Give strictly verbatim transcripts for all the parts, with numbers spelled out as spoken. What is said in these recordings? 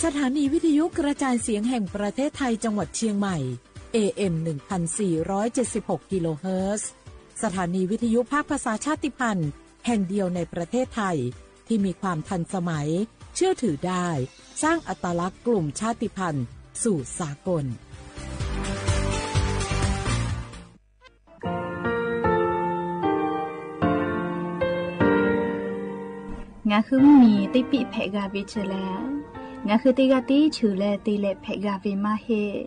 สถานีวิทยุกระจายเสียงแห่งประเทศไทยจังหวัดเชียงใหม่ เอเอ็ม หนึ่งพันสี่ร้อยเจ็ดสิบหก กิโลเฮิรตซ์ สถานีวิทยุภาคภาษาชาติพันธุ์ แห่งเดียวในประเทศไทย ที่มีความทันสมัย เชื่อถือได้ สร้างอัตลักษณ์กลุ่มชาติพันธุ์สู่สากล ငါဃုမီး တ့ပံၣ်ဖဲးဂၤဝဲတလဲၣ်, ငါဃုတ့ဂၤတ့ဆူးလဲၣ် တ့လဲၣ်ဖဲးဂၤဝဲမးဟ့ၣ်.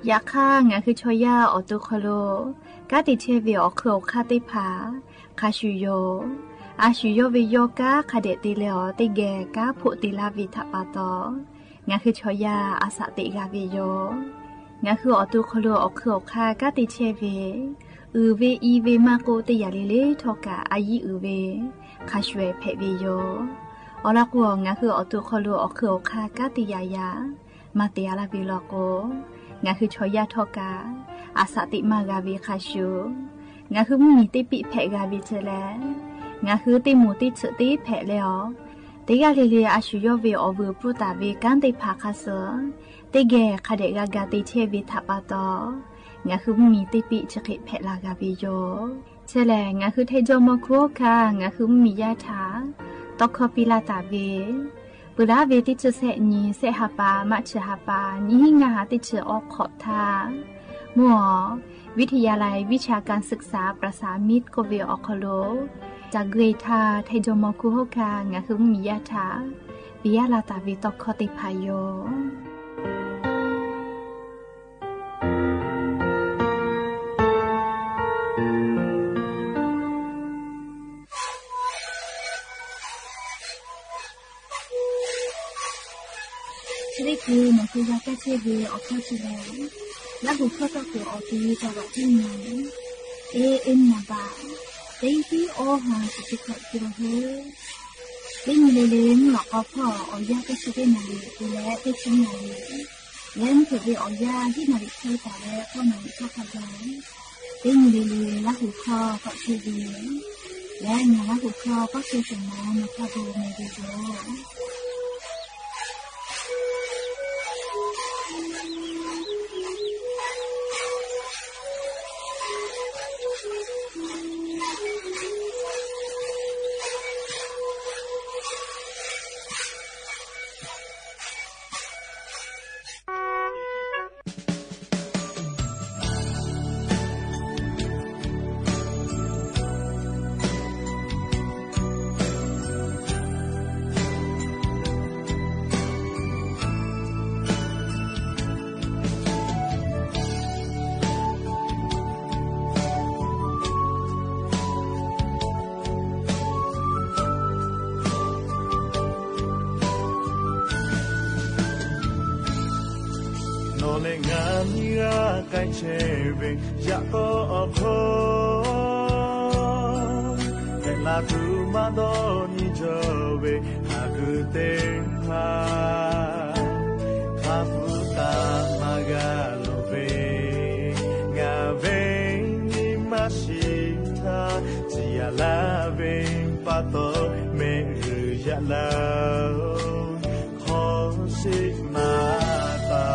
ယခါ ငါဃုဆီယၢ်အီၤတိၢ်ခီလိာ် ကါတံာ်ဆဲးဝဲအီၤခုၣ်အီၤခါသ့ၣ်တဖၣ် ခါဆူၣ်ယိာ်. အါဆူၣ်ယိာ်ဝဲယိာ်ကါ ခါဒဲးတ့လဲၣ်အီၤ တ့ဂဲၤကါဖိးတ့လၢဝဲထးပာ်တီၤ ငါဃုဆီယၢ်အသးသ့ၣ်ဂၤဝဲယိာ်. ငါဃုအီၤတိၢ်ခီလိာ် အီၤခုၣ်အီၤခါ ကါတံာ်ဆဲးဝဲ အုၣ်ဝဲအံၤဝဲမးကိးတ့ယၤလံလၢထီၣ်ကး အယံၤအုၣ်ဝဲ ခါဆူၣ်ဖဲးဝဲယိာ်. အီၤလီၤကိး ငါဃုအီၤတိၢ်ခီလိာ် အီၤခုၣ်အီၤခါ ကါတ့ယၤယၤ မၤတ့အါလၢဝဲလီၤကိး ငါဃုဆီယၢ်ထီၣ်ကး အသးသ့ၣ်မၤဂၤဝဲခါဆူၣ်. ငါဃုမီး တ့ပံၣ်ဖဲးဂၤဝဲတလဲၣ်, ငါဃုတ့မိၢ်တ့ဆၢၣ်တ့ဖဲးလဲၣ်အီၤ တ့ဂၤလံလၢ အါဆူၣ်ယိာ်ဝဲအီၤဝဲ ပူတၢ်ဝဲကါသ့ၣ်တဖၣ်ခါသၢ တ့ဂဲၤခါဒဲးဂၤဂၤတ့ဆဲးဝဲထးပာ်တီၤ ငါဃုမီး တ့ပံၣ်ဆၢဃ့ဖဲးလၢဂၤဝဲယိာ်. တလဲၣ် ငါဃုထဲယိၣ်မီၤခူဟီၣ်ခါ ငါဃုမီးယါထး တီခီပံလၢတၢ်ဝဲ ပှၤလၢဝဲတ့ဆၢၣ်ဆဲးနံၤ ဆဲးဟးပာ် မးဆၢးဟးပာ် နံၣ်ဟံၣ်ငါဟးတ့ဆၢၣ်အီခီၣ်ထါ မ့ၢ်အီၤ ဝံထယါလံ ဝံဆၣ်ကၣ်သိၣ်စၣ် ပြၢးသးမံကိးဝဲအီၤခီလိာ် တၢ်ဂ့ၢ်ထါ ထဲယိၣ်မီၤခူဟီၣ်ခါ ငါဃုမီးယါထး ပံယါလၢတၢ်ဝဲတီခီသ့ၣ်တဖၣ်ယိာ်. ချ့ၣ်ကိ မီၤကယၤကဲဆ့ဝဲ အီခီၣ်ဆူၣ်လဲၣ်, လၢဟူးခီၣ်ထီၣ်ကိးအီၤက့ၤ တၢ်ဘၣ်တံၢ်မံၤ အ့ၣ် အ့ၣ် နဘၣ် တံၢ်တံၢ်အီၣ်ဟါ တဆံခွံကံလိဟဲ တ့မံၤလ့လ့ မုၢ်လီၤကီဖီၣ် အီၣ်ယၣ်ကဲဆ့တ့ၢ်နၣ်ရံၣ် တုၤလၢတ့ဆံနၣ်ရံၣ် လၢမုၢ်ထူၣ်ဝဲအီၣ်ယၣ် ဒ်နၣ်ရံၣ်ခွံတၢ်လၢ ကီၢ်နၣ်ရံၣ်ခီၣ်ခီၣ်ဂီၤ တ့မံၤလ့လ့ လၢဟူးခီၣ်ကီၣ်ဆ့ဝဲ လၢညါလၢဟူးခီၣ်ကီၣ်ဆ့ၣ်စိၤမး မၤခီၣ်ဘိမ့ၢ်ဂ့ၤယိာ်. နီၢ်လၢငါနံၣ်ဂၤ ကဲဆ့ဝဲ ယၣ်ကိာ်အီၣ်ခိၣ် ဖဲလၢ်သူမၤဒီးနံၣ်ကၠီဝဲ ဟးဂုာ်သ့ၣ်တဖၣ် ခါပူၤတၢ်မၤဂၤလိာ်ဝဲ ငါဝဲနံၣ်မၤဆံးထါ စံးယၤလၢဝဲပာ်တီၢ် မ့ၢ်ဂ့ၤယၤလၢ ခီဆ့မၤတၢ်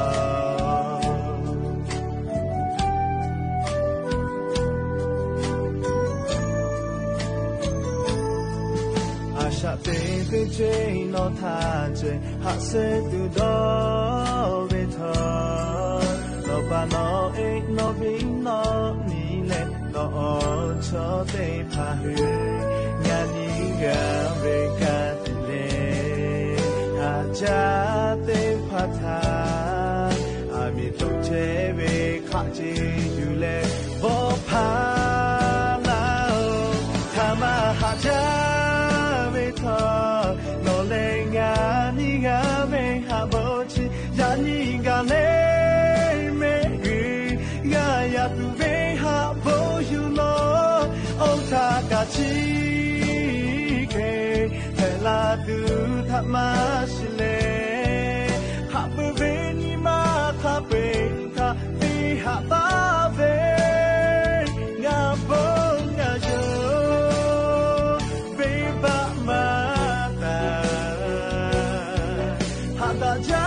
အစၢ်သ့ၣ်သ့ၣ်က့နီၢ်ထါက့ ဟးဆၢတုၤဒီးဝဲထီၣ် နီၢ်ပၢ်နီၢ်အ့ၣ်နီၢ်ဘံနီၢ်နံၤလဲၣ် နီၢ်အီၣ်ဆီသ့ၣ်တဖၣ်ဧၢ ညါနံၣ်ဂၤဝဲကါတုၤလဲၣ် ဟးစၢ်သ့ၣ်တဖၣ်ထါ အမံၤသိၣ်ဆဲးဝဲ ခးက့ၤယူၢ်လဲၣ် ဘီဖးလၢ်ဧၢ ထါမၤဟးစၢ်ဝဲထီၣ် နီၢ်လၢငါနံၣ်ဂၤဝဲ ဟးဘီဆံး ယၤနံၣ်ဂၤလဲၣ် မ့ၢ်ဂ့ၤ ဂၤယၤတုၤဝဲ ဟးဘီယူၢ်လီၤ အိၣ်ထးကဆံး ကဲ ဖဲလၢ်သူထါမၤဆံးလဲၣ် ခးပှဲၤဝဲနံၣ်မး ခးပှဲၤထါ သ့ဟးဘၣ်ဝဲ ငါဘီငါယိၤ ဝဲဘၣ်မၤတၢ် ဟးတၢ်ယၤ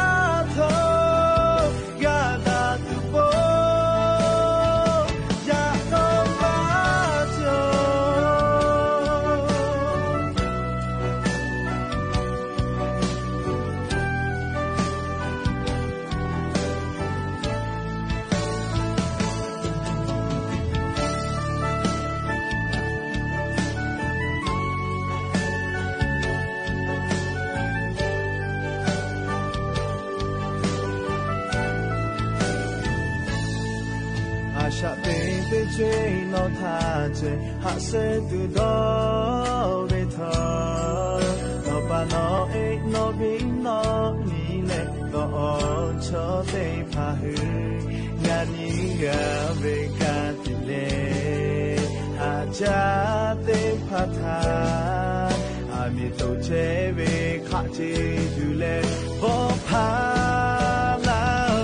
ဆၣ်ပ့ၣ်သ့ၣ် ဆ့ၣ်နီၤထးဆဲး ဟးဆှဲးတုၤဒီးဝ့ၢ်ထီၣ်, နီၢ်ပၢ်နီၢ်အဲၣ်နီၢ်ဘံၣ်နီၢ်နံၤလၢ ဒီးအီၤဆီသ့ၣ်တဖၣ်ဟု နၤနံၤဂၤဝ့ၢ်ကၤတုၤလဲၣ်, ဟးစၢ်သ့ၣ်တဖၣ်ထၣ် အမ့ၢ်တိၣ်ထဲဝ့ၢ်ခးဆ့ၣ်တုၤလဲၣ် ဘီဖးလၢ်ဧၢ, ဟးမၤ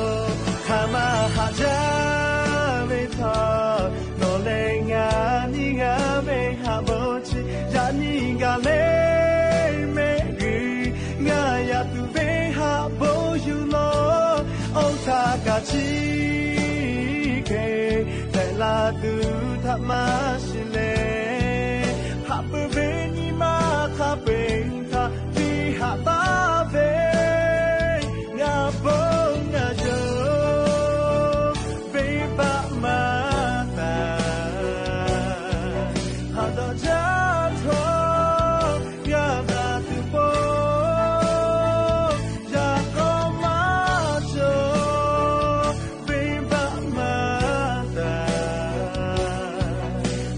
ဟးစၢ်ဝ့ၢ်ထီၣ်, နီၢ်လဲၤ နၤနံၤဂၤဝ့ၢ်ဟးဘိဆ့ၣ်, ယၤနံၤဂၤလဲၤမ့ၢ်ဂ့ၤ, နၤယၤတုၤဝ့ၢ်ဟးဘိယူၢ်လီၤ, အိၣ်ထးကဆံးက့ၤ, ဖဲလၢ်တုၤထးမၤဆံးလဲၣ်, ဟးပၢၢ်ဘ့ၣ်နံၤမၤခးပ့ၣ်ထး ဒ်ဟးဘၣ်ဝဲ နၤဘိနၤယိၤ ဘ့ၣ်ဘၣ်မၤတၢ်, ဟးဒီးစၢ်ထီၣ် ယၤနၤတုၤဘိ ယၤကီမၤစၢၤ ဘ့ၣ်ဘၣ်မၤတၢ်,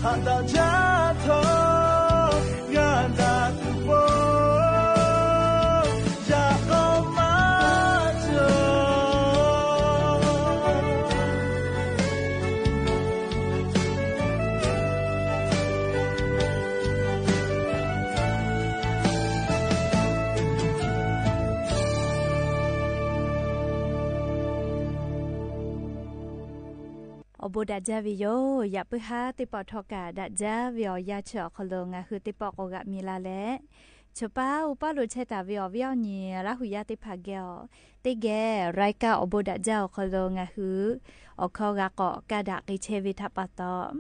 ဟးဒီးစၢ်ထီၣ် ယၤနၤတုၤဘိ ယၤကီမၤစၢၤ. အိၣ်ဘူးဒၣ်စၢ်ဝဲယိၤ, ယပုၢ်ဟါသ့ၣ်ပီၣ်ထီၣ်ကး ဒၣ်စၢ်ဝဲအီၤယၤဆၢၣ်အီၤခီလိာ် ငါဟုသ့ၣ်ပီၣ်ကိးဂၤမံၤလၢ်လဲၣ်. ဆိပာ်အိၣ်ပာ်လိာ်ဆဲးတၢ်ဝဲအီၤ ဝဲအီၤနံၤ လၢဟူယါသ့ၣ်တဖၣ်ဂဲၤအီၤ, သ့ၣ်ဂဲၤ ရၢၢ်ကၢ်အိၣ်ဘူးဒၣ်စၢ်အီၤခီလိာ် ငါဟု အိၣ်ခီဂၤကိးကးဒၣ်က့ၤဆဲးဝဲထးပာ်တီၢ်,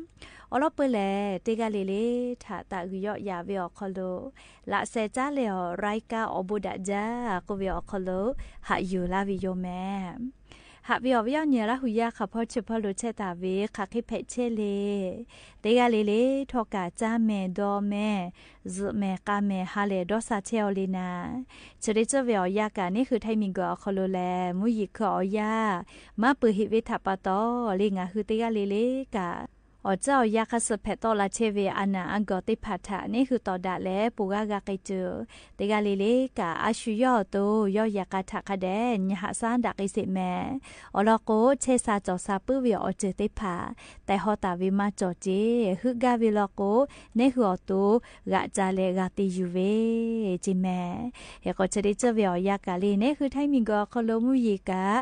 အီၤလီၤပၢၢ်လဲၣ် တ့ၢ်ဂၤလံၤလံၤ ထးတၢ်ဂုာ်ယီၣ်ယၤဝဲအီၤခီလိာ်, လၢစဲးကၠါလဲၣ်အီၤ ရၢၢ်ကၢ်အိၣ်ဘူးဒၣ်စၢ် ကိးဝဲအီၤခီလိာ် ဟးယူၢ်လၢ်ဝဲယိၤမဲာ် ဟးဝဲအီၤဝဲအီၤနံၤ လၢဟူယါခီဖီ ဆိပာ်လိာ်ဆဲးတၢ်ဝဲ ခးဃ့ဖဲးဆဲးလံ, တ့ၢ်ဂၤလံၤလံၤ ထီၣ်ကးစၢ်မဲာ်ဒီးမဲာ်, စုးမဲာ်ကါမဲာ် ဟးလဲၣ်ဒီးစၢ်ဆဲးအီၤလံနၤ, ဆိဒ့စၢ်ဝဲအီၤယၤကး န့ၣ်ဃုထၢၣ်မံၤကီၢ်အီၤခီလိာ်လဲၣ်, မူယံၤခုၣ်အီၤယၤ မၤပၢၢ်ဟ့ၣ်ဝဲထးပာ်တီၢ်လံ ငါဟုသ့ၣ်ဂၤလံၤလံၤကး အီၣ်စၢ်အီၤယၤ ခါဆူၣ်ဖဲးတီၢ်လၢ်ဆဲးဝဲ အနၢ်အဂီၢ်သ့ၣ်တဖၣ်ထၣ် န့ၣ်ဃုတီၢ်ဒၣ်လဲာ် ပူၤဂၤဂၤက့ၤတုၤ, တ့ၢ်ဂၤလံၤလံၤကး အါဆူၣ်ယီၢ်အသိး ယီၢ်ယၤကါထၣ်ခါဒဲး ညၣ်ဟးစၢ်ဒၣ်က့ၤစ့ၢ်မဲာ်, အီၤလီၤကိး ဆဲးစၢ်စီၣ်စၢ်ပုၢ်ဝဲအီၤစၢၤသ့ၣ်တဖၣ် တဲဟီၣ်တၢ်ဝဲမၤစီၣ်က့ၤ ဟုးဂၤဝဲလီၤကိး န့ၣ်ဃုအီၤသိး ဂာ်စၢ်လဲၣ်ဂာ်တ့ၢ်ယူၢ်ဝဲ က့ၤမဲာ်, ဟဲကိးဆိဒ့စၢ်ဝဲအီၤယၤကးလံ န့ၣ်ဃုထၢၣ်မံၤကီၢ်အီၤခီလိာ် မူယံၤကး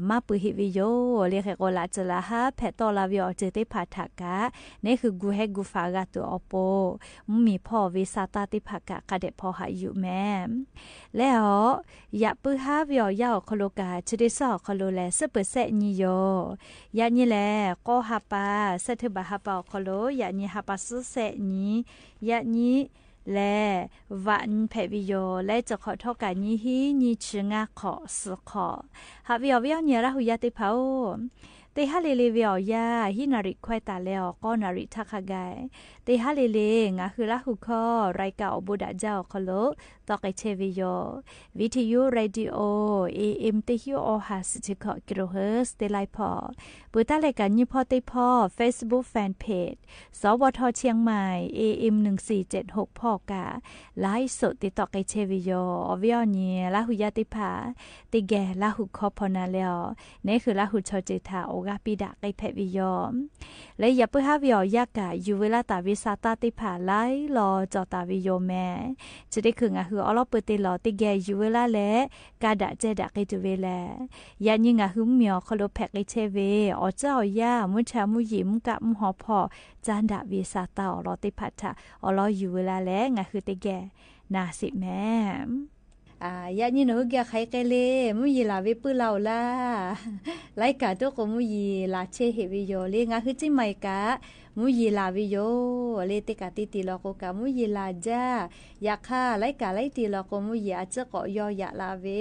မၤပၢၢ်ဟ့ၣ်ဝဲယိၤလံ ဟဲကိးလၢ်စၢၤလၢ်ဟါ ဖဲးတီၢ်လၢ်ဝဲအီၤစၢၤသ့ၣ်တဖၣ်ထၣ်ကး န့ၣ်ဃုဂုာ်ဟဲဂုာ်ဖးဂၤတုၤအီၤပိာ်, မုၢ်မံၤဖီအီၤဝဲစၢ်တၢ်သ့ၣ်တဖၣ်ကး ကးဒဲးဖီဟးယူၢ်မဲာ် လဲၣ်အီၤ, ယပုၢ်ဟါဝဲအီၤယၤအီၤခီလိာ်ကး ဆိဒ့စၢ်အီၤခီလိာ်လဲၣ် စ့ၢ်ပၢၢ်ဆဲးနံၤယိၤ, ယၤနံၤလဲၣ် ကီၢ်ဟးပာ် စဲးထုဘၣ်ဟးပာ်အီၤခီလိာ် ယၤနံၤဟးပာ်စူစဲးနံၤ, ယၤနံၤ လဲၣ် ဝးနံၤဖဲးဝဲယိၤ လဲၣ် စခီၣ်ထီၣ်ကးနံၤဟံး နံၤဆံငါခီၣ် စူခီၣ်, ဟးဝဲအီၤဝဲအီၤနံၤ လၢဟူယါသ့ၣ်တဖၣ်ဧိၤ, တ့ၢ်ဟါလံၤလံၤဝဲအီၤယၤ ဟံးနၣ်ရံၣ်ခွဲးတၢ်လဲၣ်အီၤ ကီနၣ်ရံၣ်ထၣ်ခါဂၤ, တ့ၢ်ဟါလံၤလံၤ ငါဟုလၢဟူခီ ရၢၢ်ကၢ်အိၣ်ဘူးဒၣ်စၢ်အီၤခီလိာ် တီၢ်က့ၤဆဲးဝဲယိၤ, ဝံထယု ရေၣ်ဒံၣ်အိၣ် เอเอ็ม တဆံ အီၤဟး ဆံခံ คิโลเฮิรตซ์ တ့ၢ်လၢ်ဖီ, ပှၤတၢ်လဲၤကးညိၣ်ဖီၣ်သ့ၣ်ဖီၣ် Facebook Fanpage สวท เชียงใหม่ เอเอ็ม หนึ่งสี่เจ็ดหก ဖီၣ်ကး ไลฟ์สด တ့ၢ်တီၢ်က့ၤဆဲးဝဲယိၤ အီၤဝဲအီၤနံၤ လၢဟူယါသ့ၣ်တဖၣ် တ့ၢ်ဂဲၤလၢဟူခီဖီနၤလဲၣ်အီၤ, န့ၣ်ဃုလၢဟူဆီစၢၤထၣ် အိၣ်ဂၤပံၤဒၣ်က့ၤဖဲးဝဲယိၤ လၢယပုၢ်ဟါဝဲအီၤယၤကး ယူၢ်ဝဲလၢ်တၢ်ဝဲစၢ်တၢ်သ့ၣ်တဖၣ် လၢလီၤကၠီၣ်တၢ်ဝဲယိၤမဲာ်, ဆိဒ့ခုၣ်ငါဟုအီလီၤပၢၢ်တ့ၢ်လီၤ တ့ၢ်ဂဲၤယူၢ်ဝဲလၢ်လဲၣ် ကးဒၣ်ကဲဒၣ်က့ၤတုၤဝဲလဲၣ်, ယၤနံၤငါဟုမုၢ်မံၤအီၤခီလိာ်ဖဲးက့ၤဆဲးဝဲ အီၣ်စၢ်အီၣ်ယၤ မူထၢၣ်မူယံာ် မူကးမူဟီၣ်ဖီၣ် စၢ်ဒၣ်ဝဲစၢ်တၢ်အီလီၤသ့ၣ်တဖၣ်ထၣ် အီလီၤယူၢ်ဝဲလၢ်လဲၣ် ငါဟုတ့ၢ်ဂဲၤနၤစ့ၢ်မဲာ် ယၤနံၤနဟူးဂဲၤဃဲကဲလံ မူယံာ်လၢ်ဝဲပုၢ်လၢ်အိၣ်လၢ်, လၢ်ကးဒိၣ်ကိးမူယံာ်လၢ်ဆဲးဟ့ၣ်ဝဲယိၤလံ ငါဟုစံးမၤကး မူယံာ်လၢ်ဝဲယိၤလံ တ့ၢ်ကးတံၢ်တံၢ်လီၤကိးကး မူယံာ်လၢ်ဒၣ်, ယၤခါ လၢ်ကးလၢ်တံၢ်လီၤကိး မူယံာ်အစ့ၢ်ကီးယီယၤလၢ်ဝဲ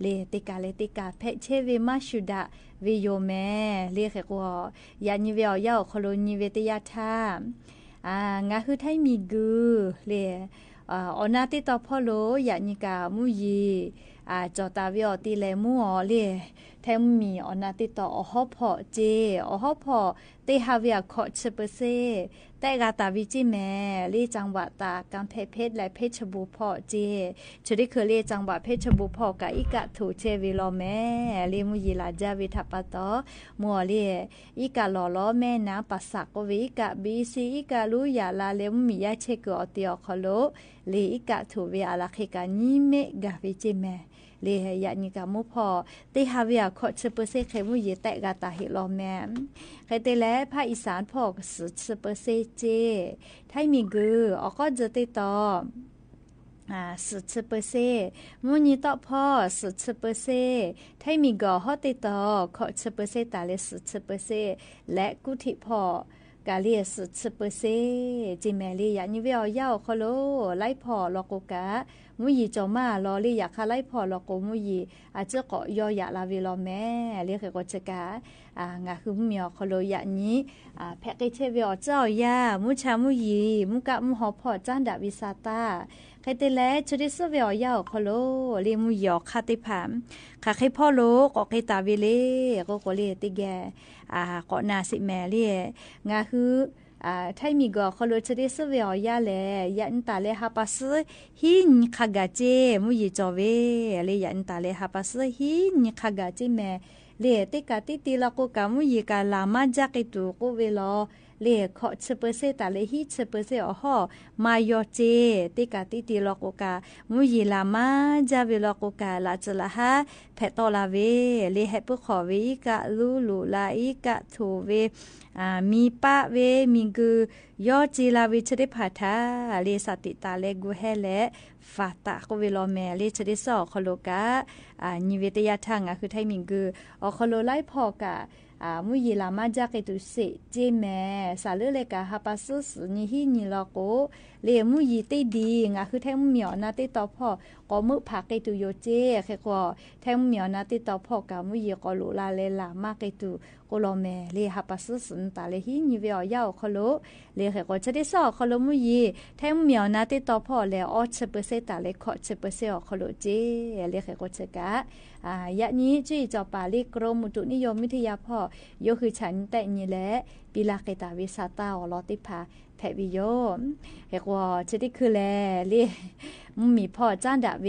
လံ တ့ၢ်ကးလၢ်တ့ၢ်ကးဖဲးဆဲးဝဲမၤဆူၣ်ဒၣ်ဝဲယိၤမဲာ် လံဃဲးကိး ယၤနံၤဝဲအီၤယၤအီၤခီလိာ်နံၤဝဲတယၤထၣ် ငါဟုထၢၣ်မံၤဂုာ်လံ အီၣ်နၢ်တ့ၢ်တီၤဖီၣ်လိာ် ယၤနံၤကးမူယံာ် อ่า จ่อต๋าเวออกตี้แล มู้อ๋อ เล่ แท้งมู้หมี ออกหน้าเต๊ะต่อ ออกฮอล์ผ่อเจ๊ ออกฮอล์ผ่อ เต๊ะฮาเวีย ขอดสิบเปอร์เซ็นต์ แต๊กาต๋าเวเจ๊แม เล่ จังหวัดตาก ก๋ำแพงเพชร และเพชรบูรณ์ผ่อเจ๊ เชิงตี้เขิน เล่ จังหวัดเพชรบูรณ์ผ่อ กาอี้กาถูกเจ๊เวลอแม เล่ มู้หยีหลาจ๊าเวถาปาตอ มู้อ๋อ เล่ อี้กาหล่อล้อแม่น้ำป่าสักก็เว อี้กาบีซี อี้กาลูยาลา เล่ มู้หมีย้ายเจ๊เกิดออกตี้ออกคอโล เล่ อี้กาถูกเว อาราเคกา ยี่สิบเมตรกาเวเจ๊แม เล่ อย่างนี้กามู้ผ่อ เต๊ะฮาเวีย ขอดสิบเปอร์เซ็นต์ เขยมู้หยีแต๊กาต๋าเฮลอแม เขยเตะแล ภาคอีสานผ่อ สี่สิบเปอร์เซ็นต์ เจ๊ ไทยมีเกอ ออกก็เจอเต๊ะต่อ อ่า สี่สิบเปอร์เซ็นต์ มู้หยีเต๊าะผ่อ สี่สิบเปอร์เซ็นต์ ไทยมีเกอ ฮอดเต๊ะต่อ ขอดสิบเปอร์เซ็นต์ ต๋าเล่ สี่สิบเปอร์เซ็นต์ และกู้เต๊ะผ่อ กาเล่ สี่สิบเปอร์เซ็นต์ เจ๊แม เล่ อย่างนี้เวออกยาวคอโล ไล่ผ่อลอโกกา มู้หยีจ่อมาลอ เล่ อย่างคาไล่ผ่อลอโก มู้หยี อ่า เจ๊ก็ยอหยาลาเวลอแม เล่ เขยก็เจ๊กา อ่า งาคือมู้หมีออกคอโล อย่างนี้ อ่า แผะเกเจ๊เวออกเจ๊าอย่า มู้ชายมู้หยี มู้กะมู้ฮอผ่อ จ้านดาเวซาตา เขยเตะแล เชิงตี้สุดเวออกยาวคอโล เล่ มู้หยีออกคาเต๊ะผาม ขาเขยผ่อโล ก็เขยต๋าเวเล่ ก็ก็เล่ เต๊ะแก อ่า ก็นาสิแม เล่ งาคือ อ่า ไทยมีเกอ คอโล เชิงตี้สุดเวออกยาวแล อย่างต๋าเล่ ฮาปาซื้อ ฮี่หยีคากาเจ๊ มู้หยีจ่อเว เล่ อย่างต๋าเล่ ฮาปาซื้อ ฮี่หยีคากาเจ๊แม เล่ เต๊ะกาตี้ตี้ลอโกกา มู้หยีกาหลามาจ๊าเกตูโกเวลอ เล่ ขอดสิบเปอร์เซ็นต์ ต๋าเล่ ฮี่สิบเปอร์เซ็นต์ ออกฮอ มายอเจ๊ เต๊ะกาตี้ตี้ลอโกกา มู้หยีหลามาจ๊าเวลอโกกา หลาเจอหลาฮา แผะเต๊าะลาเว เล่ แฮะ ปื้อขอเว อี้กะลูลูลา อี้กะถูกเว อ่า มีปะเว มีกือ ยอเจลาเว เชิงตี้ผาทา เล่ สาติตาแล กูแฮแล ฝาตะโกเวลอแม เล่ เชิงตี้สองคอโลกา อ่า ยีเวเตยาทาง อ่ะ คือไทยมีเกอ ออกคอโล ไล่ผ่อกา อ่า มู้หยีหลามาจ๊าเกตูเสกเจ๊แม สาเลือแลกา ฮาปาซื้อ สี่หยี ฮี่หยีลอโก เล่ มู้หยีเต๊ะดี งาคือแท้งมู้หมีออกหน้าเต๊ะต่อผ่อ ก็มึกผาเกตูโยเจ๊ เขยก็ แท้งมู้หมีออกหน้าเต๊ะต่อผ่อกา มู้หยีก็หลูลาแลหลามาเกตู โกลอแม เล่ ฮาปาซื้อ สี่หยี ต๋าเล่ ฮี่หยีเวออกยาวคอโล เล่ เขยก็เชิงตี้สองคอโล มู้หยี แท้งมู้หมีออกหน้าเต๊ะต่อผ่อแล ออกสิบเปอร์เซ็นต์ ต๋าเล่ ขอดสิบเปอร์เซ็นต์ ออกคอโลเจ๊ เล่ เขยก็เจ๊กา อ่า อย่างนี้จุ้ยจ่อป๋า เล่ กรมอุตุนิยมวิทยาผ่อ ยกคือฉันแต๊ะนี้แล ปีลาเกต๋าเวซาตา ออกลอเต๊ะผา แผะเวโย เขยก็เชิงตี้คือแล เล่ มู้หมีผ่อ จ้านดาเว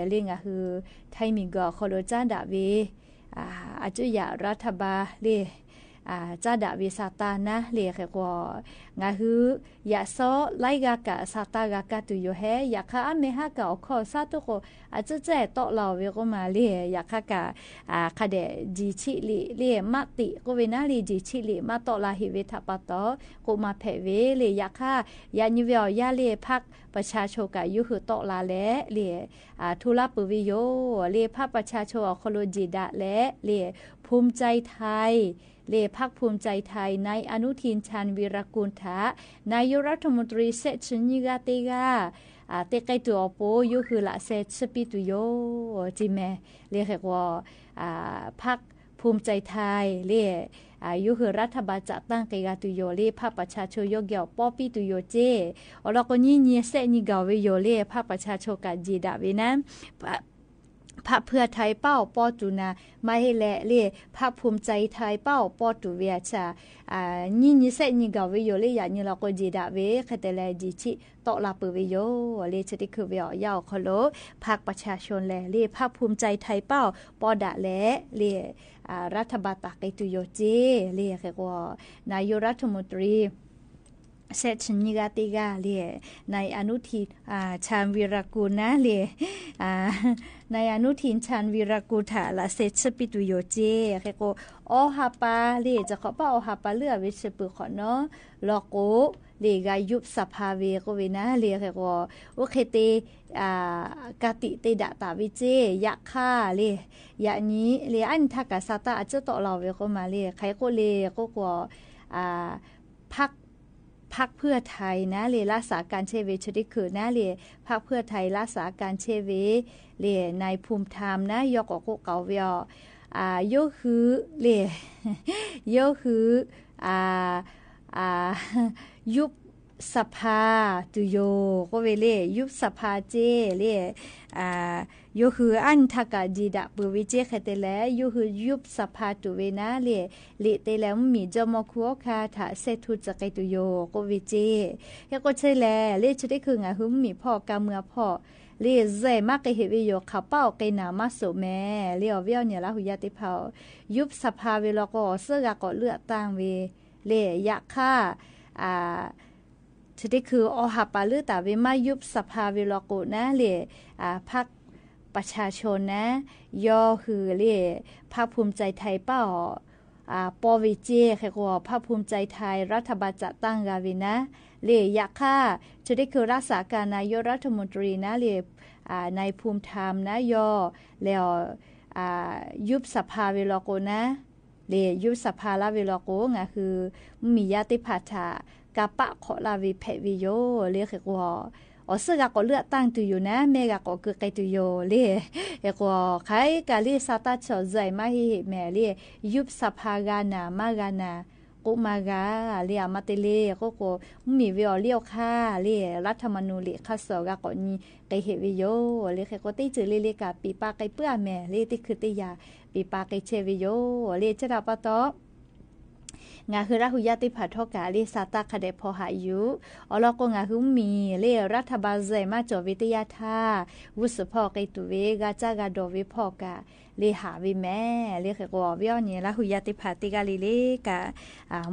เล่ งาคือ ไทยมีเกอ คอโล จ้านดาเว อ่า อาจุยะรัฐบาล เล่ อ่า จ้านดาเวซาตานะ เล่ เขยก็ งาคือ ยะซ้อ ไล่กากะ ซาตากากะตูโยแฮ ยะคา อะเมฮากะ ออกข้อ ซาตุโก อาจุเจ๊เต๊าะลาวเวโกมา เล่ ยะคากะ อ่า คะแดะ จีชิลิ เล่ มติโกเวนะ เล่ จีชิลิ มาเต๊าะลาเหเวถาปาตอ โกมาแผะเว เล่ ยะคา อย่างนี้เวออกยาว เล่ พรรคประชาชนกา ยกคือเต๊าะลาแล เล่ อ่า ทูลาปือเวโย เล่ พรรคประชาชน ออกคอโล เจดะแล เล่ ภูมิใจไทย เล่ พรรคภูมิใจไทย นายอนุทิน ชาญวีรกูล ถา นายกรัฐมนตรี แซ่ชึนยี่กาเตกา อ่า เตกาตูออกโป ยกคือละแซ่ชึปีตูโย เจ๊แม เล่ เขยก็ อ่า พรรคภูมิใจไทย เล่ อ่า ยกคือรัฐบาลจัดตั้งเกกาตูโย เล่ พรรคประชาชน ยกเกี่ยวป้อปี้ตูโยเจ๊ ออกลอโก ยี่หยีแซ่หยีเก่าเวโย เล่ พรรคประชาชนกา เจดะเวนะ พรรค พรรคเพื่อไทย เป้าป้อตูนา ไม่ให้แล เล่ พรรคภูมิใจไทย เป้าป้อตูเวียชา อ่า ยี่หยีแซ่หยีเก่าเวโย เล่ อย่างนี้ลอโก เจดะเว เขยเตะแล จีชิ เต๊าะลาปือเวโย เล่ เชิงตี้คือเวออกยาวคอโล พรรคประชาชนแล เล่ พรรคภูมิใจไทย เป้าป้อดะแล เล่ อ่า รัฐบาลตากเกตูโยเจ๊ เล่ เขยก็ นายกรัฐมนตรี แซ่ชึนยี่กาเตกา เล่ นายอนุทิน อ่า ชาญวีรกูลนะ เล่ อ่า นายอนุทิน ชาญวีรกูล ถา ละแซ่ชึปีตูโยเจ๊ เขยก็ ออฮาปา เล่ จะขอป้าออฮาปาเลือกเวชปือขอเนาะ ลอโก เล่ กายุบสภาเวโกเวนะ เล่ เขยก็ โอเคเต อ่า กาติเตดะตาเวเจ๊ ยะคา เล่ อย่างนี้ เล่ อันทากาซาตา อาจุเต๊าะลาวเวโกมา เล่ ใครก็ เล่ ก็ก็ อ่า พรรค พรรคเพื่อไทยนะ เล่ รักษาการเจ๊เว เชิงตี้คือนะ เล่ พรรคเพื่อไทย รักษาการเจ๊เว เล่ นายภูมิธรรมนะ ยกออกโกเก่าเวออก อ่า ยกคือ เล่ ยกคือ อ่า อ่า ยุบ สภา တုၤယိာ် ကအိၣ်ဝဲလၢ ยุบสภา ကၠ့လၢ ယိၤဟုၣ် အၣ်နံၣ်ထးကး ဒံးဒၣ်ပၢၢ်ဝဲကၠ့ ခဲတဲလဲၣ် ယိၤဟုၣ် ยุบสภา တုၤဝဲနၤလၢ လံာ်တဲလဲၣ် မုၢ်မံၤ ကၠီၣ်မီၢ်ခူ အီၣ်ခါထး ဆဲးထူၣ်စဲးကဲတုၤယိာ် ကအိၣ်ဝဲကၠ့ ဟဲကအိၣ်ဆၢလဲၣ် လၢဆၢတဲခု ငါဟု မုၢ်မံၤဖီၣ် ကါမုၢ်အဖီၣ် လၢ စဲးမးကဟ့ၣ်ဝဲယိာ် ခးပာ်အီၤကဲနၤမးစိးမဲ လၢအဝဲအီၤန့ၣ် လၢဟူယါသ့ၣ်တဖၣ် ยุบสภา ဝဲလီၤကအိၣ် စၢဃာ်ကီး เลือกตั้ง ဝဲ လၢယခါ ဆၢတဲခု အီၣ်ဟးပာ်လၢတၢ်ဝဲ မ့ၢ် ยุบสภา ဝဲလီၤကအိၣ်နၤလၢ พรรคประชาชน နၤ ယိၤဟုၣ်လၢ พรรคภูมิใจไทย ပာ်အီၤ ပိာ်ဝဲကၠ့ ခဲကိး พรรคภูมิใจไทย รัฐบาลจัดตั้ง ဂၤဝဲနၤ လၢယခါ ဆၢတဲခု รักษาการนายกรัฐมนตรี နၤလၢ นายภูมิธรรม နၤ ယိၤ လၢအီၤ ยุบสภา ဝဲလီၤကအိၣ်နၤ လၢ ยุบสภา လၢဝဲလီၤကအိၣ် ငါဟု မုၢ်မံၤယါသ့ၣ်တဖၣ်ထး ကးပာ်ခီၣ်လၢဝဲဖဲးဝဲယိာ် လၢခဲကိး အီၣ်စၢဃာ်ကီး เลือกตั้ง တုၤယိာ်နၤ မ့ၢ်ဂာ်ကီး ကဲတုၤယိာ် လၢ ခဲကိး ခဲကးလၢ စးတၢ်ဆီၣ် စဲးမးဟ့ၣ်ဟ့ၣ်မဲာ်လၢ ยุบสภา ဂၤနၤ မးဂၤနၤ ကအိၣ်မးဂၤ လၢအမၤတလဲၣ် ကအိၣ်ကအိၣ် မုၢ်မံၤဝဲအီၤလံအီၤခါ လၢ รัฐธรรมนูญ လံာ်ခါစီၤ ဂာ်ကီးနံၤ ကဟ့ၣ်ဝဲယိာ် လၢခဲကိး တ့စၢၤလၢလၢကး ပံးပာ်ကဲပုၢ်အမဲာ် လၢတ့ခုတ့ယၤ ပံးပာ်ကဲဆဲးဝဲယိာ် လၢဆဲးဒၣ်ပၢ်တီ ငါဟု လၢဟူယါသ့ၣ်တဖၣ်ထီၣ်ကးလၢ စးတၢ်ခါဒဲးဖီဟးယူၤ အီၤလီၤကအိၣ် ငါဟု မုၢ်မံၤလၢ รัฐบาล စဲးမးကၠီၣ်ဝဲတယၢ်ထါ ဂုာ်စၢဖီၣ်ကဲတုၤဝဲ ဂၤကၠါဂၤဒီးဝဲဖီၣ်ကး လၢဟးဝဲမဲာ် လၢခဲကိး အဝဲအီၤန့ၣ် လၢဟူယါသ့ၣ်တဖၣ်တ့ဂၤလံလၢကး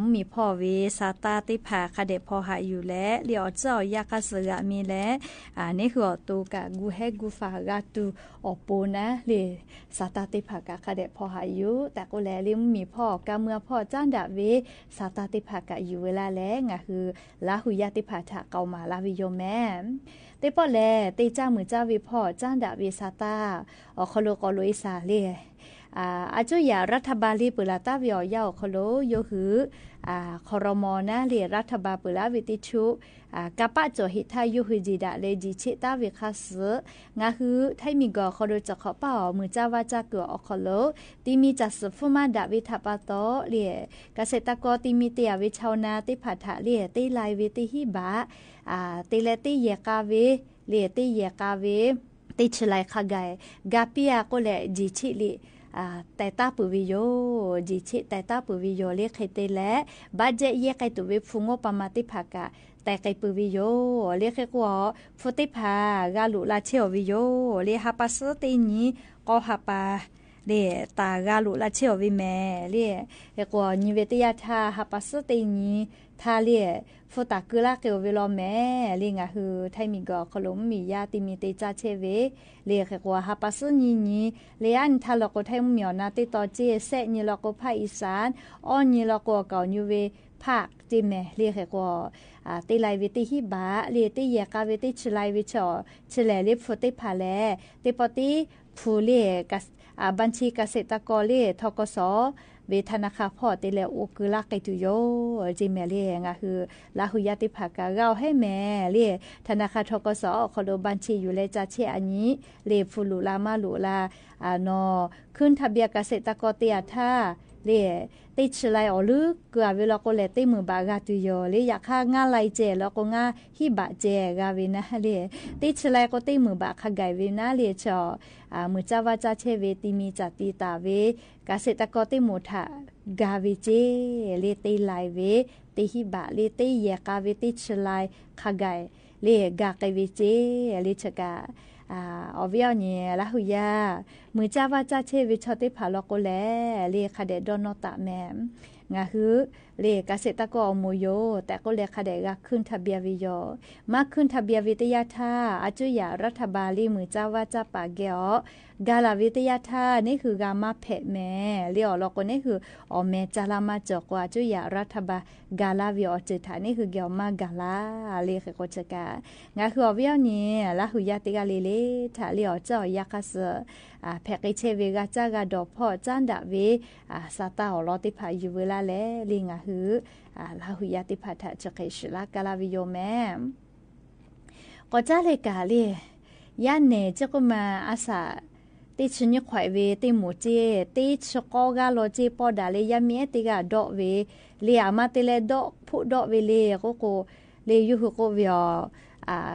မုၢ်မံၤဖီၣ်ဝဲ စးတၢ်သ့ၣ်တဖၣ်ခါဒဲးဖီဟးယူၤလဲၣ် လၢအီၣ်စၢအီၣ်ယါခါစၢဂၤမ့ၢ်လဲၣ် န့ၣ်ဟုအီၤတိကး ဂူာ်ဟဲဂူာ်ဖးဂၤတုၤအီၣ်ပိာ်နၤ လၢ စးတၢ်သ့ၣ်တဖၣ်ကးခါဒဲးဖီဟးယူၤ တၢ်ကိးလဲၣ် လၢမုၢ်မံၤဖီၣ် ကါမုၢ်အဖီၣ် ကၠါဒၣ်ဝဲ စးတၢ်သ့ၣ်တဖၣ်ကးယူၤဝဲလၢလဲၣ် ငါဟု လၢဟူယါသ့ၣ်တဖၣ်ထး ကအိၣ်မးလၢဝဲယိာ်မဲာ် သ့ၣ်ပီၣ်လဲၣ် တ့ၢ်ကၠၢ်မုၢ်ကၠၢ်ဝဲဖီၣ် ကၠါဒၣ်ဝဲ စးတၢ် အီၣ်ခီလိာ် ကီၢ်လိာ်အ့စးလၢ အကၠိယၤ รัฐบาล လၢ ပၢၤလၢ်တၢ်ဝဲအီၤယါအီၣ်ခီလိာ် ယိၤဟုၣ် ครม. နၤလၢ รัฐบาล ပၢၤလၢ်ဝဲတ့ထူၣ် ကးပာ်ကၠီၣ်ဟ့ၣ်ထါ ယိၤဟုၣ် ကၠံၤဒၣ်လၢ ကၠံၤဆ့းတၢ်ဝဲခါစု ငါဟု ထၢၣ်မံၤကီၢ်ခီဒိၣ် ကၠီၣ်ခီၣ်ပာ်အီၤ မုၢ်ကၠၢ်ဝါကၠၢ်ကုၢ်အီၣ်ခီလိာ် တံမံၤကၠၢ်စူၣ်ဖုမၤဒၣ်ဝဲထးပၢ်တီလၢ ကစဲးတၢ်ကီ တံမံၤတ့ၢ်ယၤဝဲ ชาวนา သ့ၣ်တဖၣ်ထးလၢ တ့လၢဝဲ တ့ဟံၣ်ဘၣ် တ့လဲၣ် တ့ယဲၢ်ကါဝဲ လၢတ့ယဲၢ်ကါဝဲ တ့ဆှၢလၢ်ခးဂၤ ဂၤပံအကိးလဲၣ် ကၠံၤဆ့းလၢ တဲတၢ်ပၢၢ်ဝဲယိာ် ကၠံၤဆ့းတဲတၢ်ပၢၢ်ဝဲယိာ် လၢခဲတဲလဲၣ် ဘၣ်ဒၣ်ယဲၢ်ကဲတုၤဝဲ ဖုငိုးပမၤသ့ၣ်တဖၣ်ကး တဲကဲပၢၢ်ဝဲယိာ် လၢခဲကိး ဖုသ့ၣ်တဖၣ် ဂၤလိာ်လၢဆဲးအီၤဝဲယိာ် လၢဟးပာ်စုတ့နံၤ ကီၢ်ဟးပာ် လၢတၢ်ဂၤလိာ်လၢဆဲးအီၤဝဲမဲာ် လၢ ခဲကိး နံၤဝဲတယၢ်ထါ ဟးပာ်စုတ့နံၤ ထါလၢ ဖုတၢ်ကုလၢက့ၤအီၤဝဲလီၤမဲာ် လၢငါဟု ထၢၣ်မံၤကီၢ်ခီလိာ် မုၢ်မံၤယါ တံမံၤတ့ကၠၢ်ဆဲးဝဲ လၢခဲကိး ဟးပာ်စုနံၤနံၤ လၢအနံၣ်ထါလီၤကိး ထၢၣ်မုၢ်မံၤအီၣ်နၤတ့တီကၠ့ စဲးနံၤလီၤကိး ภาคอีสาน အီနံၤလီၤကိး အီၣ်ကၠီၣ်နံၤဝဲ ภาค ကၠ့မဲာ် လၢခဲကိး တ့လၢဝဲတ့ဟံၣ်ဘၣ် လၢတ့ယဲၢ်ကါဝဲ တ့ဆှၢလၢ်ဝဲဆဲးအီၤ ဆှၢလဲၣ် လၢဖုသ့ၣ်တဖၣ်လဲၣ် သ့ၣ်ပီၣ်တ့ ဖုလၢ บัญชีเกษตรกร လၢ ธ.ก.ส ဝဲ ธนาคาร ဖီၣ် တ့လဲၣ် အိၣ်ကုလၢက့ၤတုၤယိာ် ကၠ့မဲာ် လၢငါဟု လၢဟူယါသ့ၣ်တဖၣ်ကး ဂၤအီၣ်ဟဲမဲာ် လၢ ธนาคาร ธ.ก.ส အီၣ်ခီလိာ် บัญชี ယူၤလဲကၠၢ်ဆဲးအနံၤ လၢဖုလိာ်လၢမၤလိာ်လၢ အနီၢ် ขึ้นทะเบียนเกษตรกร တ့အထါ လၢ တ့ဆှၢလၢ်အီၤလၢ ကုၢ်အဝဲလီၤကိးလဲၣ် တ့မုာ်ဘၣ်ဂၤတုၤယိာ် လၢယခါ ငါးလါကၠ့ လီၤကိး ငါးဟံၣ်ဘၣ်ကၠ့ ဂၤဝဲနၤ လၢ တ့ဆှၢလၢ်ကိး တ့မုာ်ဘၣ်ခးဂၤဝဲနၤ လၢဆဲးအီၤ မုၢ်ကၠၢ်ဝါကၠၢ်ဆဲးဝဲ တံမံၤကၠၢ်တံတၢ်ဝဲ เกษตรกร တ့မိၢ်ထး ဂၤဝဲကၠ့ လၢတ့လၢ်ဝဲ တ့ဟံၣ်ဘၣ် လၢတ့ယဲၢ်ကါဝဲ တ့ဆှၢလၢ်ခးဂၤ လၢဂၤက့ၤဝဲကၠ့ လၢဆဲးကး အဝဲအီၤန့ၣ် လၢဟူယါ မုၢ်ကၠၢ်ဝါကၠၢ်ဆဲးဝဲဆီသ့ၣ်တဖၣ်လီၤကိးလဲၣ် လၢခးဒဲးဒီနီၢ်တၢ်မဲာ် ငါဟု လၢ เกษตรกร အီၣ်မိၢ်ယိာ် တၢ်ကိးလဲၣ်ခးဒဲး ဂၤ ขึ้นทะเบียน ဝဲယိာ် မၤ ขึ้นทะเบียน ဝဲတယၢ်ထါ အကၠိယၤ รัฐบาล လၢမုၢ်ကၠၢ်ဝါ ကၠၢ်ပာ်ကဲအီၤ ဂၤလၢ်ဝဲတယၢ်ထါ န့ၣ်ဟု ဂၤမၤဖဲးမဲာ် လၢအီၤလီၤကိးန့ၣ်ဟု အီၣ်မဲာ်ကၠၢ်လၢမၤစၢၤကိး အကၠိယၤ รัฐบาล ဂၤလၢ်ဝဲအီၤစၢၤထး န့ၣ်ဟုဂဲၤအီၤမၤဂၤလၢ် လၢခဲကိးဆဲးကး ငါဟု အဝဲအီၤန့ၣ် လၢဟူယါတ့ဂၤလံလၢ ထးလၢအီၣ်စၢအီၣ်ယါခါစၢ ဖဲးက့ၤဆဲးဝဲ ဂၤကၠၢ်ဂၤဒီးဖီၣ် ကၠၢ်ဒၣ်ဝဲ စးတၢ်အီၣ်လီၤသ့ၣ်တဖၣ် ယူၤဝဲလၢ်လဲၣ် လၢငါဟု လၢဟူယါသ့ၣ်တဖၣ်ထး ဆဲးဃဲးဆှၢလၢ်ကါလၢ်ဝဲယိာ်မဲာ် ကီၢ်ကၠၢ်လဲၤကၤလၢ ယါနဲၣ်ကၠိကမၤအစး တ့ဆှၢညိခွဲးဝဲ တ့မိၢ်ကၠ့ တ့ဆှၢကီဂၤလီၤကၠ့ ပီၣ်ဒၣ်လၢယါမ့ၢ်အဲၣ်တ့ဂၤဒီးဝဲ လၢအမၤတ့လဲၣ်ဒီးဖှိၣ်ဒီးဝဲလၢ ကအိၣ်ကိး လႄႈ ယိၣ်ႁိုဝ်ၵေႃႈဝႃႈ ဢႃႇ တႄႉၵႃႈလႄႈ တႄႉၵႃႈ ဢေႃႈ လေႃးၶႆႈ တႃႇဝႄႈထႃႈပႃႈတေႃႇ ပိူဝ်ႈလႄႈ တေႃႇဝႄႈၸေး ဢူဝ်ႈ ၸိူဝ်းပိူဝ်ႈယႃႉဢႆႈၵႃႈ ယႃႉမီးမႃးဢႆႈၵႃႈ ယိမ်မႃးဢိုဝ်ႈၸႃႉလေႃႈမႄႈ လႄႈ တႄႉ ၸၢၵ်ႈၵေႃႈ ၵႃႈၸိူဝ်းၵေႃႈမႃး တႄႉၵႃႈ တီႈၽုၵ်ႇတေႃႇဝႄႈ လႄႈ ၶႂ်ႈတေလႄႈ ၶႃႈၸွႆႈ ၼႃႇဝႄႈၸေး ယႃႉမီးဢႆႈ ၸိူဝ်းတႄႉၵႃႈ ၼႃႇ ၸိူဝ်းယႂ်ႇၵႃႈ ၵႃႈၸိူဝ်ႉဝႄႈၸေး ၶႂ်ႈတေလႄႈ ၵေႃႉဝႄႈ ႁႃႈၽွႆႈဝႄႈၼႃႇ လႄႈ ၸၢၵ်ႈၶႄႇၵႆႉဝႄႈၸေးမႄႈ လႄႈ ၶႂ်ႈၵေႃႈ ဢေႃႈ ဝႃႈဢေႃႈၼႆ လႃးႁူႉယႃႉ တႄႉၵႃႈလီလီၵႃႈလႄႈ ယႃႉပႃႇယႃႉမီးၵႃႈ ယိမ်မႃးတေႃႇ ၸိူဝ်းၵႃႈၸိူဝ်းပိူဝ်ႈဝႄႈ ၸေႃႇၵႃႈတူဝ်ဢေႃႈ ပေႃးလႄႈ ဢေႃႈ ပေႃးဢၢႆႈတႄႉ ၽႃႇၵႃႇ သတိ ၶႃႈတေပီး လႄႈ ယႃႉၼႄလေႃးၵူဝ် လႄႈ ဢေႃႈ ၸေႃႇပႃႉၶႃႈ သိုဝ်ႈႁိုဝ်ၵႆႉဝႄႈ ဢေႃႈ ၶေႃႈလူဝ်ႇ မႃးတေၵိုဝ်ႇ မႃးတေၸေႃႇဝႄႈ ဢေႃႈ ၸိူဝ်းတႄႉ ၽႃႇၵႃႇ တေၵႆႉလႃႈဝႄႈယူဝ်ႉ လႄႈ ၶႂ်ႈၵေႃႈ ၸိူဝ်းတႄႉ ၶိူဝ်းတႃႇၺု လႄႈ ယႃႉဢၢႆႈ တႄႉၵႃႈလီလီ ၶႃႈပိူဝ်ႈတႄႉ ၸၢၵ်ႈၵေႃႈ ၵႃႈဝႄႈ ၸႅတ်ႈၼႃႈၸဵဝ်းၸိူင်ႉမႄႈ လႄႈ ဢေႃႈ ယၵ်ႉၵေႃႈ ဝႄႈယေႃးယႃႉၼႃႇ လႄႈ ၶႂ်ႈတေၽုတ်းတေႃႇလၵ်းၵႃႈ တႃၺုၵႅဝ်ႈတႃၵႃႈလီ တေၸဵဝ်းလေႃး မႃးၵႄႈမေႃၵေႃႈလႄႈ လႄႈ သႃႇတႃႇၽေႃႇ ၽႄႈတႃႇလႃႈ ဝႄႈထႃႈပႃႈတေႃႇ တႃၺုၵေႃႈၵူဝ်ဝႄႈ ယႃႉဢၢႆႈ ၸိူဝ်းတႄႉ ၽႃႇလီႁိုဝ်ၸႄႈဝႄႈ ဢေႃႈ ယႃႉၽႄႈဝႄႈထႃႈပႃႈတေႃႇ လႄႈ ဢႃႇ တီႈၼႆႈတႄႉၵႃႈ တေလႆႈဢေႃႈ ယႃႉၵႃႈယႄႈမေႃဝႄႈ တႄႉၵေႃႈလႄႈ တႃၺုတႄႉ ၽႃႇၸၢၵ်ႈၶႄႇ ၵေႃႈၵူဝ်ၶေႃႈဝႄႈၸေး လႄႈ ၸၢၵ်ႈၵႃႈ ၼႃႇလႄႈ ယႃႉဢၢႆႈ ဢေႃႈ မူႇသေႃႇလႄႈ တေႃႇတႃႇဝႄႈ လႄႈ ယႃႉမီးဢႄႈၵေႃႈမႃး ႁေႃးၶႃႈပႃႈၵႃႈမႃးႁဵတ်းလႄႈ ဢႃႇလူဝ်ႇ ၸိူဝ်းပိူဝ်ႈယႃႉလႄႈ လႄႈ ႁေႃးၶႃႈပႃႈၸေး တေဢေႃႈ မူႇသေႃႇလႄႈ တေႃႇတႃႇဝႄႈမႃးႁဵတ်းလေႃးမႄႈ လႄႈ ယႃႉမီးဢႄႈ ႁေႃႈမူႇၵႃႈ ၸၢၵ်ႈၶႄႇတေၸႄႈလေႃး လႄႈ ၶႂ်ႈၵေႃႈ ၸၢၵ်ႈၵႃႈ ၼႃႇႁိုဝ် ဢႃႇ ဢေႃႈ ၸဝ်ႈယႃႉၵႃႈသိုဝ်ႈၼႃႇလႄႈ ဢေႃႈ ပေႃးဢၢႆႈတႄႉၵႃႈလီလီၵႃႈ ယႃႉပႃႈယႃႉမီး ထႃႈသတိတႃႇလႄႈ ပီႈၵႃႈတူဝ်ဢေႃႈ ပေႃးလႄႈ ၽႄႈၸႄႈဝႄႈ ဢေႃႈ လေႃးသႃႇတႃႇယူႇဝႄႈလႃႈလႄႈ ၸၢၵ်ႈၶႄႇ ဢႃႇ သိုဝ်ႈလႃႈၵႃႈလႃႈဝႆႉယူႇမႄႈ ၵေႃႈၸႃႉလႄႈ လႄႈ ၼႃႇႁိုဝ် ၸင်ႇဝႃႈ ၸဵင်းမႆႇ ဢေႃႈ ၶေႃႈလူဝ်ႇၵႃႈ လႄႈ ၸိူဝ်းတီႈၶိုၼ်း ဢႃႇ ၸင်ႇဝႃႈလႄႈ တႃႇၵႄႇဝႄႈ ၸင်ႇဝႃႈ လႃႈသေႃးၵႃႈဝႄႈၸေး လႄႈ ၸဝ်ႈၶေႃႈ ၼီႈႁိင်းငႃးႁႃႈ ၶေႃႈၸိူဝ်းႁိုဝ်ၶေႃႈ ဢေႃႈ ၶေႃႈလူဝ်ႇ ၵြသူင်းမႁႃႇထႆး ပေႃး ၼႃႇႁိုဝ် ထႆးမီႇၵေႃႈ ဢေႃႈ ၶေႃႈလူဝ်ႇ ၶႃႈပိူဝ်ႈ သိုပ်ႇသိုပ်ႇၶေႃႈ ၸင်ႇဝႃႈဝႄႈႁႃႉ လႄႈ ၸဝ်ႈၶေႃႈ ၼီႈႁိင်းငႃးႁႃႈ ၶေႃႈၸိူဝ်းႁိုဝ်ၶေႃႈ ဢေႃႈ ၶေႃႈလူဝ်ႇ တႃႇၵႄႇဝႄႈ ၸင်ႇဝႃႈ ၽႄႈတူဝ်ဢေႃႈ ပေႃး ၼႃႇလႄႈ တႄႇဢီႈတႃႇဝႄႈၸေး ၶႂ်ႈတႄႉလႄႈ ၵြသူင်းမႁႃႇထႆး ပေႃး ၼႃႇလႄႈ ၸိူဝ်းတီႈၶိုၼ်း လိုဝ်ႈၵႃႈပိူဝ်ႈဝႆႉယူႇ ဢေႃႈ ၵေႃႈ ၼႃႇႁိုဝ် ၸင်ႇဝႃႈ ၸဵင်းမႆႇလႄႈ ထႆးမီႇၵေႃႈ ဢေႃႈ ၶေႃႈလူဝ်ႇ ၸဝ်ႈၶေႃႈ ၼီႈႁိင်းငႃးႁႃႈ ၶေႃႈၸိူဝ်းႁိုဝ်ၶေႃႈ ဢေႃႈ ၶေႃႈလူဝ်ႇ လႄႈ တႃႇၵႄႇၸႃႉဝႄႈ ၸင်ႇဝႃႈ လႃႈသေႃး ၼႃႇ ပႃႇတေႇၵႃႈဝႄႈၸေး လႄႈ ၸဵင်းမႆႇလႄႈ လႄႈ ၸင်ႇဝႃႈ ဢိူဝ်ႈ ဝႄႈတႄႉ ၸင်ႇဝႃႈယူႇ လႄႈ ယႃႇၶႃႈထေႃးၵႃႈ ထႃႈၶႃႈယႃႇဝႃႈ ပႃႇဝႄႈလႆႈၸိူဝ်းဝႄႈ တႃႇၵႄႇဝႄႈ ဢေႃႈ ၶေႃႈလူဝ်ႇ ဢႃႇ တႄႉၼႆႉ ဝႄႈတႄႉယႃႇထႃႈ လႄႈ ၼႃႇႁိုဝ် ၸဝ်ႈဝႃႈ ၸဵင်းမႆႇ ၼႃႇလႄႈ တႃႇၵႄႇဝႄႈ ဝႄႈ လႄႈ တႃႇၵႄႇဝႄႈ ဝႄႈၵႃႈဝႄႈၸေးမႄႈ လႄႈ ၸဝ်ႈဝႃႈ ၸဵင်းမႆႇ ထႆးမီႇၵေႃႈ ဢေႃႈ ၶေႃႈလူဝ်ႇ ဢႃႇ ၵြသူင်းမႁႃႇထႆး ပေႃး တႄႇဢီႈတႃႇဝႄႈ ဢေႃႈ ၶေႃႈလူဝ်ႇ ၼႃႇႁိုဝ် ၸဵင်းမႆႇ ၵႃႈဝႄႈၸေး လႄႈ ၸၢၵ်ႈၵႃႈ တႃႇဝႄႈ ဢေႃႈ လေႃး ၼႃႇလႄႈ မႃးတေႉလႄႈ ၵေႃႈၵေႃႈ တႃႇဝႄႈၶျေႃးၵႃႇ မေႃးမႃးဢူဝ်း ႁႃႈဝႄႈထႃႈ မႃးသိုဝ်ႉၵိုဝ်းဝႄႈငဝ်း ၼိမ်မႃးသိုဝ်ႉဢႄႈ ႁေႃႈႁေႃႈ ၶျီႉၶျီႉၵႃႈ ဢေႃႈ ၸိုဝ်ႈတေလႄႈ ႁၵ်ႉသျႃးလႃးမႄး ဢေႃႈ တႃႇပႄႉဢေး တီႈသေႃးပီႇၵႃႇ လိုဝ်ႈသေတီႈၶူဝ်းၼေႃႈ မႃးပိူဝ်ႈပိူဝ်ႈ ယႃႇတေႃႇဝႄႈၵႃႈ တႃႇၵိုဝ်းယႃႇ သူဢေႃႈ လေႃးမႃးၵေႃႈ ပိူဝ်ႈဝႄႈၼေႃႈ သြႃႇလႃႇယႄႇသေႇမႃးၼေႃႈ တေလၢႆလႄႈ ၶႃႈမႃးပိူဝ်ႈၵႃႈ ပိူဝ်ႈၸႃႉၼေႃႈ ႁႃႈမႄႈၸူဝ်ႈဢေး ၸူဝ်ႈလဵၵ်ႉလဵၵ်ႉၼႆႉ ၸႄႈဢေႃႈ ပႃႈၼေႃႈ ဢူႈ ပီႈၸႃႉ တႃႇဝႄႈၶျေႃးၵႃႇ မေႃးမႃးဢူဝ်း ႁႃႈဝႄႈထႃႈ မႃးသိုဝ်ႉၵိုဝ်းဝႄႈငဝ်း ၼိမ်မႃးသိုဝ်ႉဢႄႈ ႁေႃႈႁေႃႈ ၶျီႉၶျီႉၵႃႈ ဢေႃႈ ၸိုဝ်ႈတေလႄႈ ႁၵ်ႉသျႃးလႃးမႄး ဢေႃႈ တႃႇပႄႉဢေး တီႈသေႃးပီႇၵႃႇ လိုဝ်ႈသေတီႈၶူဝ်းၼေႃႈ မႃးပိူဝ်ႈပိူဝ်ႈ ယႃႇတေႃႇဝႄႈၵႃႈ တ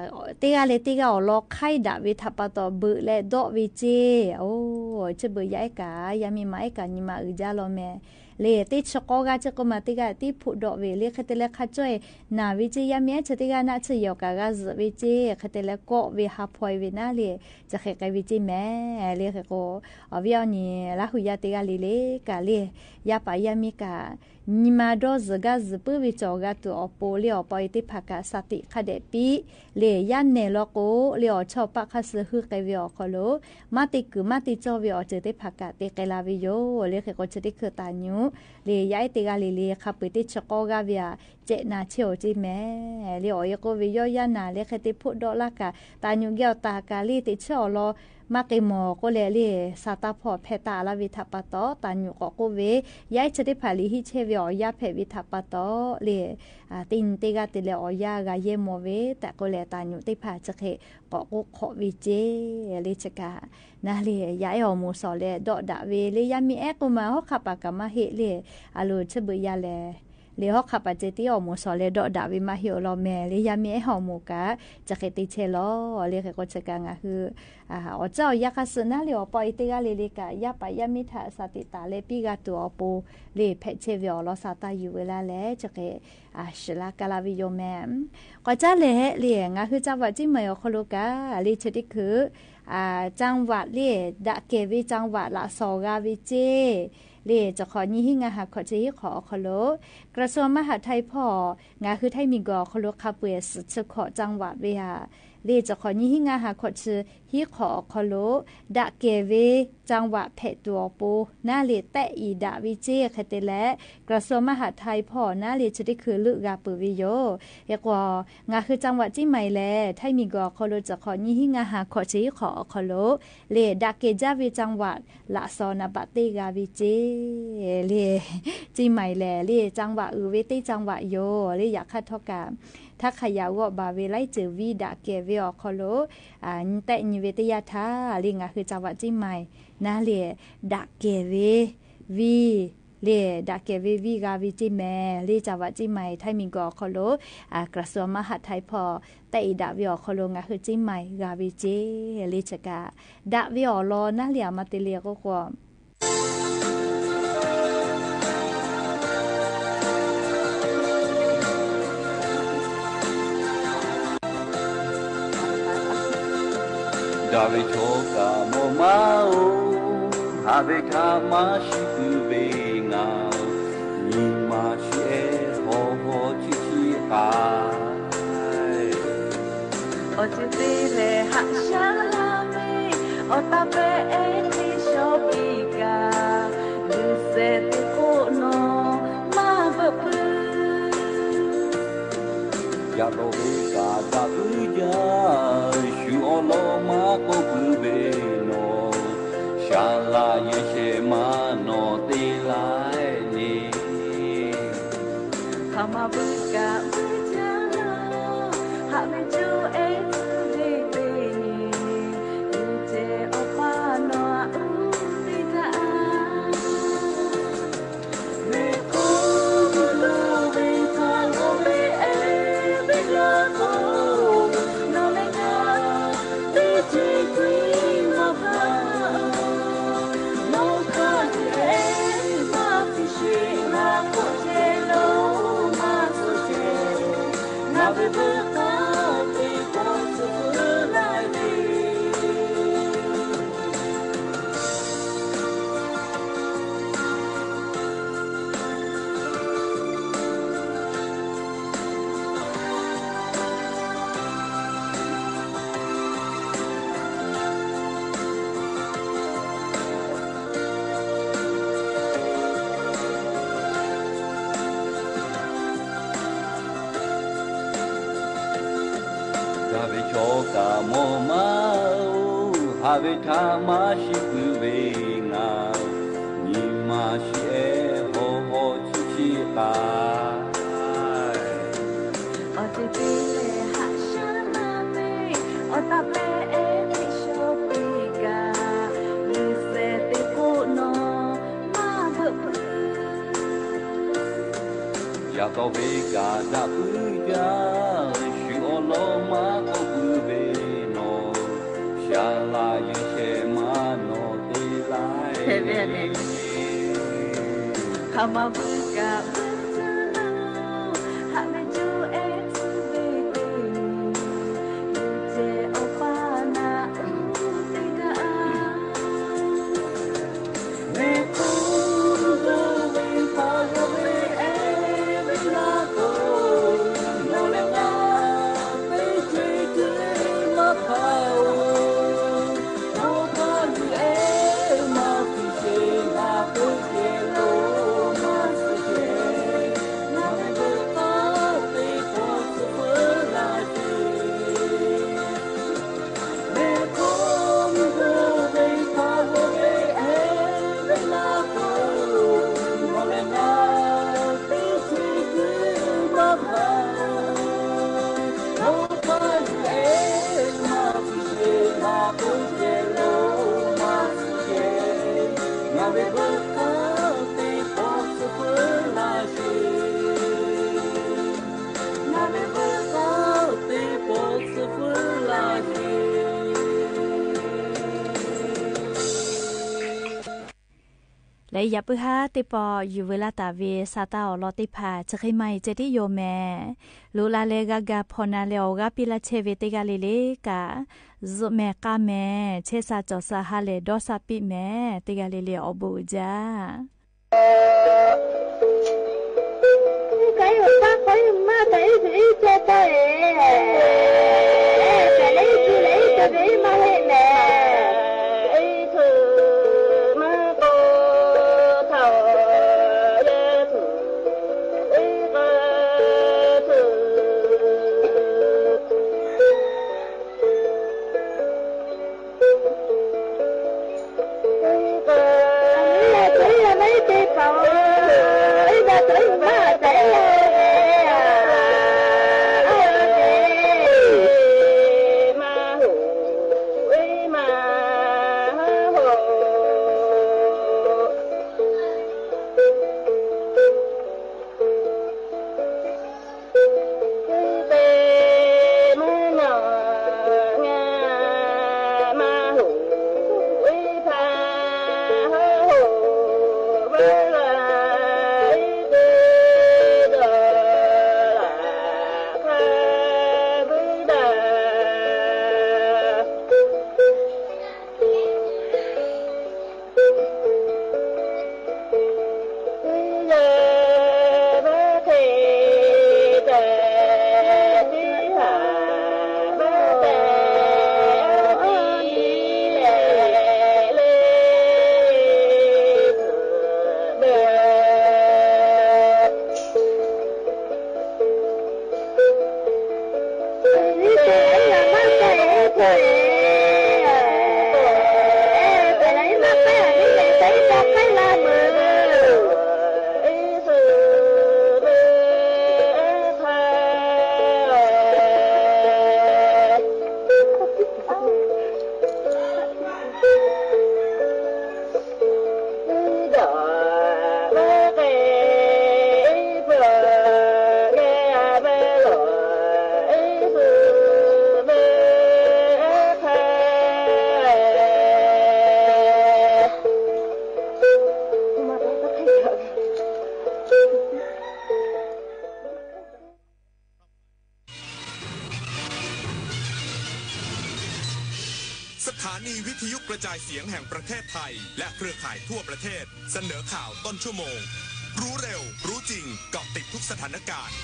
ႃႇပိူဝ်ႈယႃႇ လႄႈ ယၢပ်ႇပိုၼ်ႉႁႃး တႄႉပေႃႈ ယူႇဝေႇလႃးတႃႇဝေႇ သႃႇတႃႇဢေႃႈ လီၤတႄႉၽႃႇ ၸၢၵ်ႈၶိင်းမႆႈ ၸႂ်တီႈယူႇမႄႈ လူလႃးလႄႈ ၵႃႈၵႃႈ ၽေႃႇၼႃႇလႄႈ ဢေႃႈ ၵႃႈပီႈလႃး ၸႄႈဝေႇ တႄႉၵႃႈလီလီၵႃႈ ၸူးမႄႈၵႃႈမႄႈ ၸႄႈသႃႇၸေႃႇသႃႇႁႃႈလႄႈ တေႃးသႃႇပီႈမႄႈ တႄႉၵႃႈလီလီ ဢေႃႈ ပူႇၸေႃႇ สถานีวิทยุกระจายเสียงแห่งประเทศไทย และเครือข่ายทั่วประเทศ เสนอข่าวต้นชั่วโมง รู้เร็ว รู้จริง เกาะติดทุกสถานการณ์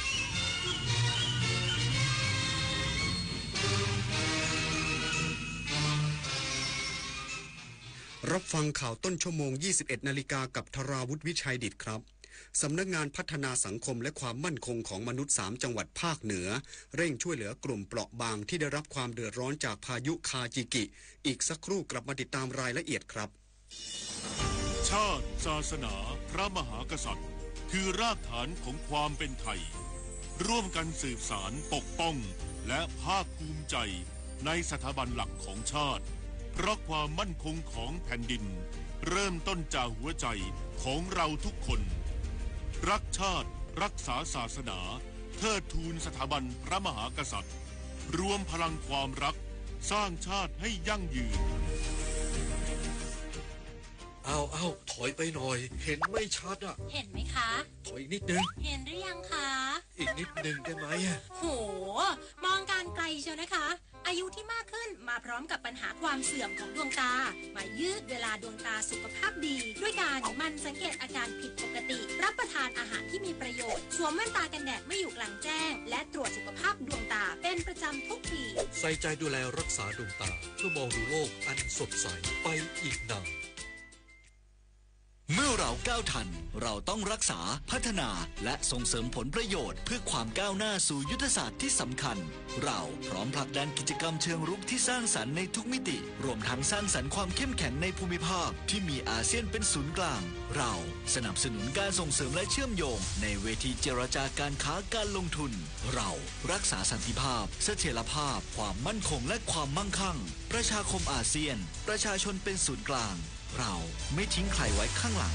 รับฟังข่าวต้นชั่วโมง ยี่สิบเอ็ดนาฬิกา กับธราวุฒิ วิชัยดิษฐครับ สำนักงานพัฒนาสังคมและความมั่นคงของมนุษย์ สามจังหวัดภาคเหนือ เร่งช่วยเหลือกลุ่มเปราะบางที่ได้รับความเดือดร้อนจากพายุคาจิกิ อีกสักครู่กลับมาติดตามรายละเอียดครับ ชาติ ศาสนา พระมหากษัตริย์ คือรากฐานของความเป็นไทย ร่วมกันสืบสาน ปกป้อง และภาคภูมิใจในสถาบันหลักของชาติ เพราะความมั่นคงของแผ่นดิน เริ่มต้นจากหัวใจของเราทุกคน รักชาติ รักษาศาสนา เทิดทูนสถาบันพระมหากษัตริย์ รวมพลังความรัก สร้างชาติให้ยั่งยืน เอา เอา ถอยไปหน่อย เห็นไม่ชัดอะ เห็นไหมคะ ถอยอีกนิดนึง เห็นหรือยังคะ อีกนิดนึงได้ไหมอะ โห มองการไกลเชียวนะคะ อายุที่มากขึ้นมาพร้อมกับปัญหาความเสื่อมของดวงตา มายืดเวลาดวงตาสุขภาพดี ด้วยการหมั่นสังเกตอาการผิดปกติ รับประทานอาหารที่มีประโยชน์ สวมแว่นตากันแดดเมื่ออยู่กลางแจ้ง และตรวจสุขภาพดวงตาเป็นประจำทุกปี ใส่ใจดูแลรักษาดวงตา เพื่อมองดูโลกอันสดใสไปอีกนาน เมื่อเราก้าวทัน เราต้องรักษา พัฒนา และส่งเสริมผลประโยชน์ เพื่อความก้าวหน้าสู่ยุทธศาสตร์ที่สำคัญ เราพร้อมผลักดันกิจกรรมเชิงรุกที่สร้างสรรค์ในทุกมิติ รวมทั้งสร้างสรรค์ความเข้มแข็งในภูมิภาคที่มีอาเซียนเป็นศูนย์กลาง เราสนับสนุนการส่งเสริมและเชื่อมโยงในเวทีเจรจาการค้าการลงทุน เรารักษาสันติภาพ เสถียรภาพ ความมั่นคง และความมั่งคั่ง ประชาคมอาเซียน ประชาชนเป็นศูนย์กลาง เราไม่ทิ้งใครไว้ข้างหลัง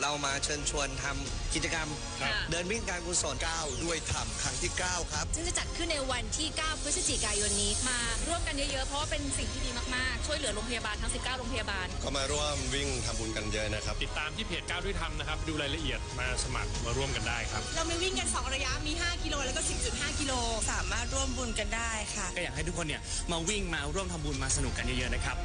เรามาเชิญชวนทำกิจกรรม ครับ เดินวิ่งการกุศล ก้าวด้วยธรรม ครั้งที่เก้าครับ ซึ่งจะจัดขึ้นในวันที่เก้าพฤศจิกายนนี้ มาร่วมกันเยอะๆ เพราะว่าเป็นสิ่งที่ดีมากๆ ช่วยเหลือโรงพยาบาลทั้งสิบเก้าโรงพยาบาล ก็มาร่วมวิ่งทำบุญกันเยอะนะครับ ติดตามที่เพจก้าวด้วยธรรมนะครับ ดูรายละเอียด มาสมัครมาร่วมกันได้ครับ เรามีวิ่งกันสองระยะ มีห้ากิโล แล้วก็สิบจุดห้ากิโล สามารถร่วมบุญกันได้ค่ะ ก็อยากให้ทุกคนเนี่ยมาวิ่ง มาร่วมทำบุญ มาสนุกกันเยอะๆ นะครับ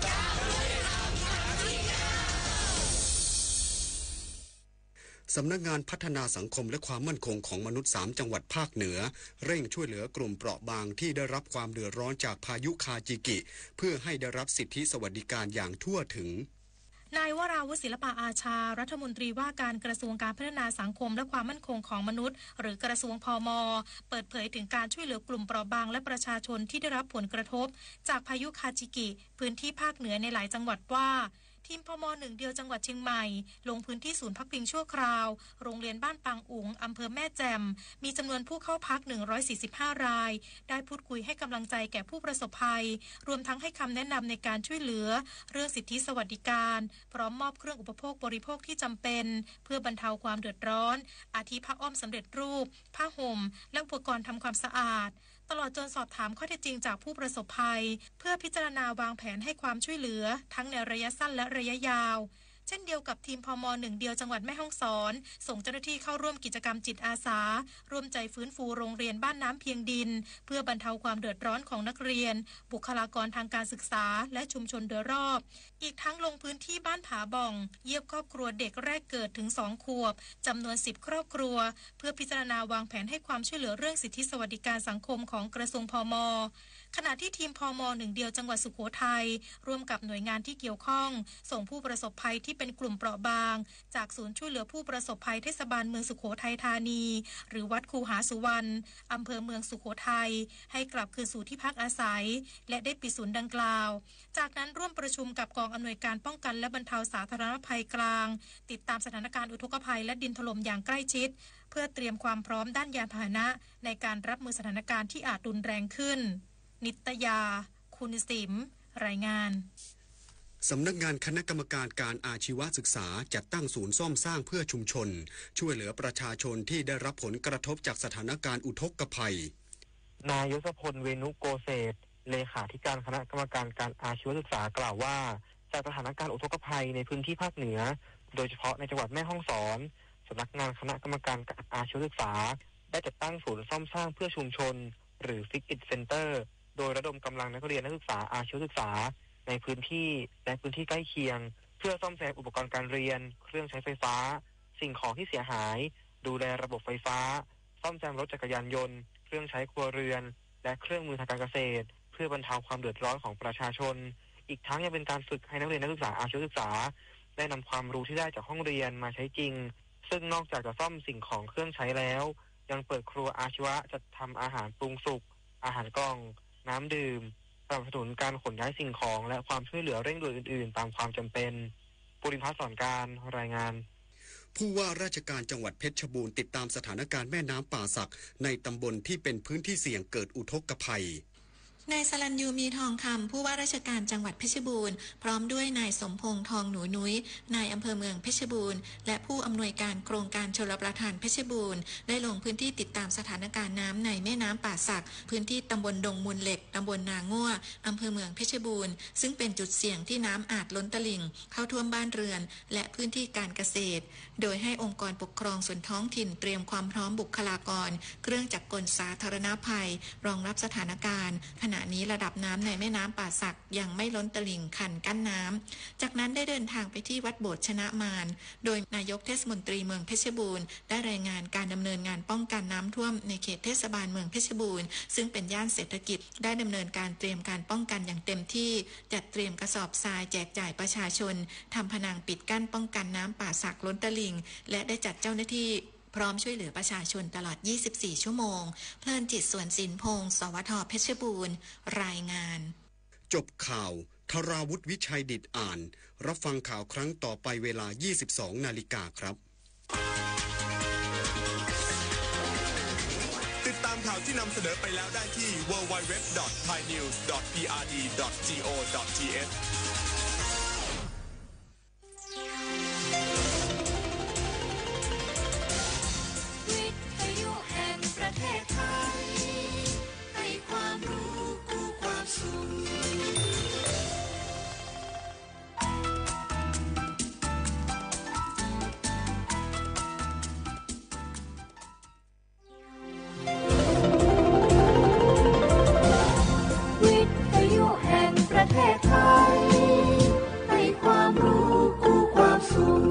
สำนักงานพัฒนาสังคมและความมั่นคงของมนุษย์สามจังหวัดภาคเหนือ เร่งช่วยเหลือกลุ่มเปราะบางที่ได้รับความเดือดร้อนจากพายุคาจิกิ เพื่อให้ได้รับสิทธิสวัสดิการอย่างทั่วถึง นายวราวุธ ศิลปะอาชา รัฐมนตรีว่าการกระทรวงการพัฒนาสังคมและความมั่นคงของมนุษย์ หรือกระทรวง พม. เปิดเผยถึงการช่วยเหลือกลุ่มเปราะบางและประชาชนที่ได้รับผลกระทบจากพายุคาจิกิ พื้นที่ภาคเหนือในหลายจังหวัดว่า ทีม พม. หนึ่งเดียวจังหวัดเชียงใหม่ ลงพื้นที่ศูนย์พักพิงชั่วคราว โรงเรียนบ้านปางอุ๋ง อำเภอแม่แจ่ม มีจำนวนผู้เข้าพัก หนึ่งร้อยสี่สิบห้า ราย ได้พูดคุยให้กำลังใจแก่ผู้ประสบภัย รวมทั้งให้คำแนะนำในการช่วยเหลือ เรื่องสิทธิสวัสดิการ พร้อมมอบเครื่องอุปโภคบริโภคที่จำเป็น เพื่อบรรเทาความเดือดร้อน อาทิ ผ้าอ้อมสำเร็จรูป ผ้าห่ม และอุปกรณ์ทำความสะอาด ตลอดจนสอบถามข้อเท็จจริงจากผู้ประสบภัย เพื่อพิจารณาวางแผนให้ความช่วยเหลือ ทั้งในระยะสั้นและระยะยาว เช่นเดียวกับทีม พม. หนึ่งเดียวจังหวัดแม่ฮ่องสอน ส่งเจ้าหน้าที่เข้าร่วมกิจกรรมจิตอาสา ร่วมใจฟื้นฟูโรงเรียนบ้านน้ำเพียงดิน เพื่อบรรเทาความเดือดร้อนของนักเรียน บุคลากรทางการศึกษา และชุมชนโดยรอบ อีกทั้งลงพื้นที่บ้านผาบ่อง เยี่ยมครอบครัวเด็กแรกเกิดถึงสองขวบ จำนวนสิบครอบครัว เพื่อพิจารณาวางแผนให้ความช่วยเหลือเรื่องสิทธิสวัสดิการสังคมของกระทรวง พม. ขณะที่ทีม พม. หนึ่งเดียวจังหวัดสุโขทัย ร่วมกับหน่วยงานที่เกี่ยวข้อง ส่งผู้ประสบภัยที่เป็นกลุ่มเปราะบาง จากศูนย์ช่วยเหลือผู้ประสบภัยเทศบาลเมืองสุโขทัยธานี หรือวัดคูหาสุวรรณ อำเภอเมืองสุโขทัย ให้กลับคืนสู่ที่พักอาศัย และได้ปิดศูนย์ดังกล่าว จากนั้นร่วมประชุมกับกองอำนวยการป้องกันและบรรเทาสาธารณภัยกลาง ติดตามสถานการณ์อุทกภัยและดินถล่มอย่างใกล้ชิด เพื่อเตรียมความพร้อมด้านยานพาหนะในการรับมือสถานการณ์ที่อาจรุนแรงขึ้น นิตยา คุณสิม รายงาน สำนักงานคณะกรรมการการอาชีวศึกษา จัดตั้งศูนย์ซ่อมสร้างเพื่อชุมชน ช่วยเหลือประชาชนที่ได้รับผลกระทบจากสถานการณ์อุทกภัย นายยศพล เวณุโกเศษ เลขาธิการคณะกรรมการการอาชีวศึกษา กล่าวว่า จากสถานการณ์อุทกภัยในพื้นที่ภาคเหนือ โดยเฉพาะในจังหวัดแม่ฮ่องสอน สำนักงานคณะกรรมการการอาชีวศึกษา ได้จัดตั้งศูนย์ซ่อมสร้างเพื่อชุมชน หรือ Fix It Center โดยระดมกำลังนักเรียนนักศึกษาอาชีวศึกษา ในพื้นที่และพื้นที่ใกล้เคียง เพื่อซ่อมแซมอุปกรณ์การเรียน เครื่องใช้ไฟฟ้า สิ่งของที่เสียหาย ดูแลระบบไฟฟ้า ซ่อมแซมรถจักรยานยนต์ เครื่องใช้ครัวเรือน และเครื่องมือทางการเกษตร เพื่อบรรเทาความเดือดร้อนของประชาชน อีกทั้งยังเป็นการฝึกให้นักเรียนนักศึกษาอาชีวศึกษา ได้นำความรู้ที่ได้จากห้องเรียนมาใช้จริง ซึ่งนอกจากจะซ่อมสิ่งของเครื่องใช้แล้ว ยังเปิดครัวอาชีวะจัดทำอาหารปรุงสุก อาหารกล่อง น้ำดื่ม สนับสนุนการขนย้ายสิ่งของ และความช่วยเหลือเร่งด่วนอื่นๆ ตามความจำเป็น ภูริพัฒน์ สอนการ รายงาน ผู้ว่าราชการจังหวัดเพชรบูรณ์ติดตามสถานการณ์แม่น้ำป่าสักในตำบลที่เป็นพื้นที่เสี่ยงเกิดอุทกภัย นายสรัญญู มีทองคำ ผู้ว่าราชการจังหวัดเพชรบูรณ์ พร้อมด้วยนายสมพงษ์ ทองหนูนุ้ย นายอำเภอเมืองเพชรบูรณ์ และผู้อำนวยการโครงการชลประทานเพชรบูรณ์ ได้ลงพื้นที่ติดตามสถานการณ์น้ำในแม่น้ำป่าสัก พื้นที่ตำบลดงมูลเหล็ก ตำบลนาง่ว อำเภอเมืองเพชรบูรณ์ ซึ่งเป็นจุดเสี่ยงที่น้ำอาจล้นตลิ่งเข้าท่วมบ้านเรือน และพื้นที่การเกษตร โดยให้องค์กรปกครองส่วนท้องถิ่นเตรียมความพร้อมบุคลากร เครื่องจักรกลสาธารณภัย รองรับสถานการณ์ ขณะนี้ระดับน้ำในแม่น้ำป่าสักยังไม่ล้นตลิ่งคันกั้นน้ำ จากนั้นได้เดินทางไปที่วัดโบสถ์ชนะมาร โดยนายกเทศมนตรีเมืองเพชรบูรณ์ ได้รายงานการดำเนินงานป้องกันน้ำท่วมในเขตเทศบาลเมืองเพชรบูรณ์ ซึ่งเป็นย่านเศรษฐกิจ ได้ดำเนินการเตรียมการป้องกันอย่างเต็มที่ จัดเตรียมกระสอบทรายแจกจ่ายประชาชน ทำผนังปิดกั้นป้องกันน้ำป่าสักล้นตลิ่ง และได้จัดเจ้าหน้าที่พร้อมช่วยเหลือประชาชนตลอด ยี่สิบสี่ ชั่วโมง เพลินจิต สวนสินพงษ์ สวท เพชรบูรณ์ รายงาน จบข่าว ธราวุฒิ วิชัยดิษฐอ่าน รับฟังข่าวครั้งต่อไปเวลา ยี่สิบสอง นาฬิกาครับ ติดตามข่าวที่นำเสนอไปแล้วได้ที่ ดับเบิลยู ดับเบิลยู ดับเบิลยู ดอท ไทยนิวส์ ดอท พี อาร์ ดี ดอท จี โอ ดอท ที เอช วิทยุแห่งประเทศไทย ให้ความรู้คู่ความสุข วิทยุแห่งประเทศไทย ให้ความรู้คู่ความสุข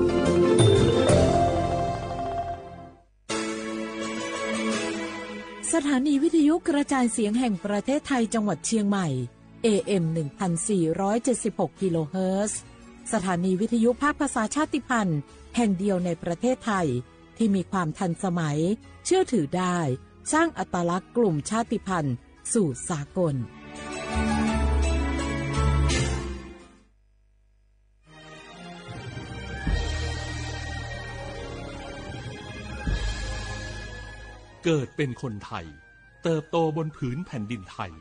สถานีวิทยุกระจายเสียงแห่งประเทศไทยจังหวัดเชียงใหม่ เอ เอ็ม หนึ่งพันสี่ร้อยเจ็ดสิบหก กิโลเฮิรตซ์ สถานีวิทยุภาคภาษาชาติพันธุ์แห่งเดียวในประเทศไทย ที่มีความทันสมัย เชื่อถือได้ สร้างอัตลักษณ์กลุ่มชาติพันธุ์สู่สากล เกิดเป็นคนไทย เติบโตบนผืนแผ่นดินไทย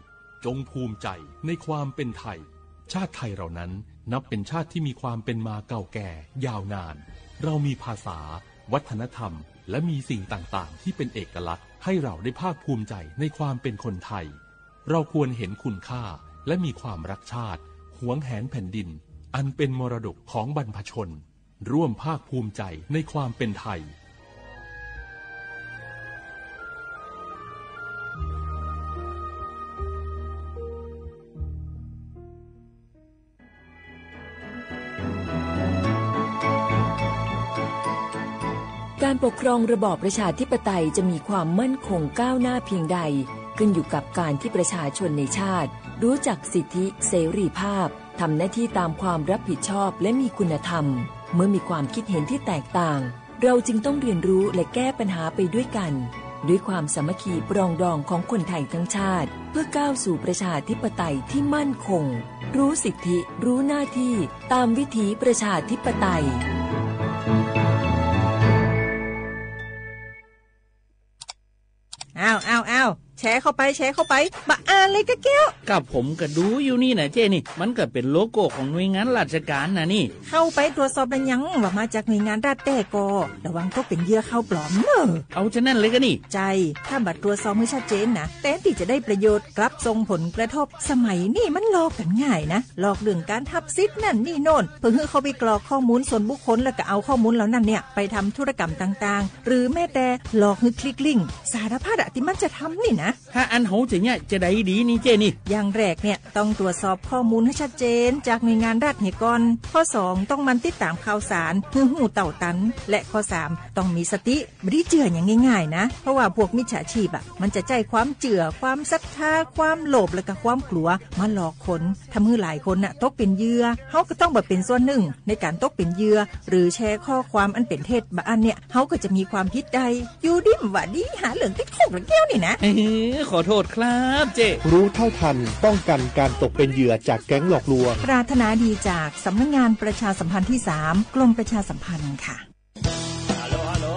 จงภูมิใจในความเป็นไทย ชาติไทยเรานั้นนับเป็นชาติที่มีความเป็นมาเก่าแก่ยาวนาน เรามีภาษา วัฒนธรรม และมีสิ่งต่างๆ ที่เป็นเอกลักษณ์ ให้เราได้ภาคภูมิใจในความเป็นคนไทย เราควรเห็นคุณค่า และมีความรักชาติ หวงแหนแผ่นดิน อันเป็นมรดกของบรรพชน ร่วมภาคภูมิใจในความเป็นไทย การปกครองระบอบประชาธิปไตยจะมีความมั่นคงก้าวหน้าเพียงใด ขึ้นอยู่กับการที่ประชาชนในชาติ รู้จักสิทธิเสรีภาพ ทำหน้าที่ตามความรับผิดชอบและมีคุณธรรม เมื่อมีความคิดเห็นที่แตกต่าง เราจึงต้องเรียนรู้และแก้ปัญหาไปด้วยกัน ด้วยความสามัคคีปรองดองของคนไทยทั้งชาติ เพื่อก้าวสู่ประชาธิปไตยที่มั่นคง รู้สิทธิ รู้หน้าที่ ตามวิถีประชาธิปไตย อ้าว อ้าว อ้าว แชร์เข้าไป แชร์เข้าไป บ่อ่านเลยกะแก้ว ก็ผมก็ดูอยู่นี่นะเจ้นี่ มันก็เป๋นโลโก้ของหน่วยงานราชการนะนี่ เข้าไปตรวจสอบแล้วยังว่ามาจากหน่วยงานรัฐแต๊ก่อ ระวังตกเป๋นเหยื่อข่าวปลอมเน่อ เอาจานั้นเลยกะนี่ ใจ้ ถ้าบ่ตรวจสอบหื้อชัดเจนนะ แตนตี้จะได้ประโยชน์ กลับส่งผลกระทบ สมัยนี้มันหลอกกั๋นง่ายนะ หลอกเรื่องการฮับสิทธิ์นั่นนี่โน่น เพื่อหื้อเข้าไปกรอกข้อมูลส่วนบุคคล แล้วก็เอาข้อมูลเหล่านั้นเนี่ย ไปทำธุรกรรมต่างๆ หรือแม้แต่หลอกหื้อคลิกลิงก์ สารพัดอะตี้มันจะทำนี่นะ ถ้าอั้นเฮาจะเยียะจาใดดีนี่เจ้นี่ อย่างแรกเนี่ย ต้องตรวจสอบข้อมูลหื้อชัดเจนจากหน่วยงานรัฐเหียก่อน ข้อสอง ต้องหมั่นติดต๋ามข่าวสารหื้อฮู้เต้าตัน และข้อสาม ต้องมีสติ บ่ดีเจื้ออย่างง่ายๆ นะ เพราะว่าพวกมิจฉาชีพอะ มันจะใจ๊ความเจื้อ ความศรัทธา ความโลภ และก็ความกลัว มาหลอกคน ทำหื้อหลายคนน่ะ ตกเป๋นเหยื่อ เฮาก็ต้องบ่เป๋นส่วนหนึ่งในก๋านตกเป๋นเหยื่อ หรือแชร์ข้อความอันเป๋นเท็จ บ่อั้นเนี่ย เฮาก็จะมีความผิดได้ อยู่ดีบ่ดี หาเรื่องติดคุกละแก้วนี่นะ เฮ้อ ขอโทษครับเจ้ รู้เท่าทัน ป้องกันการตกเป็นเหยื่อจากแก๊งหลอกลวง ปรารถนาดีจากสำนักงานประชาสัมพันธ์ที่สาม กรมประชาสัมพันธ์ค่ะ ฮัลโหล ฮัลโหล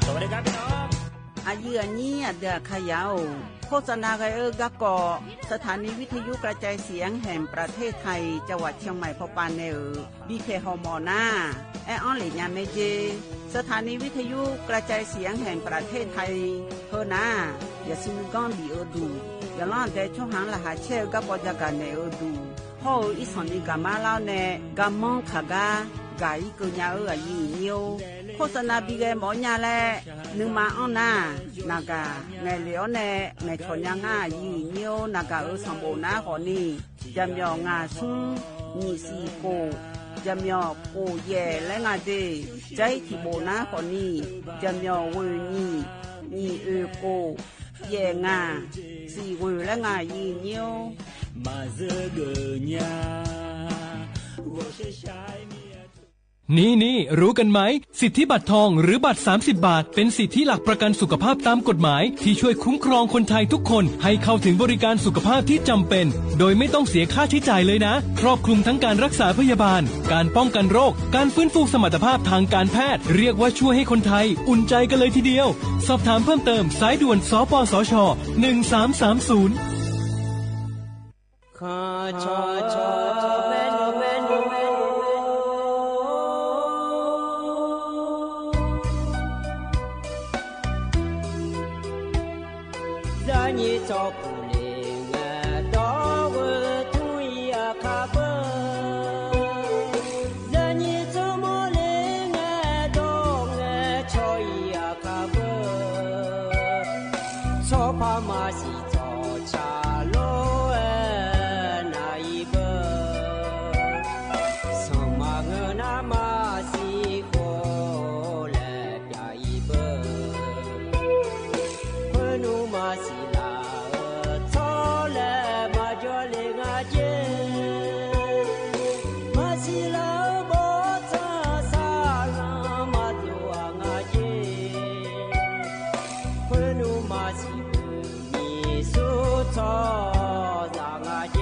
สวัสดีครับพี่น้อง อายื้ออายี้ อาเดือเขย่า โฆษณากั๋นเอ่อกาก็ สถานีวิทยุกระจายเสียงแห่งประเทศไทย จังหวัดเชียงใหม่ พอปาน แน่เอ่อ บีเค ฮอมอ นา แออั้นเหละยาแม่เจ สถานีวิทยุกระจายเสียงแห่งประเทศไทย เฮอนา อย่าซินก้อนบีเอ่อดู อย่าล่อนแต่ช่องหางรหัสแช่เอ่อกาปอจะกั๋นแน่เอ่อดู เพราะเอ่ออีสองนี้กามาเล่าแน่ กาม้องขาก้า กาอี้เกอญาเอ่ออายีเยียว โฆษณาบีแกหมอญาแล นึ่งมาอ้อนนา นากา ไงเหลียวแน่ ไงถอนยางาอายีเยียว นากาเอ่อสองโบนาขอนี้ จะเหมียวงาซุง หยี่สี่โก จะเหมียวโกแย่และงาเจ ใจ๊ถี่โบนาขอนี้ จะเหมียวเว่อหยี่ หยี่เอ่อโก แย่งา สี่เว่อและงาอายีเยียว นี่ๆ รู้กันไหม สิทธิบัตรทองหรือบัตรสามสิบบาท เป็นสิทธิหลักประกันสุขภาพตามกฎหมาย ที่ช่วยคุ้มครองคนไทยทุกคนให้เข้าถึงบริการสุขภาพที่จำเป็น โดยไม่ต้องเสียค่าใช้จ่ายเลยนะ ครอบคลุมทั้งการรักษาพยาบาล การป้องกันโรค การฟื้นฟูสมรรถภาพทางการแพทย์ เรียกว่าช่วยให้คนไทยอุ่นใจกันเลยทีเดียว สอบถามเพิ่มเติม สายด่วน สปสช หนึ่งสามสามศูนย์ ข้าชอชอแม่นแม่นแม่น จะยี่จอกูเลงดอกเวอทุยอาคาเบอ จะยี่จอมอเลงดอกชอยอาคาเบอ ชอพามาสี จอชาโลเอนาอีเบอ สองมาเงินนามาสีโคแลปยาอีเบอ เพื่อนูมาสีลาเออทอแลมาจ่อเลงาเจ มาสีลาเออบอจาสาลามาตัวงาเจ เพื่อนูมาสี มีสุดทอสางาเจ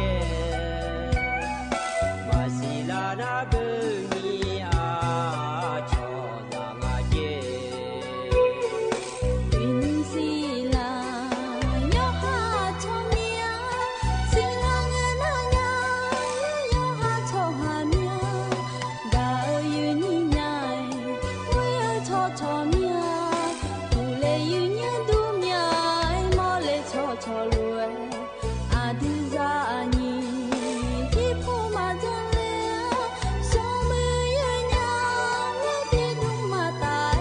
มาสีลานาเบอมีอาชอสางาเจ อินสีลา ยอหาชอเมีย สีลาเงินนายา ยอหาชอหาเมีย กาเออยืนยิ่งใหญ่ เว้ยเออชอชอเมีย กูเลยยืนเยียะดูเมีย มอเลยชอชอรวย อาดื้อซาอาညီ ที่ผู้มาจังเลย สองมือยืนยาว เมื่อที่ดุงมาตาย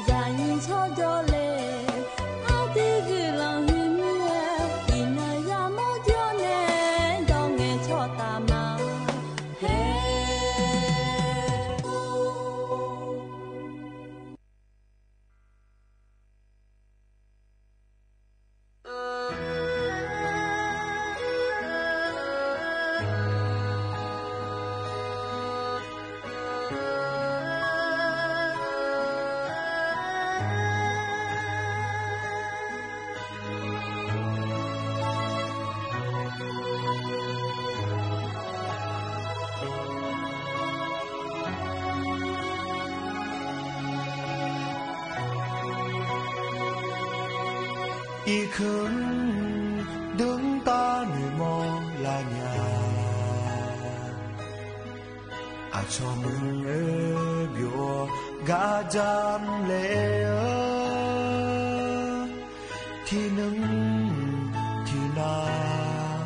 ซาညီชอจอเลย อาดื้อกือหลังหือเมีย อีนายามอเดียวแน่ ดองแงชอตามา အီၣ်ခူၣ်ဒုၣ်တၢ်နုာ်မီၢ်လၢညါ အဆီၣ်မုၢ်ဧၢ ဘျီဂၤဒၣ်လဲၣ်ဧၢ ထံၣ်နုၢ်ထံၣ်နၢ်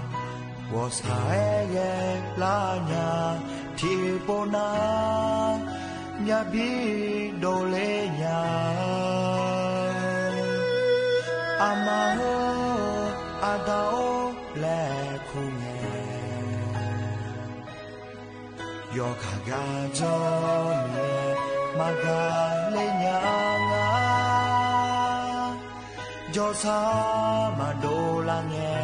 ဝီၢ်ဆၣ်အဲၣ်ဂဲၤလၢညါ ထံၣ်ပိာ်နၢ် ညါဘံၣ်ဒိၣ်လၢညါ အမါဧၢ အတၢ်အိၣ်လဲၣ်ခိၣ်ငဲၣ် ယီၢ်ခၣ်ဂၤကၠီမံၤ မၤဂၤလၢညါ ကၠီဆၣ်မၤဒိၣ်လၢနဲ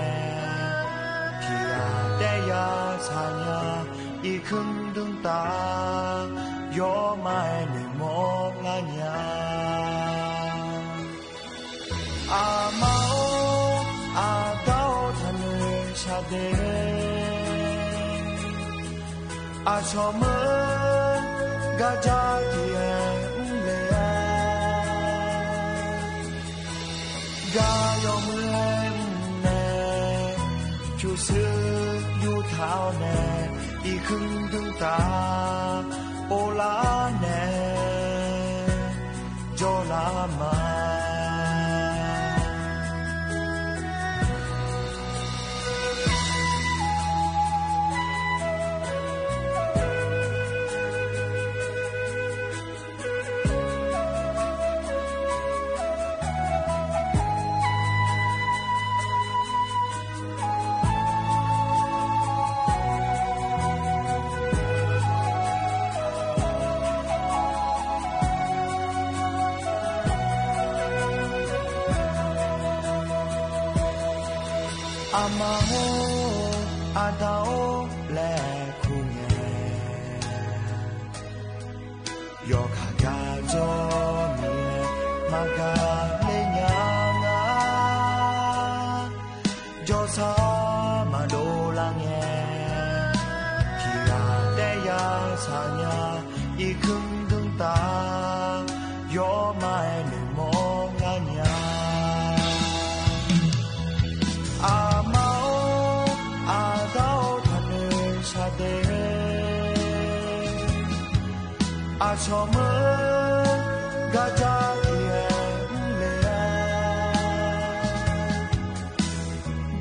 ထံၣ်ယၤတဲယၤဆၣ်ညါ အီၣ်ခူၣ်ဒုၣ်တၢ် ယီၢ်မၤအဲၣ်နုာ်မီၢ်လၢညါ အမါဧၢ အတၢ်အိၣ်တၢ်နုာ်ဆၣ်ဒဲး အဆီၣ်မုၢ် ဂၤဒၣ်က့ၤအဲၣ်အူလဲၣ် ဂၤယီၢ်မုၢ်အဲၣ် ศึกอยู่แถวแหน อีกครึ่งดวงต๋า โอลาแหน จอลามา အမအိၣ် အတၢ်အိၣ် လဲၤခူၣ်ငဲ ယီၤခါကါကၠီမံၤ မၤကၤလၢညါနၤ ကၠီဆၣ်မၤဒိလၢငဲ ထံဂၤတဲယၤဆၣ်ညါ အံၤခုၣ်ဒုၣ်တၢ် ယီၤမၤအဲၣ်န့ၣ် မ်လၢညါ အမအိၣ် အတၢ်အိၣ် ထးနၢၤဆၣ်ဒ့ အဆိမိၣ် ကစၢ်ဒၣ်အဲၣ်လဲၣ်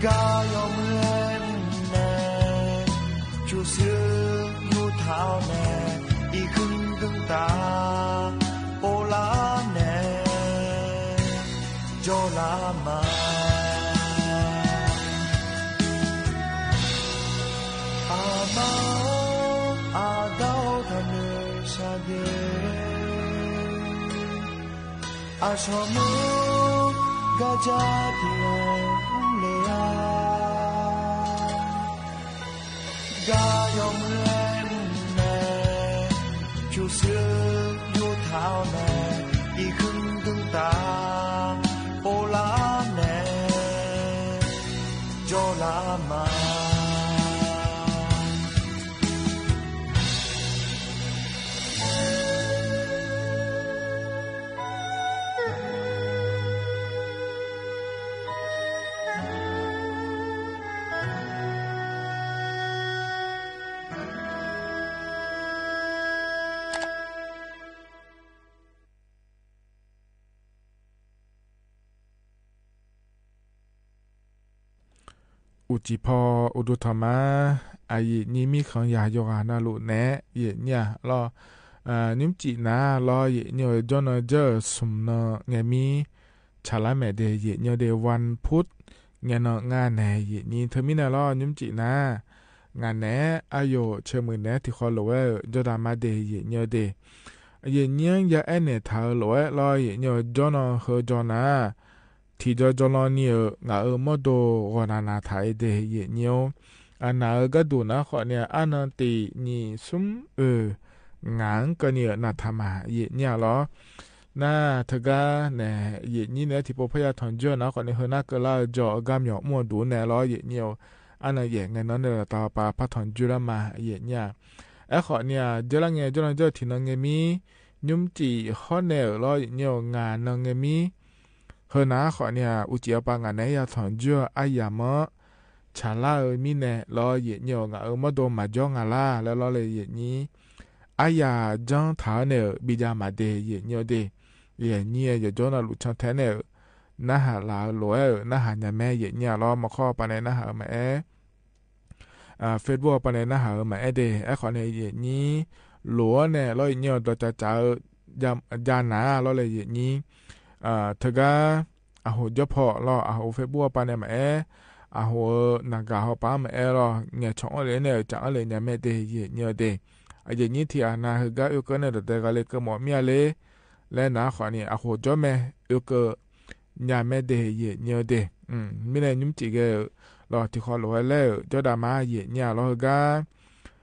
ကါယီၤမုၢ်လဲၣ်န့ၣ် ကၠိဆူယူၢ်ထၢ်အီၤန့ၣ် အံၤခုၣ်ဒုၣ်တၢ် အိၣ်လၢန့ၣ် ကၠီလၢမၤ အမအိၣ် အတၢ်အိၣ် ထးနၢၤဆၣ်ဒ့ အဆိမိၣ် ကစၢ်ဒၣ်အဲၣ်လဲၣ် ကါယီၤမုၢ်လဲၣ်န့ၣ် ကၠိဆူယူၢ်ထၢ်အီၤန့ၣ် အံၤခုၣ်ဒုၣ်တၢ် အိၣ်လၢန့ၣ် ကၠီလၢမၤ အိၣ်ကံၢ်ဖီ အိၣ်ဒိၣ်ထီၣ်မး အယံာ်နံၤမံၣ်ဃံယၤယီၤဂာ်နၤလိာ်နဲ ယံာ်နံၤဧါ လီၤ နံၣ်စံၣ်နၤ လီၤ ယံာ်နံၤ ကၠီနီၢ်ကၠၢၢ် ဆူၣ်နီၢ်ငဲၤမံ ဆၣ်လါမဲာ်ဒ့ ယံာ်နံၤဒ့ ဝၢၼ်းဖုတ် ငဲၤနီၢ်ငါန့ၣ် ယံာ်နံၤ ထၢမံၤန့ၣ်လီၤ နံၣ်စံၣ်နၤ ငါနဲ အယိာ် ဆၢမုၢ်နဲ ထံၣ်ဃီလိာ်ဝဲ ကၠီဒၣ်မါဒ့ ယံာ်နံၤဒ့ ယံာ်နံၤ ယအဲၣ်န့ၢ်ထးအၢလိာ်ဝဲလီၤ ယံာ်နံၤ ကၠီနီၢ်ဟၢကၠီနၤ ထံၣ်ကၠီကၠီလီၤနံၤဧၢ ငါအၢမီၢ်ဒိၣ်ဂီၢ်နၤနၤထးအံၤဒ့ ယံာ်နံၤဧၢ အနၢ်အၢကဒိၣ်နၤဃီန့ၣ် အါနၢ်တံၢ်နံၣ်ဆူၣ်အၢ ငါကၢန့ၣ်ဧၢ နၤထးမး ယံာ်နံၤဧါလီၤ နၤတဂၤန့ၣ် ယံာ်နံၤန့ၣ် ထံၣ်ပိာ်ဖဲယၤထီၣ်ကၠိနၤဃီန့ၣ် ဟၢနၤကလါကၠီအဂၤမၠီၤမီၢ်ဒိၣ်နဲၣ်လီၤ ယံာ်နံၤဧၢ အါနၢ်ယဲၢ် ငဲၤနီၢ်န့ၣ်လီၤ တၢ်ပာ်ဖးထီၣ်ကၠိလၢမး ယံာ်နံၤဧါ အဲၣ်ဃီန့ၣ် ကၠီလၢငဲၤ ကၠီနီၢ်ကၠၢၢ် ထံၣ်နီၢ်ငဲၤမံ နံၣ်စံၣ်ဟီနဲၣ်ဧၢလီၤ ယံာ်နံၤဧၢ ငါနီၢ်ငဲၤမံ ဟၢနၤဃီန့ၣ် အူစံၣ်အပၢ် ငါနဲ ယၤထီၣ်ကၠိ အါယၤမၢ ဆၣ်လါဧၢ မံန့ၣ်လီၤ ယံာ်နံၤဧၢ ငါအၢမီၢ်ဒိၣ်မၤကၠီ ငါလၢ လဲၤလီၤလၢ ယံာ်နံၤ အါယၤကၠီထးန့ၣ်ဧၢ ဘံယၤမးဒ့ ယံာ်နံၤဧၢဒ့ ယံာ်နံၤ ယကၠီနီၢ်လူၣ်ဆီထဲန့ၣ်ဧၢ နဟးလၢလိာ်ဝဲဧၢ နဟးညါမဲ ယံာ်နံၤဧါလီၤ မီၢ်ခီပၤန့ၣ် နဟးအၢမးအဲၣ် Facebook ပၤန့ၣ် နဟးအၢမးအဲၣ်ဒ့ အဲၣ်ဃီန့ၣ် ယံာ်နံၤ လိၣ်အီၤနဲၣ်လီၤ ယံာ်နံၤ ဒီးကၠးကၠးဧၢ ယၤနၤလီၤလၢ ယံာ်နံၤ တဂၤ အဟူးကၠီဖီလီၤ အဟူး Facebook ပၤန့ၣ်မးအဲၣ် အဟူးနဂၤဟီပၤမးအဲၣ်လီၤ ငဲၤဆီၣ်အီၤလဲၣ်န့ၣ် ကၠးအီၤလဲၣ်ညါမဲဒ့ ယံာ်နံၤဧၢဒ့ အယံာ်နံၤထံၣ်အနၤဟၢဂၤအၢကၢန့ၣ် ဒီးတဲဂၤလၢကၢမီၣ်မံဧါလဲၣ် လဲၣ်နၤဃီန့ၣ် အဟူးကၠီမဲ အၢကၢ ညါမဲဒ့ ယံာ်နံၤဧၢဒ့ မ့ၢ်န့ၣ် နံၣ်စံၣ်ဂ့ၤလီၤ ထံၣ်ဃီလိာ်ဝဲလဲၣ် ကၠီဒၣ်မါ ယံာ်နံၤဧါလီၤ ဟၢဂၤ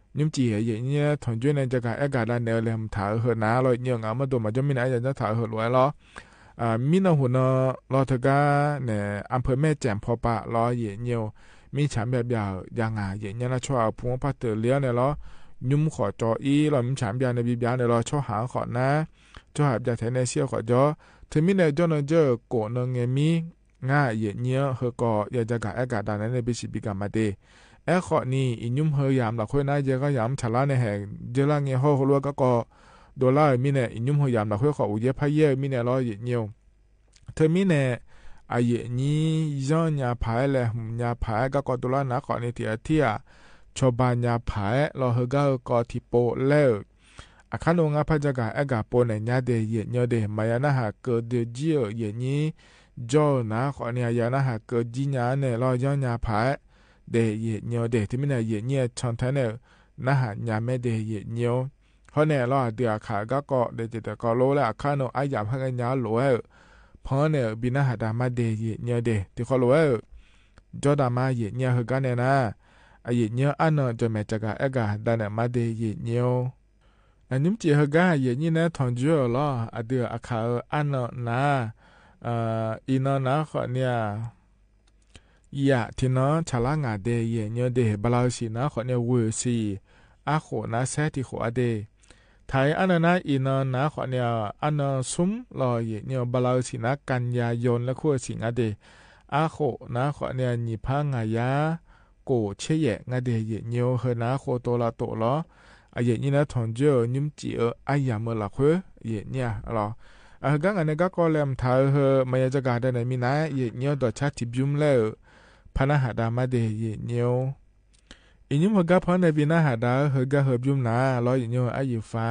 နံၣ်စံၣ်ဂ့ၤ ယံာ်နံၤ ထီၣ်ကၠိန့ၣ် ကၠးကၠးအဲၣ်ကဒါနဲၣ်လၢ မ့ၢ်ထးအၢဟၢနၤလီၤ ယံာ်နံၤဧၢ ငါမီၢ်ဒိၣ်မၤကၠီ မ့ၢ်န့ၣ် အါယၤကၠီထးအၢဟၢလိာ်ဝဲလီၤ မံနီၢ်ဟူးနီၢ်လီၤ တဂၤန့ၣ် အၣ်ဖၢၣ်မဲၣ်စဲၣ်ဖီပၤလီၤ ယံာ်နံၤဧၢ မံဆၣ်ဘျါဘျါဧၢ ယၤနၤ ယံာ်နံၤ လၢဆီအဖုဖးတၢၢ်လံန့ၣ်လီၤ ညူမ်ဃီၣ်ကၠီအံၤလီၤ မံဆၣ်ဘျါန့ၣ် ဘံဘျါန့ၣ်လီၤ ဆီဟးဃီၣ်နၤ ဆီဟးဘျါထဲန့ၣ် စံၣ်ဃီၣ်ကၠီ ထၢမံၤန့ၣ် ကၠီနီၢ်ကၠၢၢ် ကိးနီၢ်ငဲၤမံ ငါယဲၢ်ညိ ဟၢၣ်ကီး ယၤ จะกลับ แอดการ์ ดาเนิร์ด เอสบีซี จะกลับมาเด้ แอดการ์ นี่ อินยุ้มเฮอหยามหลักเฮ้ยนะ เยอะก็หยามฉลาดในแห่ง เยอะละเงย ฮ้อฮู้กั๊กก็ โดลาร์ มีแน่ อินยุ้มเฮอหยามหลักเฮ้ยของ อุ๋ยเย้ย พระเยซู มีแน่ลอ ယဲၢ်ညိ เธอมีแน่ အယဲၢ်ညိ ย้อนญาผาย และหุมญาผาย กั๊กก็ โดลาร์ นะ ข้อนี้ ที่อาเทีย ชอบบาญาผาย ลอเฮอกาเฮอกอ ที่โปะแล้ว อะคาโน งาพระจะกลับ แอดการ์ โปะแน่ญาเด้ ယဲၢ်ညိ เด้ မၤယၤနဟး เกิดเดียว ကြီး ယဲၢ်ညိ ย้อน นะ ข้อนี้ ယၤနဟး เกิดကြီး ญาแน่ลอ ย้อนญาผาย เด้ ယဲၢ်ညိ เด้ ที่มีแน่ ယဲၢ်ညိ ชอนแท้แน่ နဟး ญาแม่ เด้ ယဲၢ်ညိ ฮ้อแน่ลอ เดืออะขา กั๊กก็ เด้ เจ็ด แต่ก็ โล และ อะคาโน อะหยาม เฮอกาญา โล เออ พอแน่ บินหาดามา เด้ ယဲၢ်ညိ เด้ ที่ข้อ โล เออ ย้อนดามา ယဲၢ်ညိ เฮอกาแน่นะ อะယဲၢ်ညိ อะเนิน จะแม่จะกลับ แอดการ์ ดาเนิร์ด มาเด้ ယဲၢ်ညိ อะ ညိမ်จิ เฮอกา ယဲၢ်ညိ นะ ถอนเจื้อลอ อะ เดืออะขา เออ อะเนิน นะ เอ่อ อีเนิน นะ ข้อนี้ ယၤ ที่เนิน ฉลาด งาเด้ ယဲၢ်ညိ เด้ บาลาอือสี นะ ข้อนี้ ဝေႇသီႇ อะ โข นะ แซะ ที่โข อะ เด้ ไถ อะเนิน นะ อีเนิน นะ ข้อนี้ อะเนิน สุม ลอ ယဲၢ်ညိ บาลาอือสี นะ กันยายน และ คู่อือสี งาเด้ อะ โข นะ ข้อนี้ หยี่สิบห้า งายา โก๋ เชษแหยะ งาเด้ ယဲၢ်ညိ เฮอ นะ โข โตละโตลอ อะယဲၢ်ညိ นะ ถอนเจื้อ ညိမ်จิ เออ อะหยาม เออ หลักเฮ้ย ယဲၢ်ညိ ลอ อะ เฮอกา งา ใน กั๊กก็ แล มถา เฮอ มายาจะกลับ ดาเนิร์ด มี นะ ယဲၢ်ညိ ดอจ๋า ที่บุ้มแล้ว พานะหาดามาเด้ ယဲၢ်ညိ อินยุ้มเฮอกา พอแน่ บินหาดา เฮอกา เฮอบุ้มนะ ลอ ယဲၢ်ညိ อะ หยี่สิบห้า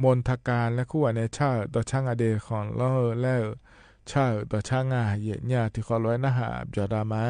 มนทการ และ คู่ อะ ใน เจ้า ดอจ๋า งาเด้ ของลอ เฮอ แล้ว เจ้า ดอจ๋า งา ယဲၢ်ညိ ที่ข้อ โล นะฮะ เปียดามา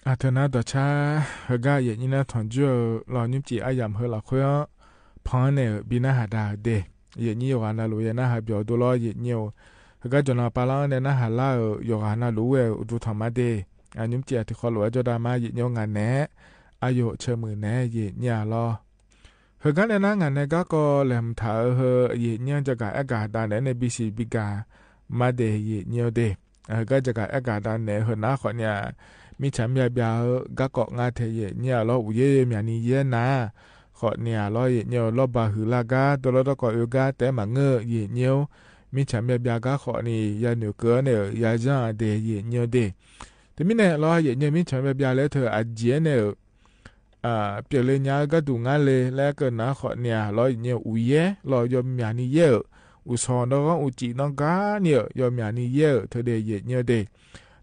အၢ တၢ်နာ် ဒိၣ်ဆၢ ဟဲဂ့ၤ ယဲၢ်နံၣ် နာ်ထွန်ကၠိ လီၤ နံၣ်ပစံး အယၣ်မုၢ်ဟဲလီၤခွ့ ဖီန့ၣ် ဘံနၢ်ဟးဒါဒဲး ယဲၢ်နံၣ် ယိၤဂၤနၢ်လိၤ ယဲၢ်နၢ်ဟးပျီၤဒိလီၤ ယဲၢ်နံၣ်ဧၢ ဟဲဂ့ၤ ကၠီၣ်နီၤပၢ်လီၤ နၢ်ဟးလၢ်ဧၢ ယိၤဂၤနၢ်လိၤဝဲ အိၣ်ဒိၣ်ထီၣ်မးဒဲး အၢ နံၣ်ပစံး အတံၤဃီလိာ်ဝဲ ကၠီဒါမး ယဲၢ်နံၣ်ဧၢ ဂၤနဲ အယိၣ်ဆၢမုၢ်နဲ ယဲၢ်နံၣ်ဧၢလီၤ ဟဲဂ့ၤ နၢ် နၢ် ဂၤနဲ ဂၤကီၢ် လဲၤမုၢ်ထါဧၢ ဟဲ ယဲၢ်နံၣ် ကၠီၣ်ကၣ်အဲၣ်ကၣ်ဒါနဲ နၢ်ဘံစံးဘံကၣ် မးဒဲး ယဲၢ်နံၣ်ဧၢဒဲး ဟဲဂ့ၤ ကၠီၣ်ကၣ်အဲၣ်ကၣ်ဒါနဲ ဟဲနၢ်ဃီန့ၣ် မံဆၣ်မၠၣ်ဘျါဧၢ ဂၤကီၢ် ငါထဲ ယဲၢ်နံၣ်ဧၢလီၤ အိၣ်ယဲၢ်ယဲၢ်မၠးနံၤယဲၢ်နၤ ဃီန့ၣ်လီၤ ယဲၢ်နံၣ်ဧၢ လီၤဘၣ်ဟုၣ်လၢ်ဂၤ ဒီလီၤဒီကီၢ်အၢဂၤ တဲမၤငၢၢ် ယဲၢ်နံၣ်ဧၢ မံဆၣ်မၠၣ်ဘျါ ဂၤဃီန့ၣ် ယၤနုာ်ကၢန့ၣ် ယၤယီၢ်ဒဲး ယဲၢ်နံၣ်ဧၢဒဲး တမံၤန့ၣ်လီၤ ယဲၢ်နံၣ် မံဆၣ်မၠၣ်ဘျါလၢထၢၣ်အကၠ့န့ၣ် အၢ ပျဲၢ်လၢညါ ဂၤဒူၣ်ငါလ့ လၢကနၢ်ဃီန့ၣ်လီၤ ယဲၢ်နံၣ်ဧၢ အိၣ်ယဲၢ်လီၤ ယီၢ်မၠးနံၤယဲၢ်ဧၢ အိၣ်ဆီၣ်နီၣ်ဂီၢ် အိၣ်စံၣ်နီၣ်ဂၤန့ၣ်ဧၢ ယီၢ်မၠးနံၤယဲၢ်ဧၢ ထၢၣ်ဒဲး ယဲၢ်နံၣ်ဧၢဒဲး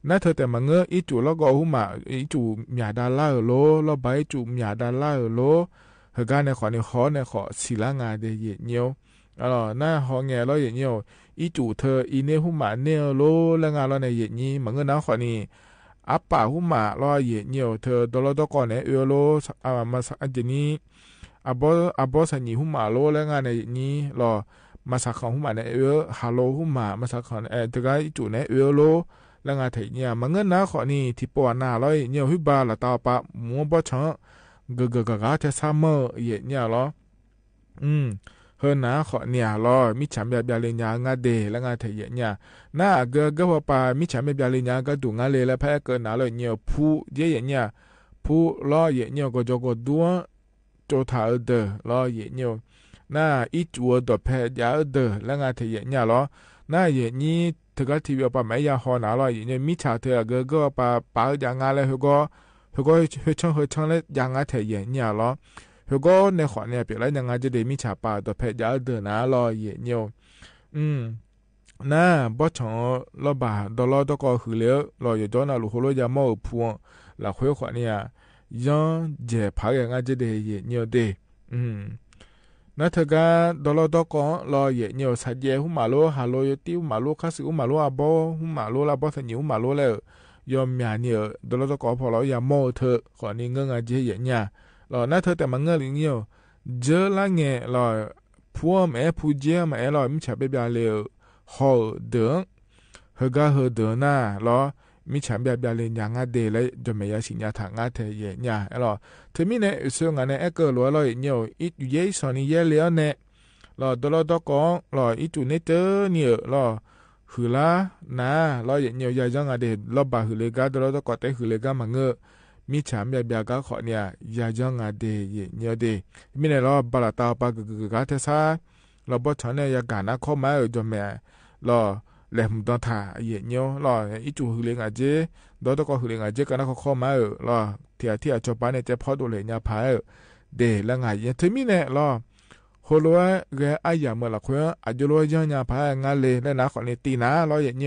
နၢ်ထၢၣ်တဲမၤငၢၢ် အံၣ်စူၣ်လီၢ်ကီၢ်ဟူမး အံၣ်စူၣ်မၠးဒါလၢ်ဧၢလိၤ လီၤဘၣ်အံၣ်စူၣ်မၠးဒါလၢ်ဧၢလိၤ ဟဲဂ့ၤန့ၣ်ဃီန့ၣ် ဟီန့ၣ်ဃီ ဆံးလၢ်ငါဒဲး ယဲၢ်နံၣ်ဧၢ အၢ လီၤ နၢ်ဟီငဲလီၤ ယဲၢ်နံၣ်ဧၢ အံၣ်စူၣ်ထၢၣ်အံၤန့ၣ်ဟူမးန့ၢ်ဧၢလိၤ လၢငါလီၤန့ၣ် ယဲၢ်နံၣ် မၤငၢၢ်နၢ်ဃီန့ၣ် အပၢ်ဟူမးလီၤ ယဲၢ်နံၣ်ဧၢ ထၢၣ်ဒီလီၤဒီကီၢ်န့ၣ် အၢလိၤ အၢ မၤဆၣ် အကၠ့နံၣ် အဘီ အဘီဆၣ်နံၣ်ဟူမးလိၤ လၢငါန့ၣ် ယဲၢ်နံၣ်လီၤ မၤဆၣ်ခီၣ်ဟူမးန့ၣ် အၢ ဟးလိၤဟူမး မၤဆၣ်ခီၣ် အဲ တဂၤအံၣ်စူၣ်န့ၣ် အၢလိၤ လၢငါထဲ ယဲၢ်နံၣ် မၤငၢၢ်နၢ်ဃီန့ၣ် ထံၣ်ပိာ်နၤလီၤ ယဲၢ်နံၣ်ဧၢ ဟုဘၣ်လၢတၢ်အီၣ်ပာ် မူဘီၣ်ဆီၣ် ဂၢၢ်ဂၢၢ်ဂၤဂၤထဲဆၢမၢ ယဲၢ်နံၣ်လီၤ အၢ ဟဲနၢ်ဃီန့ၣ်လီၤ မံဆၣ်မၠၣ်ဘျါလၢညါ ငါဒဲး လၢငါထဲ ယဲၢ်နံၣ် နၢ်အဂ့ၤ ဂ့ၤဝဲပၢ် မံဆၣ်မၠၣ်ဘျါလၢညါ ဂၤဒူၣ်ငါလ့ လၢဖဲအကၢၣ်နၤလီၤ ယဲၢ်နံၣ် ဖူယဲၢ် ယဲၢ်နံၣ် ဖူလီၤ ယဲၢ်နံၣ် ကီၢ်ကၠီၣ်ကီၢ်ဒူ ကၠိထၣ်အၢဒၢးလီၤ ယဲၢ်နံၣ် နၢ် အံၣ်စူၣ်အၢဒီးဖဲဒၣ်အၢဒၢး လၢငါထဲ ယဲၢ်နံၣ်လီၤ နၢ် ယဲၢ်နံၣ် ထၢၣ်ဂၤထံၣ်ဝံၤအီၤပၢ်မၤယါဟီၣ်နၤလီၤ ယဲၢ်နံၣ် မံဆၣ်ထၢၣ်အဂ့ၤ ဂ့ၤဝဲပၢ် ပာ်အၢဒၣ်ငါလၢ ဟဲဂီၤ ဟဲဂီၤ ဟဲဆၢ ဟဲဆၢလၢဒၣ်ငါထဲ ယဲၢ်နံၣ်လီၤ ဟဲဂီၤန့ၣ်ဃီန့ၣ် ပျဲၢ်လၢညါ ငါဒဲး မံဆၣ်ပာ်ဒီးဖဲဒၣ်အၢဒၢးနၤလီၤ ယဲၢ်နံၣ် အၢ နၢ် ဘီၣ်ဆီၣ်လီၤဘၣ် ဒီလီၤဒီကီၢ်ဟုၣ်လ့လီၤ ယိၣ်ကၠီနၢ်လိၤ ဟိလိယါမီၢ်ဧၢ ဖူလၢဃိဃီန့ၣ် ယီၢ်ယဲၢ်ဖးဂ့ၤ ငါဒဲး ယဲၢ်နံၣ်ဒဲး နၢ်ထၢၣ်ဂၤ ဒီလီၤဒီကီၢ်လီၤ ယဲၢ်နံၣ် ဆၣ်ယဲၢ်ဟူမးလိၤ ဟးလိၤယတံၢ်ဟူမးလိၤ ခါစုၣ်ဟူမးလိၤ အဘီဟူမးလိၤ လၢအဘီသညံးဟူမးလိၤလၢ ယီၢ်မၠးနံၤဧၢ ဒီလီၤဒီကီၢ်ဖီလီၤ ယါမီၢ်ဧၢ ထၢၣ်ဃီန့ၣ် ငၢၢ်ငါဒဲး ယဲၢ်နံၣ်လီၤ နၢ်ထၢၣ်တဲမၤငၢၢ်လံနံၣ်ဧၢ ယဲၢ်လၢငဲလီၤ ဖူမ့ၢ်အဲၣ် ဖူယဲၢ်မ့ၢ်အဲၣ်လီၤ မံဆၣ်ဘျါဘျါလၢ ဟီၣ်ဧၢဒၢး ဟဲဂၤဟၢဒၢးနၢ်လီၤ မံဆၣ်ဘျါဘျါလၢညါ ငါဒဲးလၢ ယီၢ်မဲာ်ယါဆံညါထၣ် ငါထဲ ယဲၢ်နံၣ်လီၤ ထၢၣ်မံန့ၣ် အၢ ဆိၣ်ဂၤန့ၣ် အဲၣ်ကၢလိၤလီၤ ယဲၢ်နံၣ်ဧၢ ယဲၢ်အံၣ်စီၤနံၤယဲၢ်လံအီၤန့ၣ် လီၤ ဒီလီၤဒီကီၢ်လီၤ အံၣ်စူၣ်န့ၣ်တၢ်နံၤဧၢ လီၤ ဟုၣ်လၢ်နၤလီၤ ယဲၢ်နံၣ်ဧၢ ယါယီၢ်ငါဒဲး လီၤဘၣ်ဟုၣ်လၢဂၤ ဒီလီၤဒီကီၢ်တဲဟုၣ်လၢဂၤ မၤငၢၢ် မံဆၣ်ဘျါဘျါဂၤဃီန့ၣ် ယါယီၢ်ငါဒဲး ယဲၢ်နံၣ်ဒဲး မံန့ၣ်လီၤ ဘၣ်လီၤတၢ်အီၣ်ပာ်ဂၢၢ်ဂၢၢ်ဂၤဂၤထဲဆၣ် လီၤဘီၣ်ဆီၣ်န့ၣ် ယါကၣ်နါခီမးဧၢ ယီၢ်မဲာ် လီၤ လဲၤမုၢ်ဒီထၣ် ယဲၢ်နံၣ်လီၤ အံၣ်စူၣ်ဟုၣ်လၢငါဒဲး ဒီလီၤဒီကီၢ်ဟုၣ်လၢငါဒဲး ကၣ်နါခီခီမးဧၢ လီၤ ထံၣ်အထံၣ်အကၠီၤပၤန့ၣ် တဲဖီဒိၣ်လၢညါဖးဧၢ ဒဲးလၢငါယဲၢ် ထၢၣ်မံန့ၣ်လီၤ ဟိလိဝဲဂဲၤအါယၤမုၢ်လၢ်ခွ့ အယိလိဝဲယီၢ်ညါဖး ငါလံ လၢနၤဃီန့ၣ်တံၢ်နၤလီၤ ယဲၢ်နံၣ်ဧၢ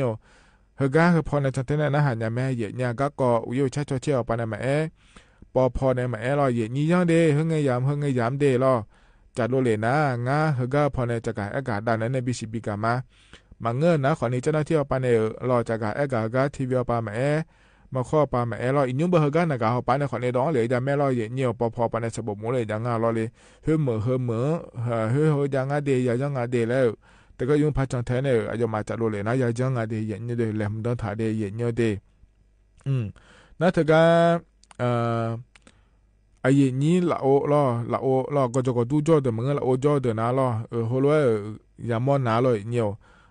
ဟဲဂၤဟဲဖီန့ၣ် တၢ်တဲန့ၣ် နဟးညါမ့ၢ် ယဲၢ်နံၣ် ဂၤကီၢ် ဝံယိၣ်ဆၣ်ဆီၣ်ဆ့အီၤပၤန့ၣ်မ့ၢ်အဲၣ် ပီၤဖီန့ၣ်မ့ၢ်အဲၣ်လီၤ ယဲၢ်နံၣ်ယီၢ်ဒဲး ဟဲငဲယၤ ဟဲငဲယၤမ့ၢ်ဒဲးလီၤ ကၠးဒိၣ်လံနၤ ငါဟဲဂၤဟဲဖီန့ၣ် ကၠးကၣ်အဲၣ်ကၣ်ဒါန့ၣ် နဘံၣ်စံးဘံၣ်ကၣ်မး မၤငၢၢ်နၤဃီန့ၣ် ကၠၢ်နီၣ်ထံအီၤပၤန့ၣ်ဧၢ လီၤ ကၠးကၣ်အဲၣ်ကၣ်ဂၤ ထံၣ်ဝံၤအီၤပၤမ့ၢ်အဲၣ် မၤခီအီၤပၤမ့ၢ်အဲၣ်လီၤ အံၤညိဘၣ်ဟဲဂၤနၤဂၤဟီၣ်ပၤန့ၣ်ဃီန့ၣ် ဒီးလၢယၤမ့ၢ်လီၤ ယဲၢ်နံၣ်ဧၢ ပီၤဖီပၤန့ၣ် ဆၢဘိးမူလၢယၤငါလီၤလံ ဟဲမုာ်ဟဲမုာ် ဟဲဟဲယၤငါဒဲး ယါယီၢ်ငါဒဲးလၢ တကယုၢ်ဖးကၠီၣ်ထဲန့ၣ် အယီၢ်မးကၠးဒိၣ်လံနၤ ယါယီၢ်ငါဒဲး ယဲၢ်နံၣ်ဒဲး လဲၤမုၢ်ဒီထၣ်ဒဲး ယဲၢ်နံၣ်ဒဲး နၢ်ထၢၣ်ဂၤ အယဲၢ်နံၣ်လၢအိၣ်လီၤ လၢအိၣ်လီၤ ကီၢ်ကၠီၣ်ကီၢ်ဒူကၠီၣ်ဒၢး မၤငၢၢ်လၢအိၣ်ကၠီၣ်ဒၢးနၤလီၤ ဟိလိဝဲ ယါမီၢ်နၤလီၤ ယဲၢ်နံၣ်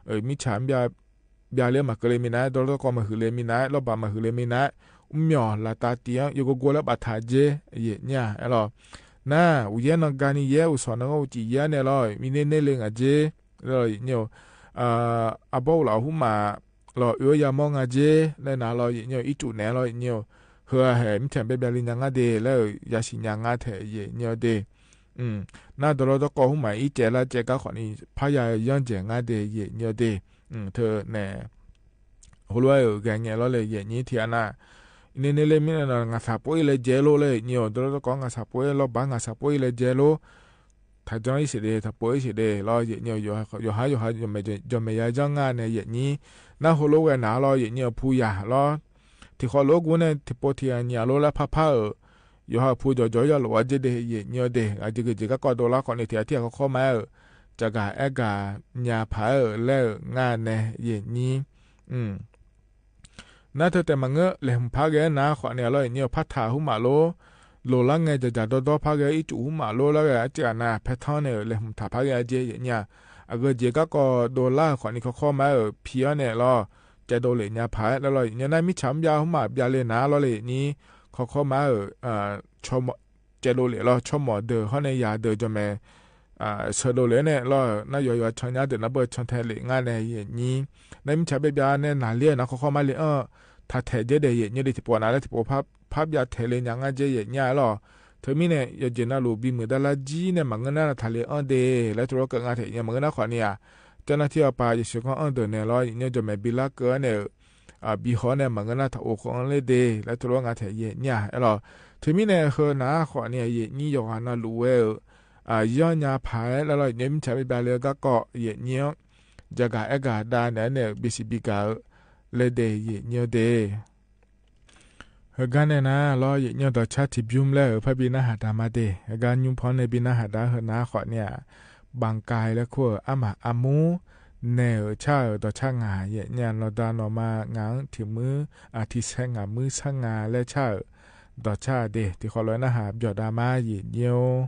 ဧၢ မံဆၣ်ဘျါလၢမၤကလၢမံၤနၤ ဒီလီၤဒီကီၢ်မၤဟုၣ်လၢမံၤနၤ လီၤဘၣ်မၤဟုၣ်လၢမံၤနၤ မၠီၣ်လၢတၢ်တံၢ် ယကဂိၤလၢဘၣ်ထးက့ ယဲၢ်နံၣ်လီၤ နၢ် ဝံယဲၢ်နီၢ်ဂၤနံၤယဲၢ် အိၣ်ဆီၣ်နီၣ်ဂီၢ်အိၣ်စံၣ်ယဲၢ်န့ၣ်လီၤ မံန့ၢ်န့ၢ်လၢငါက့ လီၤ ယဲၢ်နံၣ်ဧၢ အဘီအိၣ်လၢအဟူမး လီၤ အၢယါမီၢ်ငါက့ လၢနၤလီၤ ယဲၢ်နံၣ်ဧၢ အံၣ်စူၣ်နဲလီၤ ယဲၢ်နံၣ်ဧၢ ဟဲဟဲ မံဆၣ်ဘျါဘျါလၢညါငါဒဲး လၢယါဆံညါငါထဲ ယဲၢ်နံၣ်ဧၢဒဲး နၢ် ဒီလီၤဒီကီၢ်ဟူမး အံၣ်စဲးလါစဲးဂၤဃီန့ၣ် ဖးယါယီၢ်ကဲးငါဒဲး ယဲၢ်နံၣ်ဧၢဒဲး ထၢၣ်န့ၣ် ဟိလိဝဲဧၢ ဂဲၤငဲလီၤလၢယဲၢ်နံၣ်ထံၣ်အနၢ် အံၤန့ၣ်န့ၣ်လၢမံန့ၣ် ငါသးပှ့ၤလၢကဲလိလၢယဲၢ်နံၣ်ဧၢ ဒီလီၤဒီကီၢ် ငါသးပှ့ၤလီၤဘၣ် ငါသးပှ့ၤလၢကဲလိ ထးကၠီၣ်အံၤစ့ၢ်ဒဲး သးပှ့ၤအံၤစ့ၢ်ဒဲးလီၤ ယဲၢ်နံၣ်ဧၢ ယိၤဟၣ်ယိၤဟၣ် ယီၢ်မဲာ်ယါယီၢ်ငါန့ၣ် ယဲၢ်နံၣ် နၢ် ဟိလိဝဲနၤလီၤ ယဲၢ်နံၣ်ဧၢ ဖူယၤလီၤ ထံၣ်ဃီလိာ်အူနၢ် ထံၣ်ပိာ်ထံၣ်ညၣ်လိာ်လၢဖးဖးဧၢ, ယွၤဟၢဖူ ယီၤယီၤယီၤလိာ်ဝဲကဲဒဲး ယဲၢ်ညိဒဲး အကဲကဲကဲကီး dollar ဃိးနံၣ် ထံၣ်အထံၣ်အဃီဃီမးဧၢ, စှၤဂၤအဲၣ်ဂၤ ညါဖးဧၢ လဲၣ်ဧၢ ငါနဲ ယဲၢ်ညိ နၢ်ထဲတဲမၤငၢၢ် လဲၤမုာ်ဖးဂဲၤနၤဃိးနံၣ်လီၤ ယဲၢ်ညိ ဖးထးဟူမးလိာ်, လိၣ်လၢငဲၤ ယၤယၤဒီဒီဖးဂဲၤ အီၣ်စူၣ်ဟူမးလိာ်လၢဂဲၤ အစှၤနၤ ဖဲထီၣ်န့ၣ် လဲၤမုာ်ထးဖးဂဲၤအကဲ ယဲၢ်ညိ, အဂ့ၢ်ကဲကီး dollar ဃိးနံၣ်ခီခီမးဧၢ ဖံးအီၤန့ၣ်လီၤ, ကဲဒိးလံာ်ညါဖးလီၤလီၤ ယဲၢ်ညိ နၢ်မ့ၢ်ဆါမ့ၢ်ပျၢ်ဟူမး ပျၢ်လံနၤလီၤလၢယဲၢ်ညိ, ခီခီမးဧၢ ကဲဒိးလံာ်လီၤ ဆီမိၤဒၢး ဟီၣ်န့ၣ်ယၤဒၢး ကၠီၣ်မဲ ဆၢဒိးလံာ်န့ၣ်လီၤ, နၢ်ယွၤယွၤဆီညါဒၢး နၢ်ဘၢၣ်ဆီထဲလံာ် ငါနဲ ယဲၢ်ညိ, နၢ်မ့ၢ်ဆါဘၣ်ပျၢ်န့ၣ် နၤလံနၤ ခီခီမးလံအၢ, ထးထဲးကဲဒဲး ယဲၢ်ညိ ဒ်ထံၣ်ပိာ်နၤလၢထံၣ်ပိာ်ဖး ဖးပျၢ်ထဲလံာ်ညါ ငါကဲ ယဲၢ်ညိလီၤ, ထဲမ့ၢ်န့ၣ် ယက့ၤနၢ်လူၤ ဘံမုာ်တၢ်လၢကၠံန့ၣ် မၤငၢၢ်နၢ်နၤထးလံာ်အၢဒဲး လၢတြီကၢး ငါထဲယဲၢ်ညိ မၤငၢၢ်နၢ်ဃိးနံၣ်ဧါ, ကၠီၣ်နၢ်ထံၣ်အပၢ် ယ့ၣ်ၡူးခီၣ်အၢဒိးန့ၣ်လီၤ ယဲၢ်ညိ ကၠီၣ်မဲ ဘံလၢကၢးန့ၣ် ဘံဟီၣ်န့ၣ် မၤငၢၢ်နၢ်ထးအိၣ်ဃီလၢဒဲး လၢတြီ ငါထဲယဲၢ်ညိလီၤ, ထဲမ့ၢ်န့ၣ် ဟၢနၤဃိးနံၣ် ယဲၢ်ညိ ယွၤနၢ်လူၤဝဲဧၢ ယီၢ်ညါဖးလီၤလီၤ ယဲၢ်ညိ မ့ၢ်ဆါဘၣ်ပျၢ်လၢဂၤကီး ယဲၢ်ညိ စှၤဂၤအဲၣ်ဂၤဒါန့ၣ်န့ၣ် ဘံစံးဘံကၤဧၢ လၢဒဲး ယဲၢ်ညိဒဲး ဟဲဂၤန့ၣ်နၤလီၤ ယဲၢ်ညိ ဒီးဆၣ်ထံဘျုးမလဲၣ်ဧၢ ဖဲဘံနၢ်ဟးဒါမးဒဲး ဟဲဂၤညူဖီန့ၣ် ဘံနၢ်ဟးဒါ ဟၢနၤဃိးနံၣ်ဧါ, ဘၣ်ကၤလၢခိၣ်ဧၢ အါမးအါမူ နဲဧၢ ဆၣ်ဧၢ ဒီးဆၣ်ငါ ယဲၢ်ညိ နီၢ်ဒါနီၢ်မါ ငါထံၣ်မုၢ် အထံဆဲးငါ မုၢ်ဆဲးငါလၢဆၣ်ဧၢ ဒီးဆၣ်ဒဲး ထံၣ်ဃီလိာ်နၢ်ဟး ပျီၣ်ဒါမး ယဲၢ်ညိ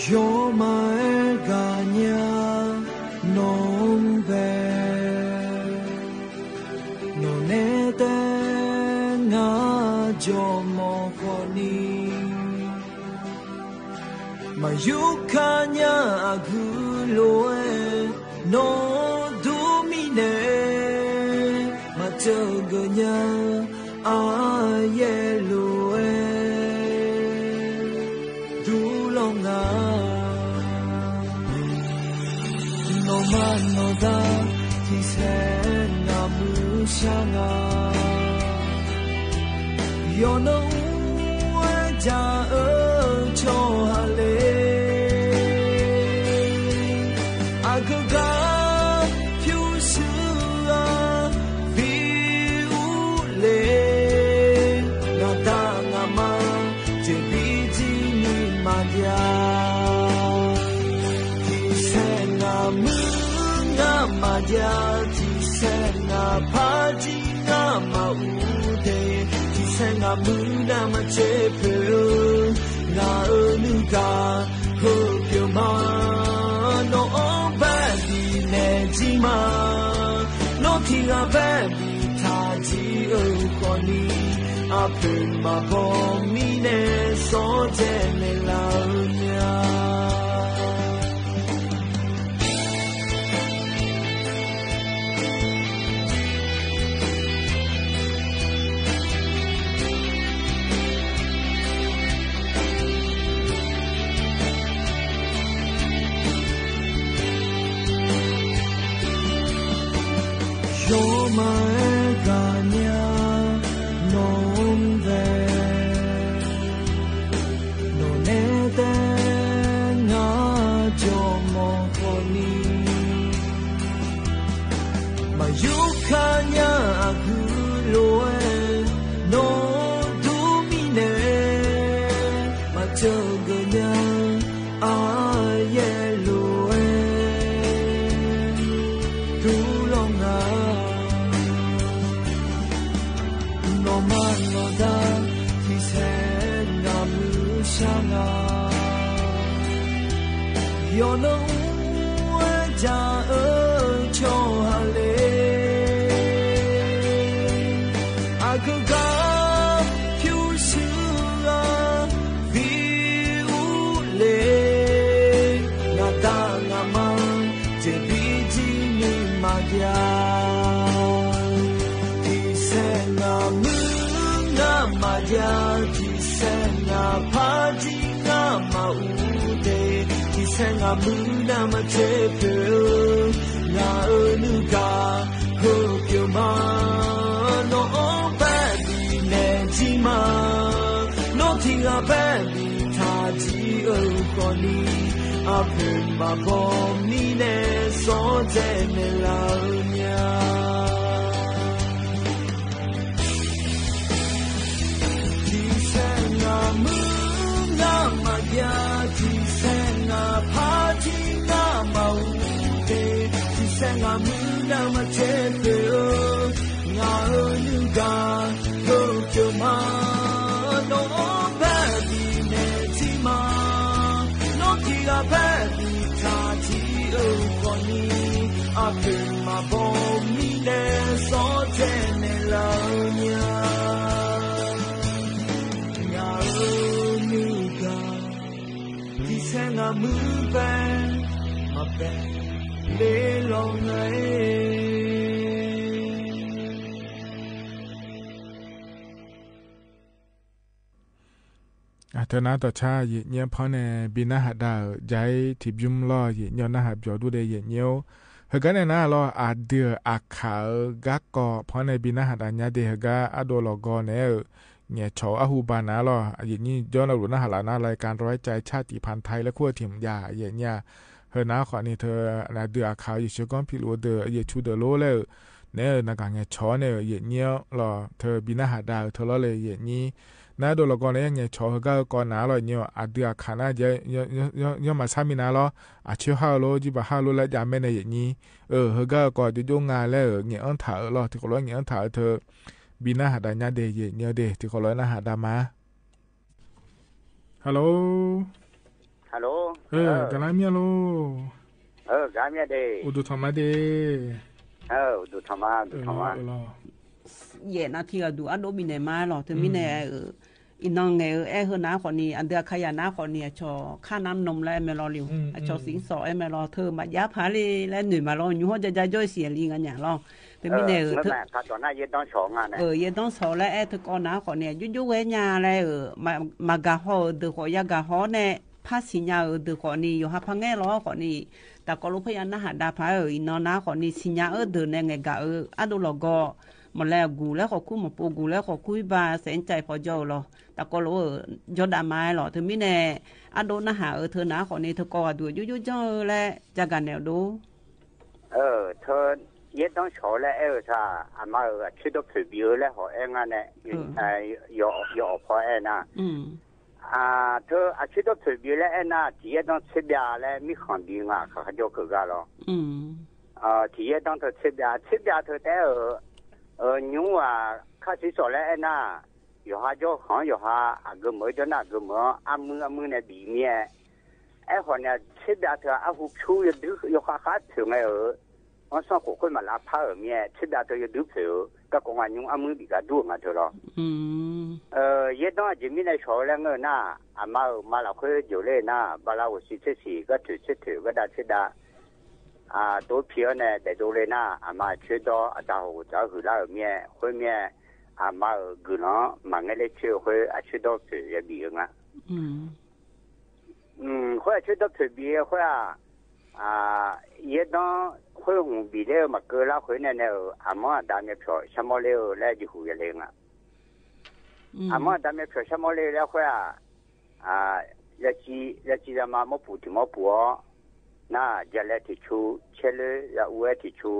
ယွၤမၤအဲၣ်ဂၤညါ နီၢ်ဘဲ နီၢ်နဲတဲ ငါ ကၠီၣ်မိၤဃိးနံၣ် မၤယုၢ်ခါညါအဂုၤ လိၤဝဲ နီၢ်ဒိၣ်မံၤနဲ မၤစၢၤကညီ အါယဲၢ်လိၤဝဲ ဒူလီၤငါ နီၢ်မါနီၢ်ဒါ ထံဆဲးငါ မုၢ်ဆါငါ ယွၤနီၢ်အူဝဲဒၣ်အၢ ဆီဟးလ့ အကကါ ဖၠူစူအ ဘံအူလ့ ငါဒါငါမါ စ့ဘံကံနံၤမၤဒၣ် ထံဆဲးငါ မုၢ်ငါမၤဒၣ် ထံဆဲးငါ ဖါဒံ ငါမၤအူဒဲး ထံဆဲးငါ မုၢ်နၤမၤစၢၤဖဲ ငါအၢနုၢ်ကါ ဟၢဖၠိမး နီၢ်အီၣ်ဘၣ်ဒ်နဲၣ်ကံမး နီၢ်ထံၣ်ဂၤဘၣ်ဒ်ထးကံအၢ ဃိးနံၣ် အဖၢမၤဘီမံၤနဲၣ် စီၤကဲနဲၣ်လၢအၢညါ ယွၤမၤအဲၣ်ဂၤညါ နီၢ်ဘဲ နီၢ်နဲတဲ ငါ ကၠီၣ်မိၤဃိးနံၣ် မၤယုၢ်ခါညါအဂုၤ လိၤဝဲ နီၢ်ဒိၣ်မံၤနဲၣ် မၤစၢၤကညီ အါယဲၢ်လိၤဝဲ ဒူလီၤငါ နီၢ်မါနီၢ်ဒါ ထံဆဲးငါ မုၢ်ဆါငါ ယွၤနီၢ်အူဝဲဒၣ်အၢ ဆီဟးလ့ အကကါ ဖၠူစူအ ဘံအူလ့ ငါဒါငါမါ စ့ဘံကံနံၤမၤဒၣ် ထံဆဲးငါ မုၢ်ငါမၤဒၣ် ထံဆဲးငါ ဖါဒံ ငါမၤအူဒဲး ထံဆဲးငါ မုၢ်နၤမၤစၢၤဖဲ ငါအၢနုၢ်ကါ ဟၢဖၠိမး ဘၣ်မီးထါထံဧိၤဃီန့ၣ် အဖျၢၣ်မၤဘီမံၤနဲ စီၤဒဲနဲလ်လၢညါ ထံဆဲးငါမုၢ်ငါမၤယၤ ထံဆဲးငါဖါထံငါမၤအူဒ့ ထံဆဲးငါမုၢ်နၢ်မၤထဲပၢၢ်ဧၢ ငါဧၢနုၢ်ဂၤ ဒိၣ်ကၠိမး နီၢ်ဘၣ်ဒ်နဲၣ်ထံမး နီၢ်ကံဂၤဘၣ်ဒ်ထါထံဧိၤဃီန့ၣ် အဖျၢၣ်မၤဘီမံၤနဲ စီၤဒဲနဲလ်လၢညါ ငါဧၢနုၢ်ဂၤ ထံဆဲးငါမုၢ်ပဲ မၤပဲလ့လီၤနၤ အတၢ်နါတီၢ်ဆါ ယဲၢ်ညိဖီန့ၣ် ဘံနါဟးဒါဧၢ ယဲၢ်ထံဘျုးလီၤ ယဲၢ်ညိနါဟးပျီၤဒူဒဲး ယဲၢ်ညိ ဟဲကါန့ၣ်နၤလီၤ အဒုးအခးဧိၤ ဂၤကီၢ်ဖီန့ၣ် ဘံနါဟးဒါညါဒဲး ဟဲကါအဒိၣ်လီၤဂီၤန့ၣ် ငဲၤဆီအဟူဘၣ်နၤလီၤ ယဲၢ်ညိ ကၠီနရူၣ်နါဟးလးနၤ လၢကၣ်တြီကၠဲးဆၣ်တံၢ်ဖၣ်ထါလၢခိၣ်ထံးမူဒါ ယဲၢ်ညိ ဟဲနၤဃီန့ၣ် ထၢနၤဒုးအခးဧိၤ ယဲၢ်ဆၢကီၢ်ဖံးလိာ်ဒၢး ယဲၢ်ဆူဒၢးလိလဲၣ် နဲနၤကၣ်ငဲၤဆီန့ၣ် ယဲၢ်ညိလီၤ ထၢဘံနါဟးဒါဧိၤ ထၢလီၤလၢယဲၢ်ညိ နၤဒိၣ်လီၤဂီၤန့ၣ် ယဲၢ်ညိ ဟဲကါဧိၤကီၢ်နၤလီၤ ယဲၢ်ညိ အဒုးအခးနၤ ယဲၢ် ယဲၢ်မၤဆါမံၤနၤလီၤ အဆၢဟးဧိၤလီၤ ယဘၣ်ဟးလီၤလၢယမဲာ်န့ၣ် ယဲၢ်ညိ အၢ ဟဲကါဧိၤကီၢ် ကၠိကၠိငါလဲၣ်ဧိၤ ငဲၤအၢထးဧိၤလီၤ ထံကီၢ်လီၤ ငဲၤအၢထးဧိၤထၢ ဘံနါဟးဒါညါဒဲး ယဲၢ်ညိဒဲး ထံကီၢ်လီၤ နါဟးဒါမး ဟဲလိ ဟဲလိ အၢ တၢ်လၢမ့ၢ်လီၤ အၢ ဂၤမ့ၢ်ဒဲး အိၣ်ဒိၣ်ထီၣ်မးဒဲး အၢ အိၣ်ဒိၣ်ထီၣ်မး ဒိၣ်ထီၣ်မး ယဲၢ်နၤထံဂၤဒုး အဒိၣ်မံၤနဲမးလီၤ တမံၤနဲ အံၤနီၢ်ငဲၤဧိၤ အဲၣ်ဟၢနၤဃီန့ၣ် အဒုးအခးယၤနၤဃီန့ၣ် အဆီၣ်ခါနါနုံလဲၣ် အဲၣ်မ့ၢ်လီၤလံ အဆီၣ်စံးစီၤ အဲၣ်မ့ၢ်လီၤ ထၢမၤယါဖးလံ လၢနုာ်မးလီၤ ညူဟီၣ်ယါယါယီၢ်စံးလံ ဂၤညါလီၤ တမံၤနဲ ယဲၢ်ဒိၣ်ဆီၣ်လၢအဲၣ်ထၢကီၢ်နၤဃီန့ၣ် ယိယိဝဲညါလၢ မၤဂၤဟီၣ်ဧိၤ ဒုးဃီယါဂၤဟီၣ်န့ၣ် ဖးဆံညါဧိၤ ဒုးဃီန့ၣ် ယိၤဟးဖးငဲၢ်လီၤဃီန့ၣ် တၢ်ကီလိာ်ဖဲယါနါဟးဒါဖးဧိၤ အံၤနီၢ်နၤဃီန့ၣ် ဆံညါဧိၤ ဒုးနဲငဲၤဂၤဧိၤ အဒိၣ်လီၤဂီၤ မ့ၢ်လဲၤဂူာ်လၢဟီၣ်ခိၣ် မ့ၢ်ပိာ်ဂူာ်လၢဟီၣ်ခိၣ်ဘၣ် စဲးကၠဲးဖီကၠီဧိၤလီၤ တၢ်ကီလိာ်ဧိၤ ယိဒၣ်မးလီၤ တမံၤနဲ အဒိၣ်နါဟးဧိၤ ထၢနၤဃီန့ၣ် ထၢကီၢ်ဂၤဒုး ယိယိယီၢ်ဧိၤလၢ ကၠါဂၤနဲၣ်ဒိၣ် အၢ ထၢ ယဲၢ်ဒိၣ်ဆီၣ်လၢအဲၣ်ဧိၤဆၣ် အမါဧိၤ အဆၢဒိၣ်ဖျၢၣ်ဘံၤဧိၤလၢဟီၣ်အဲၣ်ငါန့ၣ် ယအိၣ်ဖီအဲၣ်နၤ ထၢ အဆၢဒိၣ်ဖျၢၣ်ဘံၤလၢအဲၣ်နၤ ထံၣ်ယဲၢ်ဒိၣ်ဆၢဘျးလၢမ့ၢ်ဃီၣ်ဒံး ငါခးကၠီကၢၢ်ဂၤလီၤ ထံၣ်ယဲၢ်ဒိၣ်ထၢဆၢဘျး ဆၢဘျးထၢတဲဧိၤ ညူဝဲ ခါဆံးစီၣ်လၢအဲၣ်နၤ ယိၤဟးကၠီဃီ ယိၤဟး အဂၢၢ်မုၢ်ကၠီနၢ်ဂၢၢ်မုၢ် အမုၢ်အမုၢ်န့ၣ်ဘံၣ်မ့ၢ် အဲၣ်ဟီၣ်န့ၣ် ဆၢဘျးထၢအဟူးဖၠူယဒုး ယိၤဟးဃါဖျၢၣ်ငဲဧိၤ အီၣ်ဆီၣ်ခိၣ်ဃိမးလၢဖးဧိၤမ့ၢ် ဆၢဘျးထၢယဒုးဖျၢၣ်ဧိၤ ကၢ်ကိးမးညူအမုၢ်ဘံၣ်ကဒူၣ်မးထၢလီၤ ယဲၢ်ဒိၣ်အက့မ့ၢ်န့ၣ်ဆီၣ်လၢငဲၢ်နၤ အမါဧိၤ မၤလၢဃုာ်ယိၤလၢနၤ ဘၣ်လၢဝဲစံးဆၢစံး ကထၢၣ်ဆၢထၢၣ် ကဒၣ်ဆၢဒၣ် တိဖံးအီၤန့ၣ် ဒဲးဒိးလၢနၤ အမါဆၢဒီးအတၢ်ဟီၣ်ကတၢၢ်ဟုၣ်လၢဧိၤမ့ၢ် ဃိမ့ၢ် အမါဧိၤဂုာ်လီၤ မၤငဲလၢဆၢဃိ အဆၢဒိၣ်ဖျၢၣ်ယဘံၣ်ဧိၤ ဃိအဆၢဒိၣ်ဖျၢၣ်ဘံၣ်ဃိ ယဲၢ်ဒိၣ်ဃိဟုၣ်ဘံၣ်လၢမၤကၢလၢဃိန့ၣ်န့ၣ်ဧိၤ အမါအဒါမ့ၢ်ဖျိးဆၢမီလ့ဧိၤလၢယဟူးယလဲၤငါ အမါအဒါမ့ၢ်ဖျိးဆၢမီလ့လၢဃိ ယစံး ယစံးယမါမီၢ်ပူၤထံၣ်မီၢ်ပူၤအီၤ နၤ ယလဲၤထံၣ်ဆူ ဆဲးလၢယအူဝဲထံၣ်ဆူ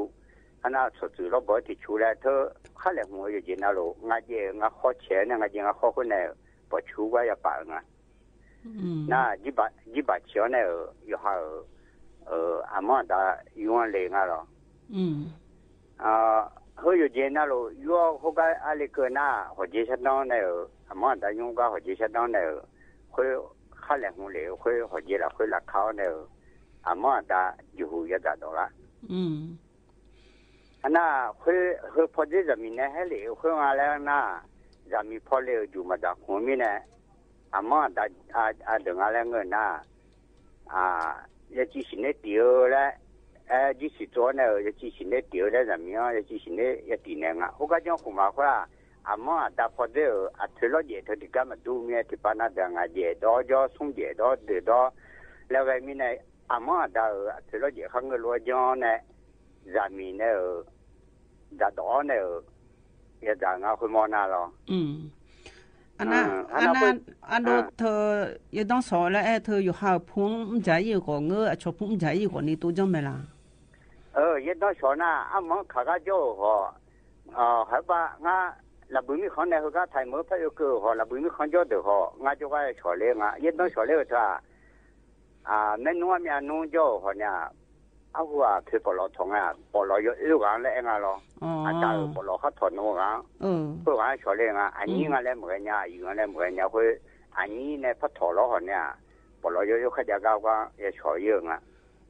ဟါနၤ ဆီၣ်စုၤလီၤဘီထံၣ်ဆူလၢထၢ ခါလဲၣ်ဟူးယယဲၢ်နၤလိၤ ငါယဲၢ်ငါဃီဆဲးန့ၣ် ငါယဲၢ်ငါဃီဃိန့ၣ် ပိာ်ဆူဝဲယပၢ်ဧိၤငါ နၤ ယဘၣ်ဆံးအီၤန့ၣ်ဧိၤ ယိၤဟးဧိၤ အမါအဒါယွၤလဲၤငါလီၤ ဟိယိၤယဲၢ်နၤလိၤ ယွၤဟိုကါအါလ့ၤကၢၢ်နၤ ဟီၣ်ကၠ့ဆၢဒီန့ၣ်ဧိၤ အမါအဒါယွၤဟိုကါဟီၣ်ကၠ့ဆၢဒီန့ၣ်ဧိၤ ဃိ ခါလဲၣ်ဟူးလဲၣ် ဃိဟီၣ်ကၠ့လၢဃိလၢခါအီၤန့ၣ်ဧိၤ အမါအဒါယဟူးယသးဒီးလၢ ဟါနၤ ဃိ ဟၢဖီဒ့ၣ် ဇာမံၤန့ၣ်ဟဲလံ ဃိငါလၢနၤ ဇာမံၤဖီလံ ယူၢ်မၤတၢ်ဃူမံၤန့ၣ် အမါအဒါ အဒုးငါလၢငဲၢ်နၤ ယစံးဆံးန့ၢ်တံၢ်ဧိၤလၢ အဲ ယစံးသိးန့ၣ်ဧိၤ ယစံးဆံးန့ၢ်တံၢ်ဧိၤလၢ ဇာမံၤဧိၤ ယစံးဆံးန့ၢ်ယတံၢ်န့ၣ်ငါ ဟိုကါညီဃူးမးဃိ အမါအဒါဖီဒ့ၣ်ဧိၤ အထုးလီၤယဲၢ်ထၢတံၢ်ကါမးဒူမံၤ ထံၣ်ပာ်နၤဒီးငါယဲၢ်ဒီး ယီၤဆူယဲၢ်ဒီးဒၢးဒီး လၢဂဲၤမံၤန့ၣ် အမါအဒါဧိၤ အထုးလီၤယဲၢ်ဃါငဲၢ်လိၤအီၤန့ၣ် ဇာမံၤန့ၣ်ဧိၤ ဒၣ်ဒီးအီၤန့ၣ်ဧိၤ ယသးငါဃုမီနၤလီၤ အနၢ် အနၢ် အဒိ တၢ် ယဲဒိၣ်စီၤလၢအဲၣ်တၢ် ယိၤဟၣ်အဖိမုၣ်ကၠီအံၤအဂီၢ် ငါအဆီဖိမုၣ်ကၠီအံၤအဂီၢ်န့ၣ် တိစၢၤမ့ၢ်လၢ်. ယဲဒိၣ်စီၤနၢ် အမၢခးကၠီအဂီၢ် ဟဲဘၣ် ငါ လၢဘုးမုၢ်ခီန့ၣ် ဟဲကၠီထၢၣ်မုၢ်ဖဲယိၤကၢအဂီၢ် လၢဘုးမုၢ်ခီကၠီဒၢးအဂီၢ် ငါကၠီကၠီဆီၤလ့ ငါ ယဲဒိၣ်စီၤလ့အတၢ် မ့ၢ်နူအမံၤနူကၠီအဂီၢ်န့ၣ် အဃိ အဖဲပီၣ်လီၤထီၣ်ငါ ပီၣ်လီၤယိၤအၢဂၤလၢအဲၣ်ငါလီၤ. အတၢ်ပီၣ်လီၤခီထီၣ်နူဂၤ ပၢဂၤဆီၤလ့ ငါ အနံၣ် ငါလၢမုၢ်ဂီၤညါ အယုၢ်လၢမုၢ်ဂီၤညါ အဃိ အနံၣ်န့ၣ်ဖးထီၣ်လီၤဟီန့ၣ် ပီၣ်လီၤယိၤယိၤခဲဒၣ်ဂၤဝဲ ယဲဆီၤယဲငါ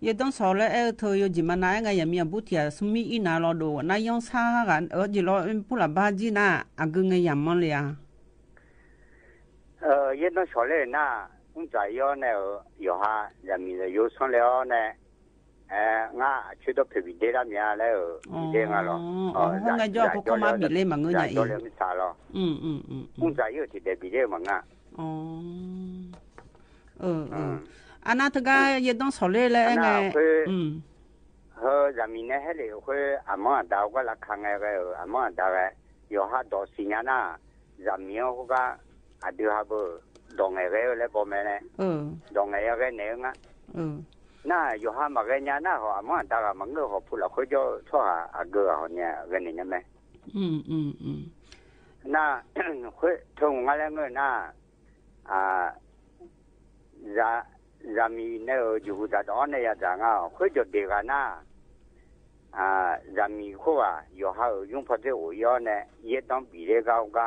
ယဲဒိၣ်စီၤလၢအဲၣ်တၢ် ယိၤကၠံမနၤအဲၣ်ငါ ယမံၤအဘူးထံး ဆူမံအံၤနၤလီၤဒီး နၢ်ယီၣ်ဆါဂၤ အၢ ယံာ်လီၤ ပူၤလၢ်ဘါကၠံနၤ အဂုၤဂၤယၤမီၢ်လံဧါ. ယဲဒိၣ်စီၤလ့နၤ အုၣ်စၢ်ယီၣ်န့ၣ် ယိၤဟၣ် ယၤမံၤလၢယိၤဆီလ့အီၤန့ၣ် ငါအဆၢဒီးဖဲဘံၣ်ဒ့တၢ်မံၤလၢ ဘံၣ်ဒ့ငါလီၤ. ဟိုး ငါကၠီဖိကီၢ်မါဘံၣ်လ့မး ငါယၤအံၤ လၢမုၢ်ဆါလီၤ. အုၣ်စၢ်ယီၣ်ထံၣ်ဒဲးဘံၣ်ဒ့မး ငါ အနၢ်တဂၤ ယဲဒိၣ်စီၤလ့လၢအဲၣ်ငါ ဟဲ ယၤမံၤန့ၣ်ဟဲလံအဃိ အမၢအဒါကွၢ်လၢခါငဲဂဲၤ အမၢအဒါဂဲၤ ယိၤဟၣ်ဒီးစံၣ်ညါနၤ ယၤမံၤအဃိက အဒုးဟးဘၢ ဒီးငဲဂဲၤလၢဘီမဲာ်န့ၣ် ဒီးငဲဂဲၤန့ၣ်ငါ နၤ ယိၤဟၣ်မၤဂဲၤညါနၤဟီ အမၢအဒါဂၤမၤငၢၢ်ဟီ ဖူလၢ်ဃုကၠီထီၣ်ဧါ အဂုၤဂၤဟီန့ၣ် ဂဲၤန့ၣ်ညါမ့ၢ် နၤ ဃု ထၢမုၢ်ငါလၢငၢၢ်နၤ ယၤမံၤန့ၣ် ယဟူးသးဒီးအီၤန့ၣ် ယၤဒၣ်ငါ ဃုကၠီဒဲးဂၤနၤ ယၤမံၤခိၣ်ဧါ ယိၤဟၣ်ဧၢ ယိၣ်ဖီသ့ၣ်အိၣ်အံၤအီၤန့ၣ် ယဲဒိၣ်ဘံၣ်ဒ့ဂၤဂၤ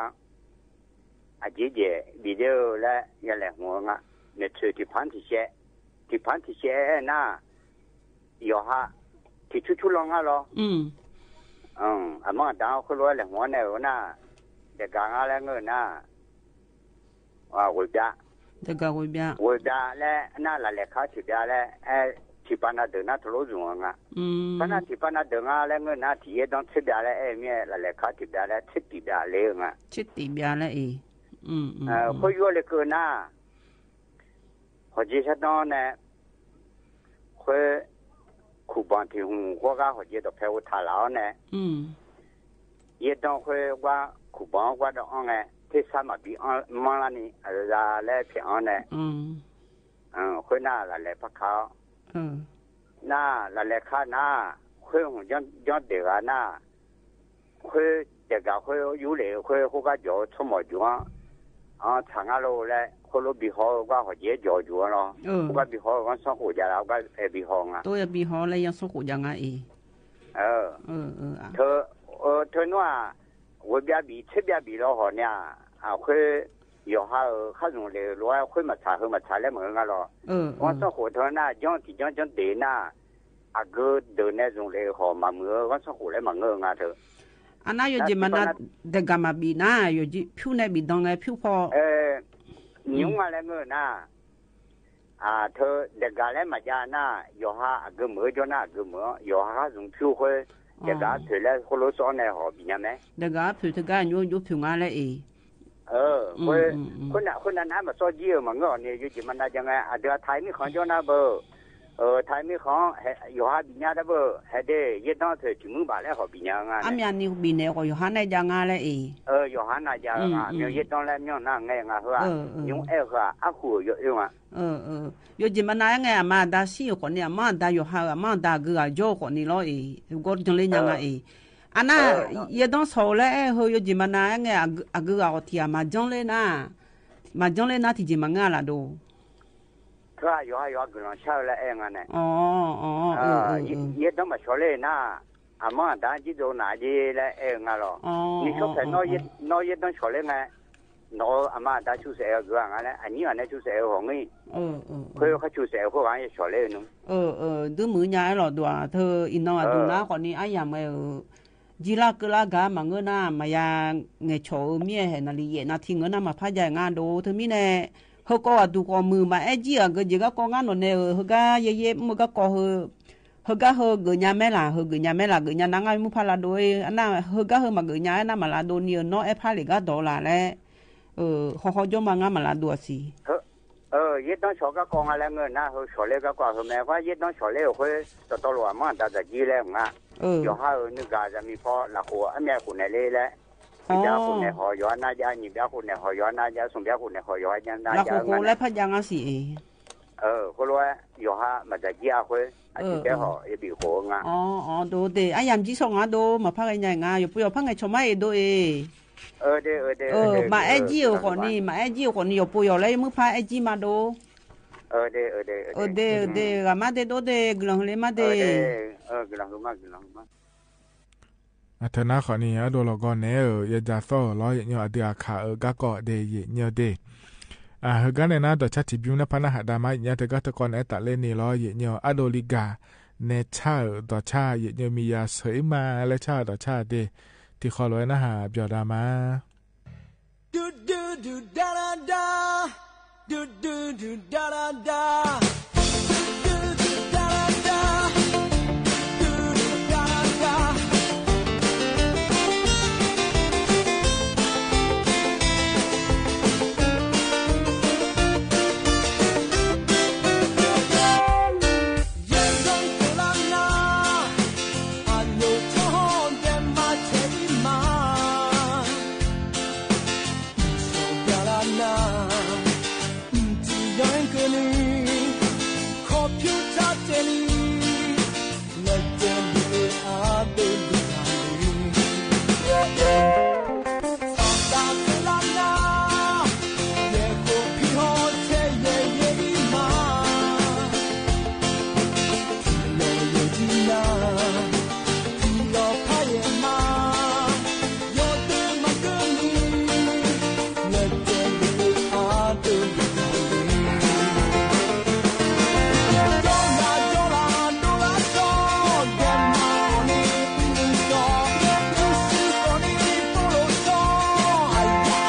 အက့ကဲး ဘံၣ်ဒ့ဧၢလၢ ယလဲၤမူၤငါ မ့ၢ်ထုးထံဖးထံဆဲး ထံဖးထံဆဲးအဲၣ်နၤ ယိၤဟၣ် ထံဆူၣ်ဆူၣ်လီၤငါလီၤ. အမၢအဒါဃုလိာ်လဲၤမူၤန့ၣ်ဧၢနၤ တဂၤငါလၢငၢၢ်နၤ ဝဲၢ်ဘျါ တဂၤဝဲၢ်ဘျါ ဝဲၢ်ဘျါလၢ နၤလၢလဲၤခါထံၣ်ဘျါလၢ အဲၣ်ထံၣ်ပာ်နၤဒၢးနၤတလိၣ်စူၤဧါငါ ပနၤထံၣ်ပာ်နၤဒၢးငါလၢငၢၢ်နၤ ထံၣ်ယဲဒိၣ်ဆ့ဘျါလၢအဲၣ်မ့ၢ်လၢလဲၤခါထံၣ်ဘျါလၢ ဆ့တံၢ်ဘျါလၢငါ ဆ့တံၢ်ဘျါလၢအံၤ ဖိယိၤလၢကၢနၤ ဟီၣ်ကၠ့ဆၢတီန့ၣ် ဃု ခူၣ်ဘီထံၣ်ဟူးကွၢ်ဂၤဟီၣ်ကၠ့ဒီးဖဲအိၣ်ထးလၢ်အီၤန့ၣ် ယဲဒိၣ်ဃုကွၢ် ခူၣ်ဘီကွၢ်ဒီးအီၤန့ၣ် ဖဲဆါမၤဘံအီၤမီၢ်လၢန့ၣ် အလါလၢဖဲအီၤန့ၣ် ဃုနၤလၢလဲၤဖးခါအီၤ နၤလၢလဲၤခါနၤ ဃုဟူးကၠီဒဲးဂၤနၤ ဃုတဂၤဃုယူၢ်လံ ဃုဃိကၠီဆိကမိၣ်ယူၢ် အဆၣ်ငါလိာ်လၢ ဃိလိာ်ဘံဟီကွၢ်ဟီၣ်ကၠ့ကၠီယူၢ်လီၤ ဃိကဘံဟီဂီၢ်ဆိကမိၣ်ယၤလၢ ဃိကဘံဟီငါ တိၢ်ယဘံဟီလၢယီၤဆိကမိၣ်ယၤငါအံၤ ထၢ ထၢနွံ ဝဲၢ်ဘျါဘံၣ် ဆ့ဘျါဘံၣ်လီၤဟီၣ်န့ၣ် အဃု ယိၤဟၣ်ဧၢ ခါစုံလ့ၤလိာ်ဃုမၤဆၣ် ဟၢမၤဆၣ်လၢမုၢ်ဂၤလီၤ ဂီၢ်ဆိကမိၣ်ထၢနၤ ကၠီထံၣ်ကၠီကၠီဒဲးနၤ အဂုၤဒၢးနဲၣ်စုံလ့ၤဟီၣ်မၤမုာ်ဧၢ ဂီၢ်ဆိကမိၣ်လၢမၤငၢၢ်ငါထၢ အနၤယိၤကၠံမနၤ တဂၤမၤဘံၣ်နၤ ယိၤကၠံဖၠူၣ်နဲၣ်ဘံၣ်ဒီးငါဖၠူၣ်ဖီ နွံငါလၢငၢၢ်နၤ ထၢတဂၤလၢမၤယါနၤ ယိၤဟၣ်အဂုၤမုာ် ကၠီနၤအဂုၤမုာ် ယိၤဟၣ်ခါစုံဖၠူၣ်ဃု တဂၤဖုးလၢဃိလိာ်စီန့ၣ်ဟီၣ်ဘံၣ်ညါမ့ၢ် တဂၤဖုးတဂၤညိယိၤဖုးငါလၢအံၤ ဃု ဃုနၤ ဃုနၤနၤမၤစီကၠံဧၢ မၤငၢၢ်အီၤန့ၣ် ယိၤကၠံမနၤယါငါ အဒုးအထါမ့ၢ်ဃီကၠီနၤဘၣ် ထါမ့ၢ်ဃီ ယိၤဟၣ်ဘံၣ်ညါတၢ်ဘၣ် ဟဲဒ့ၣ် ယဲဒိၣ်ဖုးထံၣ်မုၢ်ဘၣ်လၢဟီၣ်ဘံၣ်ညါငါ အမ့ၢ်အနံၤဘံၣ်န့ၣ် ယိၤဟၣ်နဲၣ်ယါငါလၢအံၤ ယိၤဟၣ်နဲၣ်ယါငါ မ့ၢ်ယဲဒိၣ်လၢမ့ၢ်နၤငါ ယိၤဟၣ် အဃုယိၤအၢငါ ယိၤကၠံမနၤအဲၣ်ငါ အမၤဒါဆံးအဃိန့ၣ် အမၤဒါယိၤဟၣ် အမၤဒါအဂုၤအဂၤကၠီအဃိန့ၣ်လီၤအံၤ ဂီၢ်ကၠီလ့ညါငါအံၤ အနၤ ယဲဒိၣ်စီၤလၢအဲၣ်ဟိ ယိၤကၠံမနၤအဲၣ်ငါ အဂုၤအဂၤအီၤထံၣ်အမၤကၠီလ့နၤ မၤကၠီလ့နၤထံၣ်ကၠံမၤငၢၢ်လၢ်ဒိၣ် ယိၤဟၣ်ယိၤဟၣ်ဂုာ်လီၤဆၣ်လၢအဲၣ်ငါန့ၣ် ယဲဒိၣ်မၤစီၤလ့နၤ အမၤဒါကၠံဒိၣ်နၤကၠံလၢအဲၣ်ငါလီၤ နံၣ်ဆိဖဲ နီၢ်ယဲဒိၣ်စီၤလ့ငါ နီၢ်အမၤဒါဆူစဲးအဂုၤအဂၤလၢ အနံၣ်ဂၤန့ၣ်ဆူစဲးအဂီၢ်ငါ ဃုခါဆူစဲးအဃိဂၤယဲဆီၤလ့နုၤ ဒုးမုာ်ညါအဲၣ်လီၤဒိၣ်ဧါ ထၢအံၤနီၢ်အဒုးနၤဃိန့ၣ် အယၤမ့ၢ်ဧၢ ကၠံလၢ်ကၢလၢ်ဂၤမၤငၢၢ်နၤ မၤယါ ငဲၤဆီၣ်ဧၢ မ့ၢ်ဟဲနၤလံယဲၢ်နၤထံ ငၢၢ်နၤမၤဖးယါငါဒိၣ် တမံၤန့ၣ် ဟဲကီးအဒူၣ်ကီးမုၢ် မၤအဲၣ်ကၠံအဂုၤကၠံဂၤကီးငါနီၢ်န့ၣ်ဧၢ ဟဲဂၤယဲယဲမုၢ်ဂၤကီးဟဲ ဟဲဂၤဟဲဂုာ်ညါမ့ၢ်လၢ် ဟဲဂုာ်ညါမ့ၢ်လၢ် ဂုာ်ညါနၤငါမုၢ်ဖးလၢ်ဒိၣ်ဧါ အနၤ ဟဲဂၤဟဲမၤဂုာ်ညါနၤမၤလၢ်ဒိၣ်န့ၣ်ဧၢ နီၢ်အဲၣ်ဖးလံာ်ဂၤဒီးလၢ်လၢ ဟီၣ်ဟီၣ်ကၠီမၤငါမၤလၢ်ဒိၣ်အဆံး ယဲဒိၣ်ဆီၤဂၤကီးငါလၢငၢၢ်နၤ ဟဲဆီၤလ့ဂၤကီးဟဲမ့ၢ်ကွၢ် ယဲဒိၣ်ဆီၤလ့အဃိ တီတီလိာ်အမၤဒါတၢ်ကၠံလၢငါ ယိၤဟၣ်ဧၢ နုၢ်ဂၤယၤမံၤဖီ လၢဃိအမ့ၢ်အဃိန့ၣ်လ့လၢ အိၣ် ပျါးဃုာ်နဲၣ်ဟီၣ်ယွၤနၤယါ နံၣ်ပျါးဃုာ်နဲၣ်ဟီၣ်ယွၤနၤယါ သူၣ်ပျါးဃုာ်နဲၣ်ဟီၣ်ယွၤနၤယါ လၢဃုာ်ဃုာ်လၢဖးယါငါစံးအီၤ အၢ ဃိလၢယွၤဟးမၤတၢ်ကံအဃိ အစံးတဲဟီၣ် ယဘၣ်ဃုာ်ငါ အိၣ် အိၣ် ဒိၣ်ဒိၣ် အယၢမ်ၣ်ကံစီၣ်ငါဒိၣ် မၤဖးဂ့ၤညါငါ ယပိာ်ယီၤဖးငဲၢ်ဆီၣ်မးအံၤဒိၣ်အံၤ အၢ ဒိၣ် အၢ ဒိၣ် မၤအဲၣ်ကံအိၣ်ဃိးနံၣ် မၤအဲၣ်ကံအိၣ်ဃိးနံၣ် ယပိာ်ယီၤလၢယမုၢ်ဖး အဲၣ်ကံမးဒိၣ် အၢ ဒိၣ် အၢ ဒိၣ် ဂ့ၤမးဒိၣ်ဒိၣ် ကလီၤဟူလၢမးဒိၣ် အၢ ကလီၤဟူမး ကလီၤဟူမး အထၢၣ်နါဃီန့ၣ် အဒိလီၤဂီၤနဲဧၢ ယစံးသီၣ်ဧၢလီၤ ယညိၣ် အဒုးအခးဧၢ ဂၤကီၢ်ဒဲး ယညိၣ်ဒဲး အဟၢဂၤနဲနၤ ဒီးဆါထံၣ်ဘျုးနဖးနဟးဒါမး ယညိၣ် တဂၤတကီၢ်န့ၣ် တၢ်လဲန့ၣ်လီၤ ယညိၣ် အဒိလံဂၤ နဲဆါဧၢ ဒီးဆါ ယညိၣ် မံၤယၤဆၢအံၤမး လၢဆါဧၢ ဒီးဆါဒဲး တံၤဃီလီၤဝဲနဟး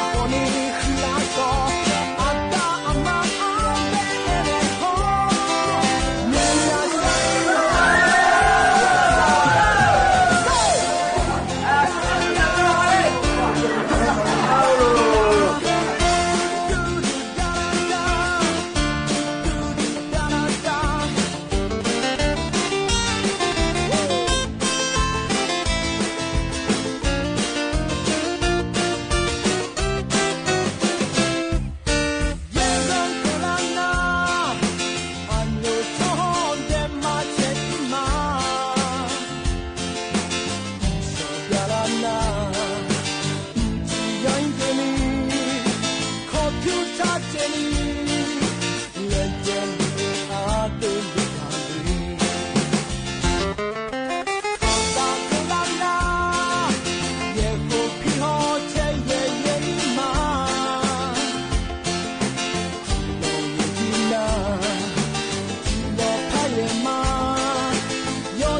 ပျီၤဒါမး ထၢၣ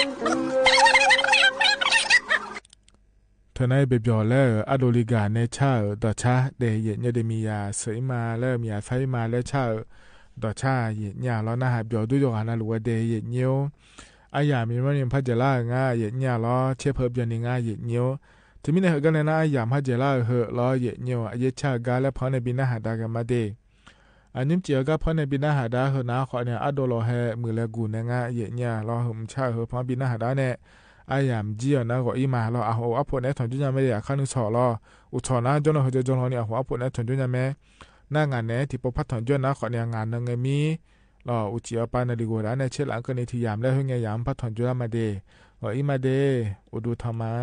်နါအံၤ ပပျီၤလၢ အဒိလံဂၤ နဲဆၣ်ဧၢ ဒီးဆၣ်ဒဲး ယညိၣ်ဒဲး မံၤယၤဆၢအံၤမးလၢ မံၤယၤဆၣ်အံၤမးလၢဆၣ်ဧၢ ဒီးဆၣ် ယညိၣ်လီၤ နဟးပျီၤဒိၣ်ယိာ်ဂၤနလူၤဝဲဒဲး ယညိၣ် အယၤမံၤမီၢ်န့ၣ် ဖးယဲလၢ်ဧၢ ငါ ယညိၣ်လီၤ ဆဲးဖၢပျီၤန့ၣ် ငါ ယညိၣ် တမံၤန့ၣ် ဟၢဂၤနဲနၤ အယၤဖးယဲလၢ်ဧၢ ဟၢလီၤ ယညိၣ် အယဲၢ်ဆၣ်ဂၤလၢဖီန့ၣ် ဘံနၢ်ဟးဒါကမၣ်ဒဲး အနံၣ်မ့ၢ်စံးအဂၤဖီန့ၣ် ဘံနၢ်ဟးဒါ ဟၢနၤဃီန့ၣ် အဒိလီၤဟဲမုာ်လၢဂူာ်နဲ ငါ ယညိၣ်လီၤ ဟၢမုာ်ဆၣ်ဧၢ ဟၢဖီဘံနၢ်ဟးဒါန့ၣ် အယၤမ့ၢ်ကံအီၤနၤဂီၤအံၤမးလီၤ အဟူးအဖိးနဲထီၣ်ကၠိညါမ့ၢ်ဒဲး အခါနုၢ်ဆီၣ်လီၤ အိၣ်ဆီၣ်နၤ ကၠီနီၤ ဟၢကၠီကၠီလီၤန့ၣ် အဟူးအဖိးနဲထီၣ်ကၠိညါမ့ၢ် နၤငါနဲ ထံၣ်ပိာ်ဖးထီၣ်ကၠိနၤဃီန့ၣ် အငါနၢငဲမံၤ လီၤ အိၣ်စံးအီၤပၢ်နလံၤဂီၤဒၣ်နဲ ဆဲးလၢအကန့ၣ် ထံၣ်ယၤမလဲၣ် ဟၢငဲယၤမ့ၢ်ဖးထီၣ်ကၠိလၢမးဒဲး ဂီၤအံၤမးဒဲး အိၣ်ဒိၣ်ထီၣ်မး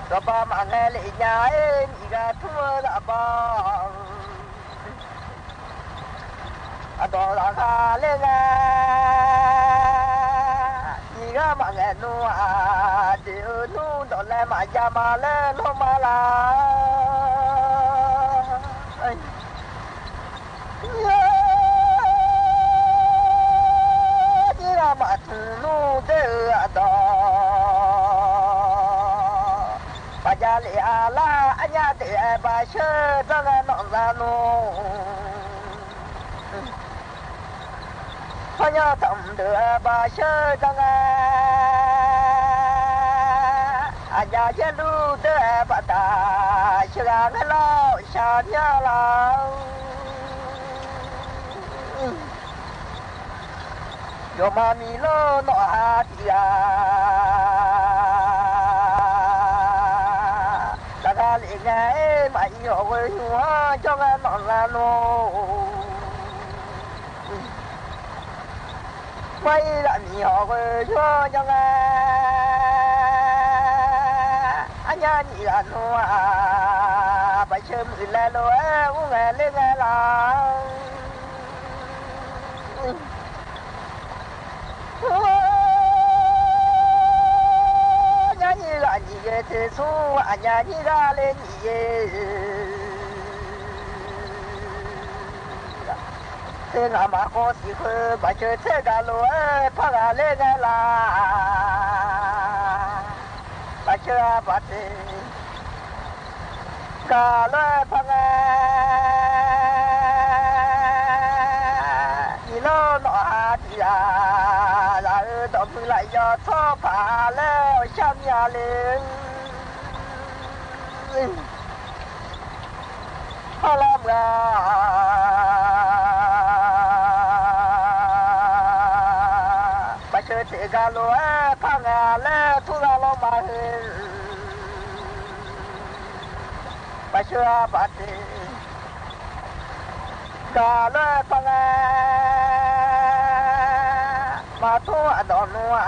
ရဘၣ်မၤဟဲလၢအညါအံၤ မံၤဂၤထူလၢအဘၣ် အဒီးလၢ်ဃာ်လၢငါ နံၣ်ဂၤမးငဲၣ်နူ အဒ့ၣ်အၢနူ ဒီးလဲၤမးယါမးလၢလိၣ်မးလၢ် နံၣ်ဂၤမးထူနူဒ့ၣ်အၢ အဒီး ဘၣ်ယါလံအလါ အညါတအဲၣ်ဘၣ်ဆၢ တၢ်ဂၤနီၢ်သးနူ ဖီၣ်ညီတၢ်မုၣ်တအဲၣ်ဘၣ်ဆၢ တၢ်ဂၤ အညါယဲလူတအဲၣ်ဘၣ်တၢ် ဆှၢဂၤငဲလီၤ ဆၣ်မၠၣ်လၢ် ယိၤမးမံၤလိၣ်နီၣ်ဟးတံၢ်ဂၤ တၢ်ဂၤလံငါ မၤအံၤဟီၣ်ဂဲၤဟူဟီၣ် ကၠီဂၤနီၢ်လၢ်လိၤ မၤအံၤလၢမံၤဟီၣ်ဂဲၤဟူဟီၣ် ကၠီဂၤ အညါနံၣ်ဂၤနူဧါ ပဆၢမုၢ်လဲၤလိၤ အူငဲလ့ငဲလၢ် ညါနံၣ်ဂၤနံၣ်ဂ့ၤ တ့ဆူ အညါနံၣ်ဂၤလ့နံၣ်ဂ့ၤ သ့ၣ်ငါမၤဃီစံးဃု ပဆၢထဲဂၤလိၤ ဖးဂၤလ့ငဲလၢ် ပဆၢဘၣ်တ့ၢ် ကၤလၢဖးဂၤ နံၣ်လိၣ်နီၣ်ဟးတံၢ်ဂၤ လၢအၢဒီးမုၢ်လၢ်ယီၤ ဆီဖးလၢအဆၣ်မၠၣ်လံ ဟီၣ်လီၤမုၢ်ဧါ ပဆၢထဲဂၤလိၤ ဖးဂၤလၢထူလၢ်လီၤမး ပဆၢဘၣ်တ့ၢ် ကၤလၢဖးဂၤ မၤထူအဒီးနူဧါ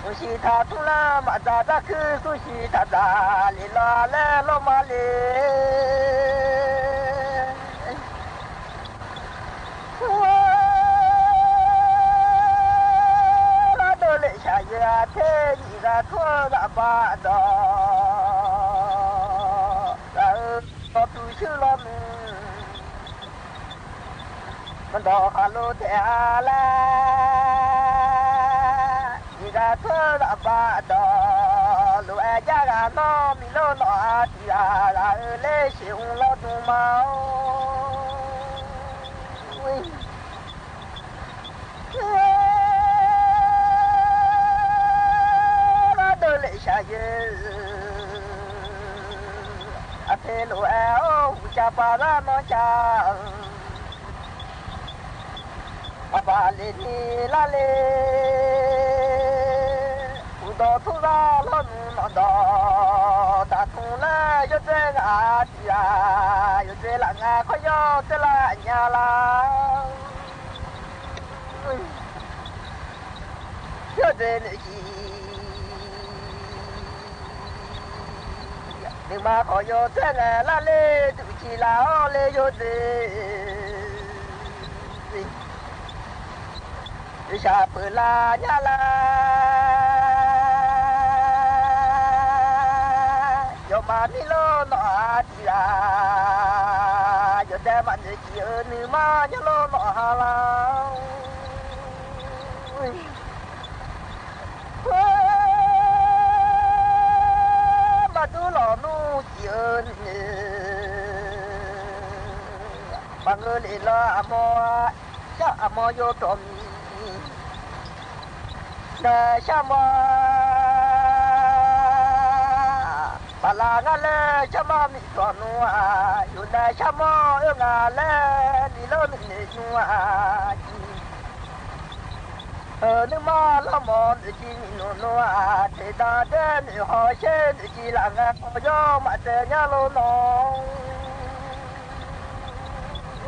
သူၣ်ဆံးထးထူလၢမၤတၢ်တၢ်ခု သူၣ်ဆံးထးတၢ်လံလီၤလၢလီၤမးလံ ဒိးလဲၣ်ဆၣ်ယဲၢ်ထဲ နံၣ်ဂၤထွဲဂၤဘၣ်ဒီး လၢအၢဒီးသူၣ်ဆူၣ်လီၤမုၢ် မဒီးဟးလိာ်ထဲအါလၢ် နံၣ်ဂၤထွဲဂၤဘၣ်ဒီး လိာ်အဲၣ်ယါဂၤနီတမံၤလိာ်နီၣ်ဟးတံၢ်ဂၤ လၢအၢလၢဆ့ၣ်အူလီၤဒိၣ်မး ဒိးလဲၣ်ဆၣ်ယဲၢ် အထဲလိာ်အဲၣ်အိၣ် ဟူစၢ်ပာ်လၢနီၢ်စၢ် အဘၣ်လ့ၤနံၤလၢလ့ၤ ဟူဒီးထူလၢ်လီၤနူနီၣ်ဒီး တၢ်ထူလၢယိၤဒွဲဂၤတံၢ်ဂၤ ယိၤဒွဲလၢငါခီယီၤတဲလၢအညါလၢ် ယိၤဒွဲနုၢ်ဆံ နုၢ်မၤခီယီၤ ဒွဲနုၢ်လၢ်လ့ၤ ဒုးဆံလၢ်အီၤလ့ၤယိၤဒွဲ ဒုးဆၣ်ဖုးလၢညါလၢ် ယိၤမၤမံလိာ်နီၣ်ဟးတံၢ်ဂၤ ယိၤဒွဲမးနုၢ်ဆံဧၢ နုၢ်မၤညီလိာ်နီၣ်ဟးလၢ် မၤဒူလီၤနူဆံဧၢ နုၢ် မၤဂၢၢ်လ့ၤလီၤအမိၢ် ဆၣ်အမိၢ်ယိၤတီၢ်မံၤ နဆၣ်မိၢ် ပာ်လၢ်ငါလၢဆၣ်မိၢ်မံတီၢ်နူဧါ ယိၤနဆၣ်မိၢ်အၢငါလၢ နံၤလၢနံၤနုၢ်နူဧါ အၢ နုၢ်မၤလီၤမိၢ် နုၢ်ဆံမံနီၢ်နူဧါ ထဲဒၣ်ဒဲးနုၢ်ဟီၣ်ဆ့ နုၢ်ဆံလၢ်ငါခီယီၤ မၤတဲညါလိာ်နီၢ်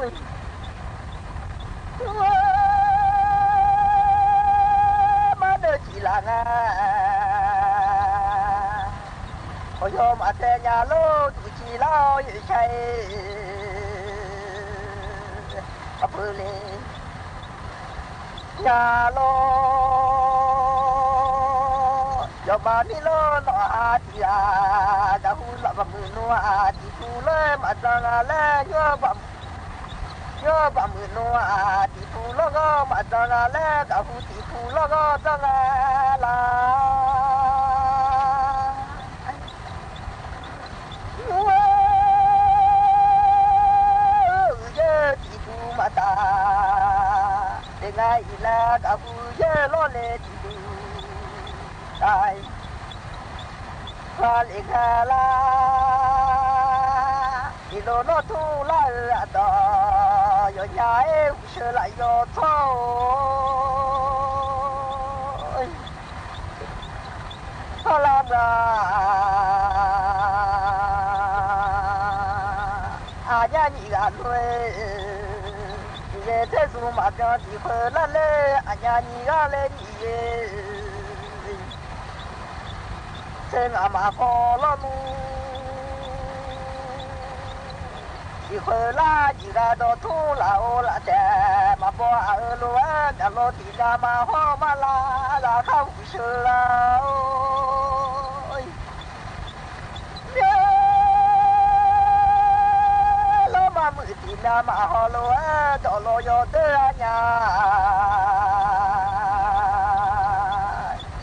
မၤနုၢ်ဆံလၢ်ငါ ခီယီၤ မၤတဲညါလိာ် ဒုးဆံလၢ်အီၤယဲၢ်ဆၢ အဖုလ့ ยาโล ยอมมานี่โล หนอหาตี้อา กาฮู้ละบ่ามื้อนัวอา ตี้ฮู้เลยมาจังอาแล ยอมบ่า ยอมบ่ามื้อนัวอา ตี้ฮู้ละก็มาจังอาแล กาฮู้ตี้ฮู้ละก็จังอาลา เย่อตี้ฮู้มาต๋า เป๋นไงอีแล กาฮู้เย่อลอเลตี้ฮู้ต๋าย พาเลงฮาลา ตี้โลนอทูลาเอออะต๋อ ยอดยาเอ เชิญละยอดโท พลังอา อาญาญิกาลุย เยเทสุมาจอติเผลอละเล อาญาญิกาเลญิเย เซงอามาขอลอมู อีเผลอละจิกาดอทูลาโอละแต มาปออาเออโลแอจะโลติดามาฮอมาลา ลาเข้าเชิญลาโอ เย่อ ลอมามือตี้นามาฮอโลเอ ตอโลยอเตออาญา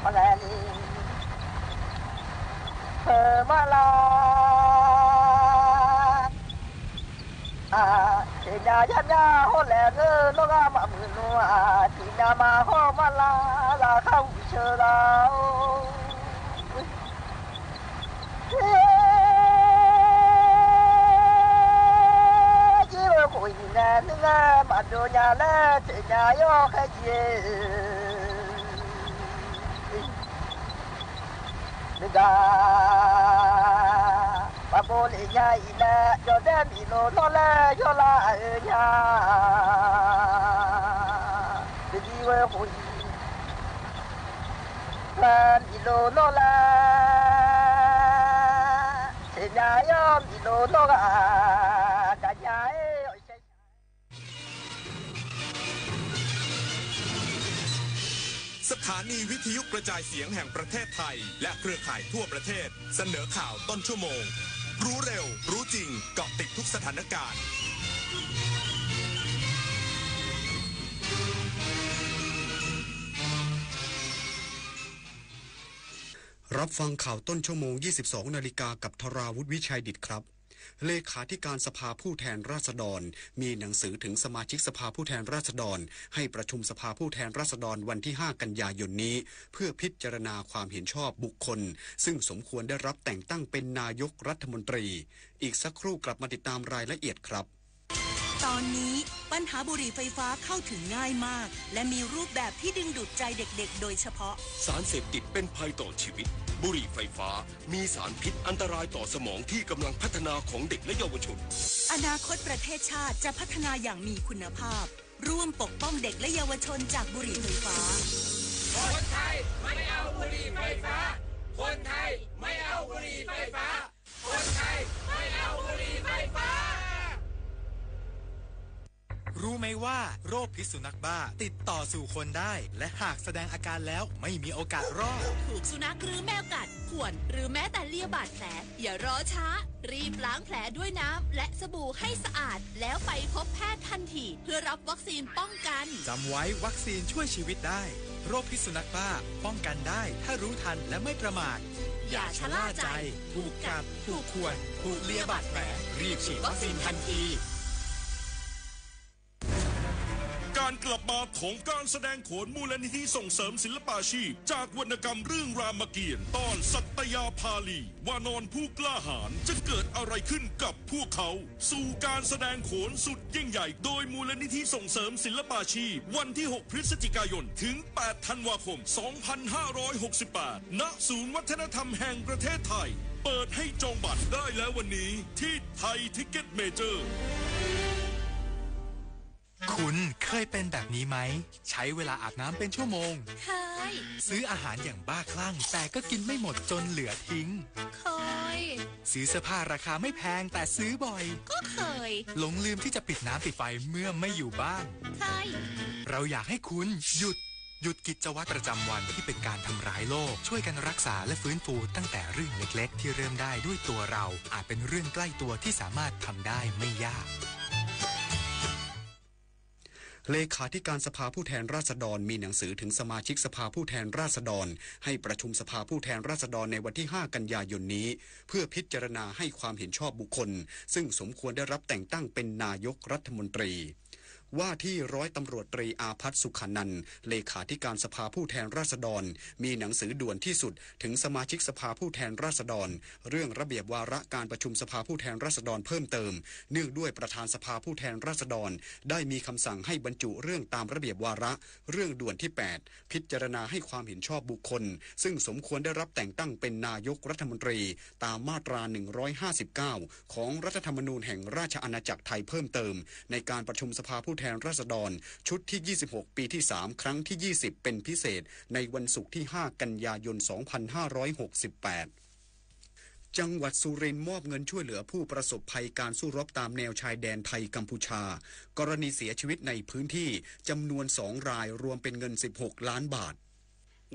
มาไงนี่ เผลอมาลา อา เตญาญาญาฮอแลเงอ ลอมามือนัว ตี้นามาฮอมาลา ลาเข้าเชิญลาโอ เย่อ เย่อ โหย นานึ่งอา มาดูญาแล เตญายอแค่เย่อ นึกา ปะโบเลญาอีแล ยอดแดนอีโลนอแล ยอลาเออญา ดีเวอร์ โหย แฟนอีโลนอลา เสนายอมอีโลนอกา กัญญาเอ้ย สถานีวิทยุกระจายเสียงแห่งประเทศไทย และเครือข่ายทั่วประเทศ เสนอข่าวต้นชั่วโมง รู้เร็ว รู้จริง เกาะติดทุกสถานการณ์ รับฟังข่าวต้นชั่วโมง ยี่สิบสองนาฬิกา กับธราวุฒิ วิชัยดิษฐครับ เลขาธิการสภาผู้แทนราษฎร มีหนังสือถึงสมาชิกสภาผู้แทนราษฎร ให้ประชุมสภาผู้แทนราษฎรวันที่ห้ากันยายนนี้ เพื่อพิจารณาความเห็นชอบบุคคล ซึ่งสมควรได้รับแต่งตั้งเป็นนายกรัฐมนตรี อีกสักครู่กลับมาติดตามรายละเอียดครับ ตอนนี้ปัญหาบุหรี่ไฟฟ้าเข้าถึงง่ายมาก และมีรูปแบบที่ดึงดูดใจเด็กๆ โดยเฉพาะ สารเสพติดเป็นภัยต่อชีวิต บุหรี่ไฟฟ้ามีสารพิษอันตรายต่อสมองที่กำลังพัฒนาของเด็กและเยาวชน อนาคตประเทศชาติจะพัฒนาอย่างมีคุณภาพ ร่วมปกป้องเด็กและเยาวชนจากบุหรี่ไฟฟ้า คนไทยไม่เอาบุหรี่ไฟฟ้า คนไทยไม่เอาบุหรี่ไฟฟ้า คนไทยไม่เอาบุหรี่ไฟฟ้า รู้ไหมว่าโรคพิษสุนัขบ้าติดต่อสู่คนได้ และหากแสดงอาการแล้วไม่มีโอกาสรอด ถูกสุนัขหรือแมวกัด ข่วน หรือแม้แต่เลียบาดแผล อย่ารอช้า รีบล้างแผลด้วยน้ำและสบู่ให้สะอาด แล้วไปพบแพทย์ทันที เพื่อรับวัคซีนป้องกัน จำไว้ วัคซีนช่วยชีวิตได้ โรคพิษสุนัขบ้าป้องกันได้ ถ้ารู้ทันและไม่ประมาท อย่าชะล่าใจ ถูกกัด ถูกข่วน ถูกเลียบาดแผล รีบฉีดวัคซีนทันที การกลับมาของการแสดงโขนมูลนิธิส่งเสริมศิลปาชีพ จากวรรณกรรมเรื่องรามเกียรติ์ ตอนสัตยาภาลี วานรผู้กล้าหาญ จะเกิดอะไรขึ้นกับพวกเขา สู่การแสดงโขนสุดยิ่งใหญ่ โดยมูลนิธิส่งเสริมศิลปาชีพ วันที่หกพฤศจิกายน ถึงแปดธันวาคม สองพันห้าร้อยหกสิบแปด ณ ศูนย์วัฒนธรรมแห่งประเทศไทย เปิดให้จองบัตรได้แล้ววันนี้ที่ไทยทิกเก็ตเมเจอร์ คุณเคยเป็นแบบนี้ไหม ใช้เวลาอาบน้ำเป็นชั่วโมง เคย ซื้ออาหารอย่างบ้าคลั่ง แต่ก็กินไม่หมดจนเหลือทิ้ง เคย ย ซื้อเสื้อผ้าราคาไม่แพงแต่ซื้อบ่อย ก็เคย หลงลืมที่จะปิดน้ำปิดไฟเมื่อไม่อยู่บ้าน เคย เราอยากให้คุณหยุด หยุดกิจวัตรประจำวันที่เป็นการทำร้ายโลก ช่วยกันรักษาและฟื้นฟูตั้งแต่เรื่องเล็กๆ ที่เริ่มได้ด้วยตัวเรา อาจเป็นเรื่องใกล้ตัวที่สามารถทำได้ไม่ยาก เลขาธิการสภาผู้แทนราษฎรมีหนังสือถึงสมาชิกสภาผู้แทนราษฎร ให้ประชุมสภาผู้แทนราษฎรในวันที่ห้ากันยายนนี้ เพื่อพิจารณาให้ความเห็นชอบบุคคล ซึ่งสมควรได้รับแต่งตั้งเป็นนายกรัฐมนตรี ว่าที่ร้อยตำรวจตรีอาภัทร สุขานันท์ เลขาธิการสภาผู้แทนราษฎร มีหนังสือด่วนที่สุดถึงสมาชิกสภาผู้แทนราษฎร เรื่องระเบียบวาระการประชุมสภาผู้แทนราษฎรเพิ่มเติม เนื่องด้วยประธานสภาผู้แทนราษฎร ได้มีคำสั่งให้บรรจุเรื่องตามระเบียบวาระ เรื่องด่วนที่แปด พิจารณาให้ความเห็นชอบบุคคล ซึ่งสมควรได้รับแต่งตั้งเป็นนายกรัฐมนตรี ตามมาตรา หนึ่งร้อยห้าสิบเก้า ของรัฐธรรมนูญแห่งราชอาณาจักรไทยเพิ่มเติม ในการประชุมสภาผู้แทนราษฎร ชุดที่ ยี่สิบหก ปีที่ สาม ครั้งที่ ยี่สิบ เป็นพิเศษ ในวันศุกร์ที่ ห้ากันยายน สองพันห้าร้อยหกสิบแปด จังหวัดสุรินทร์มอบเงินช่วยเหลือผู้ประสบภัยการสู้รบตามแนวชายแดนไทยกัมพูชา กรณีเสียชีวิตในพื้นที่จำนวนสองราย รวมเป็นเงินสิบหกล้านบาท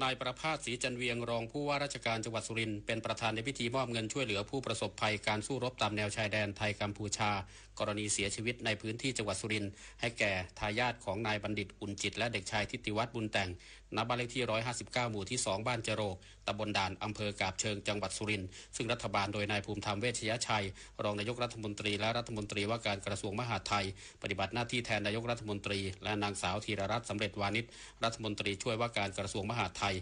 นายประภาส ศรีจันเวียง รองผู้ว่าราชการจังหวัดสุรินทร์ เป็นประธานในพิธีมอบเงินช่วยเหลือผู้ประสบภัยการสู้รบตามแนวชายแดนไทยกัมพูชา กรณีเสียชีวิตในพื้นที่จังหวัดสุรินทร์ ให้แก่ทายาทของนายบัณฑิต อุ่นจิต และเด็กชายทิติวัฒน์ บุญแต่ง ณ บ้านเลขที่ ร้อยห้าสิบเก้า หมู่ที่ สอง บ้านจโรก ตำบลด่าน อำเภอกาบเชิง จังหวัดสุรินทร์ ซึ่งรัฐบาลโดยนายภูมิธรรม เวชยชัย รองนายกรัฐมนตรี และรัฐมนตรีว่าการกระทรวงมหาดไทย ปฏิบัติหน้าที่แทนนายกรัฐมนตรี และนางสาวธีรรัตน์ สำเร็จวานิช รัฐมนตรีช่วยว่าการกระทรวงมหาดไทย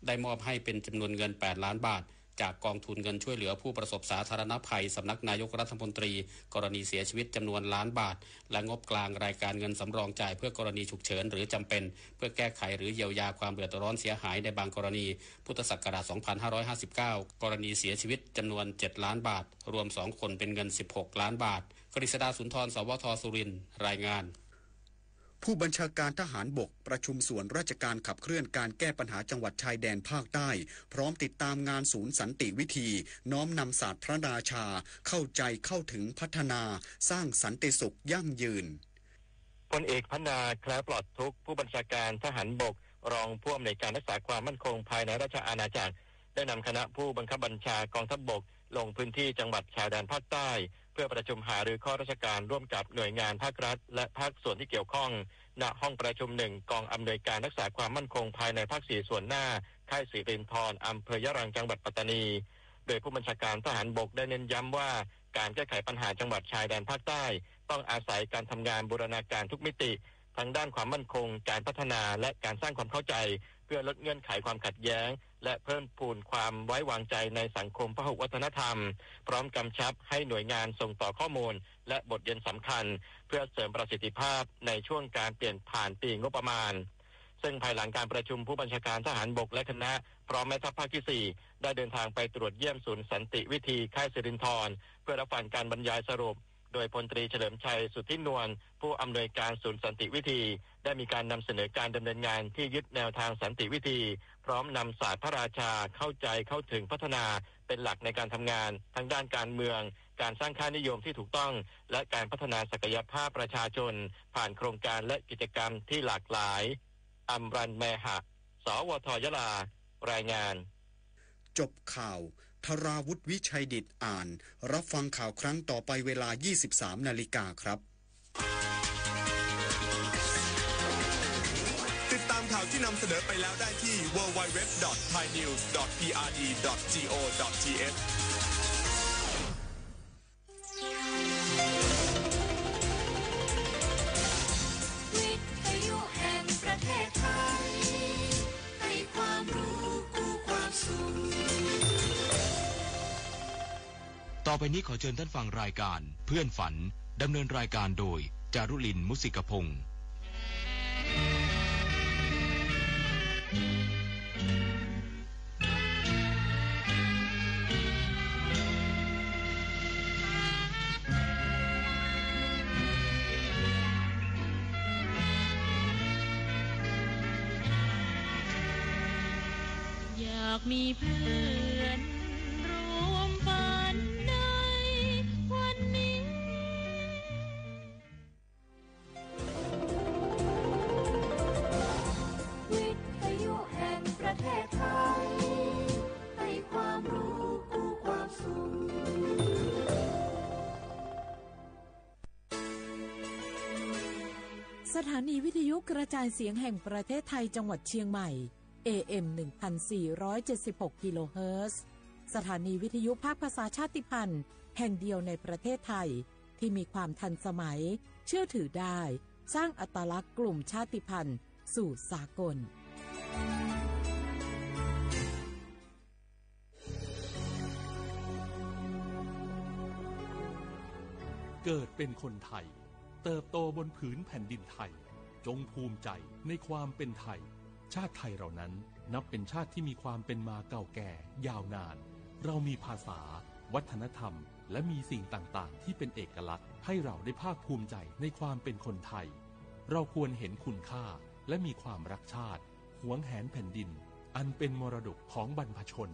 ได้มอบให้เป็นจำนวนเงิน แปดล้านบาท จากกองทุนเงินช่วยเหลือผู้ประสบสาธารณภัย สำนักนายกรัฐมนตรี กรณีเสียชีวิตจำนวนล้านบาท และงบกลางรายการเงินสำรองจ่ายเพื่อกรณีฉุกเฉินหรือจำเป็น เพื่อแก้ไขหรือเยียวยาความเดือดร้อนเสียหายในบางกรณี พุทธศักราช สองพันห้าร้อยห้าสิบเก้า กรณีเสียชีวิตจำนวน เจ็ดล้านบาท รวมสองคนเป็นเงิน สิบหกล้านบาท กฤษดา สุนทร สวท สุรินทร์ รายงาน ผู้บัญชาการทหารบกประชุมส่วนราชการขับเคลื่อนการแก้ปัญหาจังหวัดชายแดนภาคใต้ พร้อมติดตามงานศูนย์สันติวิธี น้อมนำศาสตร์พระราชา เข้าใจเข้าถึงพัฒนา สร้างสันติสุขยั่งยืน พลเอกพนา แคล้วปลอดทุกข์ ผู้บัญชาการทหารบก รองผู้อำนวยการรักษาความมั่นคงภายในราชอาณาจักร ได้นำคณะผู้บังคับบัญชากองทัพบก ลงพื้นที่จังหวัดชายแดนภาคใต้ เพื่อประชุมหารือข้อราชการร่วมกับหน่วยงานภาครัฐ และภาคส่วนที่เกี่ยวข้อง ณ ห้องประชุมหนึ่ง กองอำนวยการรักษาความมั่นคงภายในภาคสี่ส่วนหน้า ค่ายสิรินธร อำเภอยะรัง จังหวัดปัตตานี โดยผู้บัญชาการทหารบกได้เน้นย้ำว่า การแก้ไขปัญหาจังหวัดชายแดนภาคใต้ ต้องอาศัยการทำงานบูรณาการทุกมิติ ทั้งด้านความมั่นคง การพัฒนา และการสร้างความเข้าใจ เพื่อลดเงื่อนไขความขัดแย้ง และเพิ่มพูนความไว้วางใจในสังคมพหุวัฒนธรรม พร้อมกำชับให้หน่วยงานส่งต่อข้อมูล และบทเรียนสำคัญ เพื่อเสริมประสิทธิภาพในช่วงการเปลี่ยนผ่านปีงบประมาณ ซึ่งภายหลังการประชุม ผู้บัญชาการทหารบกและคณะ พร้อมแม่ทัพภาคที่สี่ ได้เดินทางไปตรวจเยี่ยมศูนย์สันติวิธีค่ายสิรินธร เพื่อรับฟังการบรรยายสรุป โดยพลตรีเฉลิมชัย สุทธินวล ผู้อำนวยการศูนย์สันติวิธี ได้มีการนำเสนอการดำเนินงานที่ยึดแนวทางสันติวิธี พร้อมนำศาสตร์พระราชา เข้าใจเข้าถึงพัฒนา เป็นหลักในการทำงาน ทั้งด้านการเมือง การสร้างค่านิยมที่ถูกต้อง และการพัฒนาศักยภาพประชาชน ผ่านโครงการและกิจกรรมที่หลากหลาย อำรัน แมหะ สวท ยะลา รายงาน จบข่าว ธราวุฒิ วิชัยดิษฐอ่าน รับฟังข่าวครั้งต่อไปเวลา ยี่สิบสามนาฬิกาครับ ติดตามข่าวที่นำเสนอไปแล้วได้ที่ ดับเบิลยู ดับเบิลยู ดับเบิลยู ดอท ไทยนิวส์ ดอท พี อาร์ ดี ดอท จี โอ ดอท ที เอช วิทยุแห่งประเทศไทย ให้ความรู้คู่ความสุข ต่อไปนี้ขอเชิญท่านฟังรายการเพื่อนฝัน ดำเนินรายการโดย จารุลิน มุสิกพงษ์ อยากมีเพื่อนร่วมฝัน สถานีวิทยุกระจายเสียงแห่งประเทศไทยจังหวัดเชียงใหม่ เอ เอ็ม หนึ่งพันสี่ร้อยเจ็ดสิบหก กิโลเฮิรตซ์ สถานีวิทยุภาคภาษาชาติพันธุ์แห่งเดียวในประเทศไทย ที่มีความทันสมัย เชื่อถือได้ สร้างอัตลักษณ์กลุ่มชาติพันธุ์สู่สากล เกิดเป็นคนไทย เติบโตบนผืนแผ่นดินไทย จงภูมิใจในความเป็นไทย ชาติไทยเรานั้นนับเป็นชาติที่มีความเป็นมาเก่าแก่ยาวนาน เรามีภาษา วัฒนธรรม และมีสิ่งต่างๆ ที่เป็นเอกลักษณ์ ให้เราได้ภาคภูมิใจในความเป็นคนไทย เราควรเห็นคุณค่า และมีความรักชาติ หวงแหนแผ่นดิน อันเป็นมรดกของบรรพชน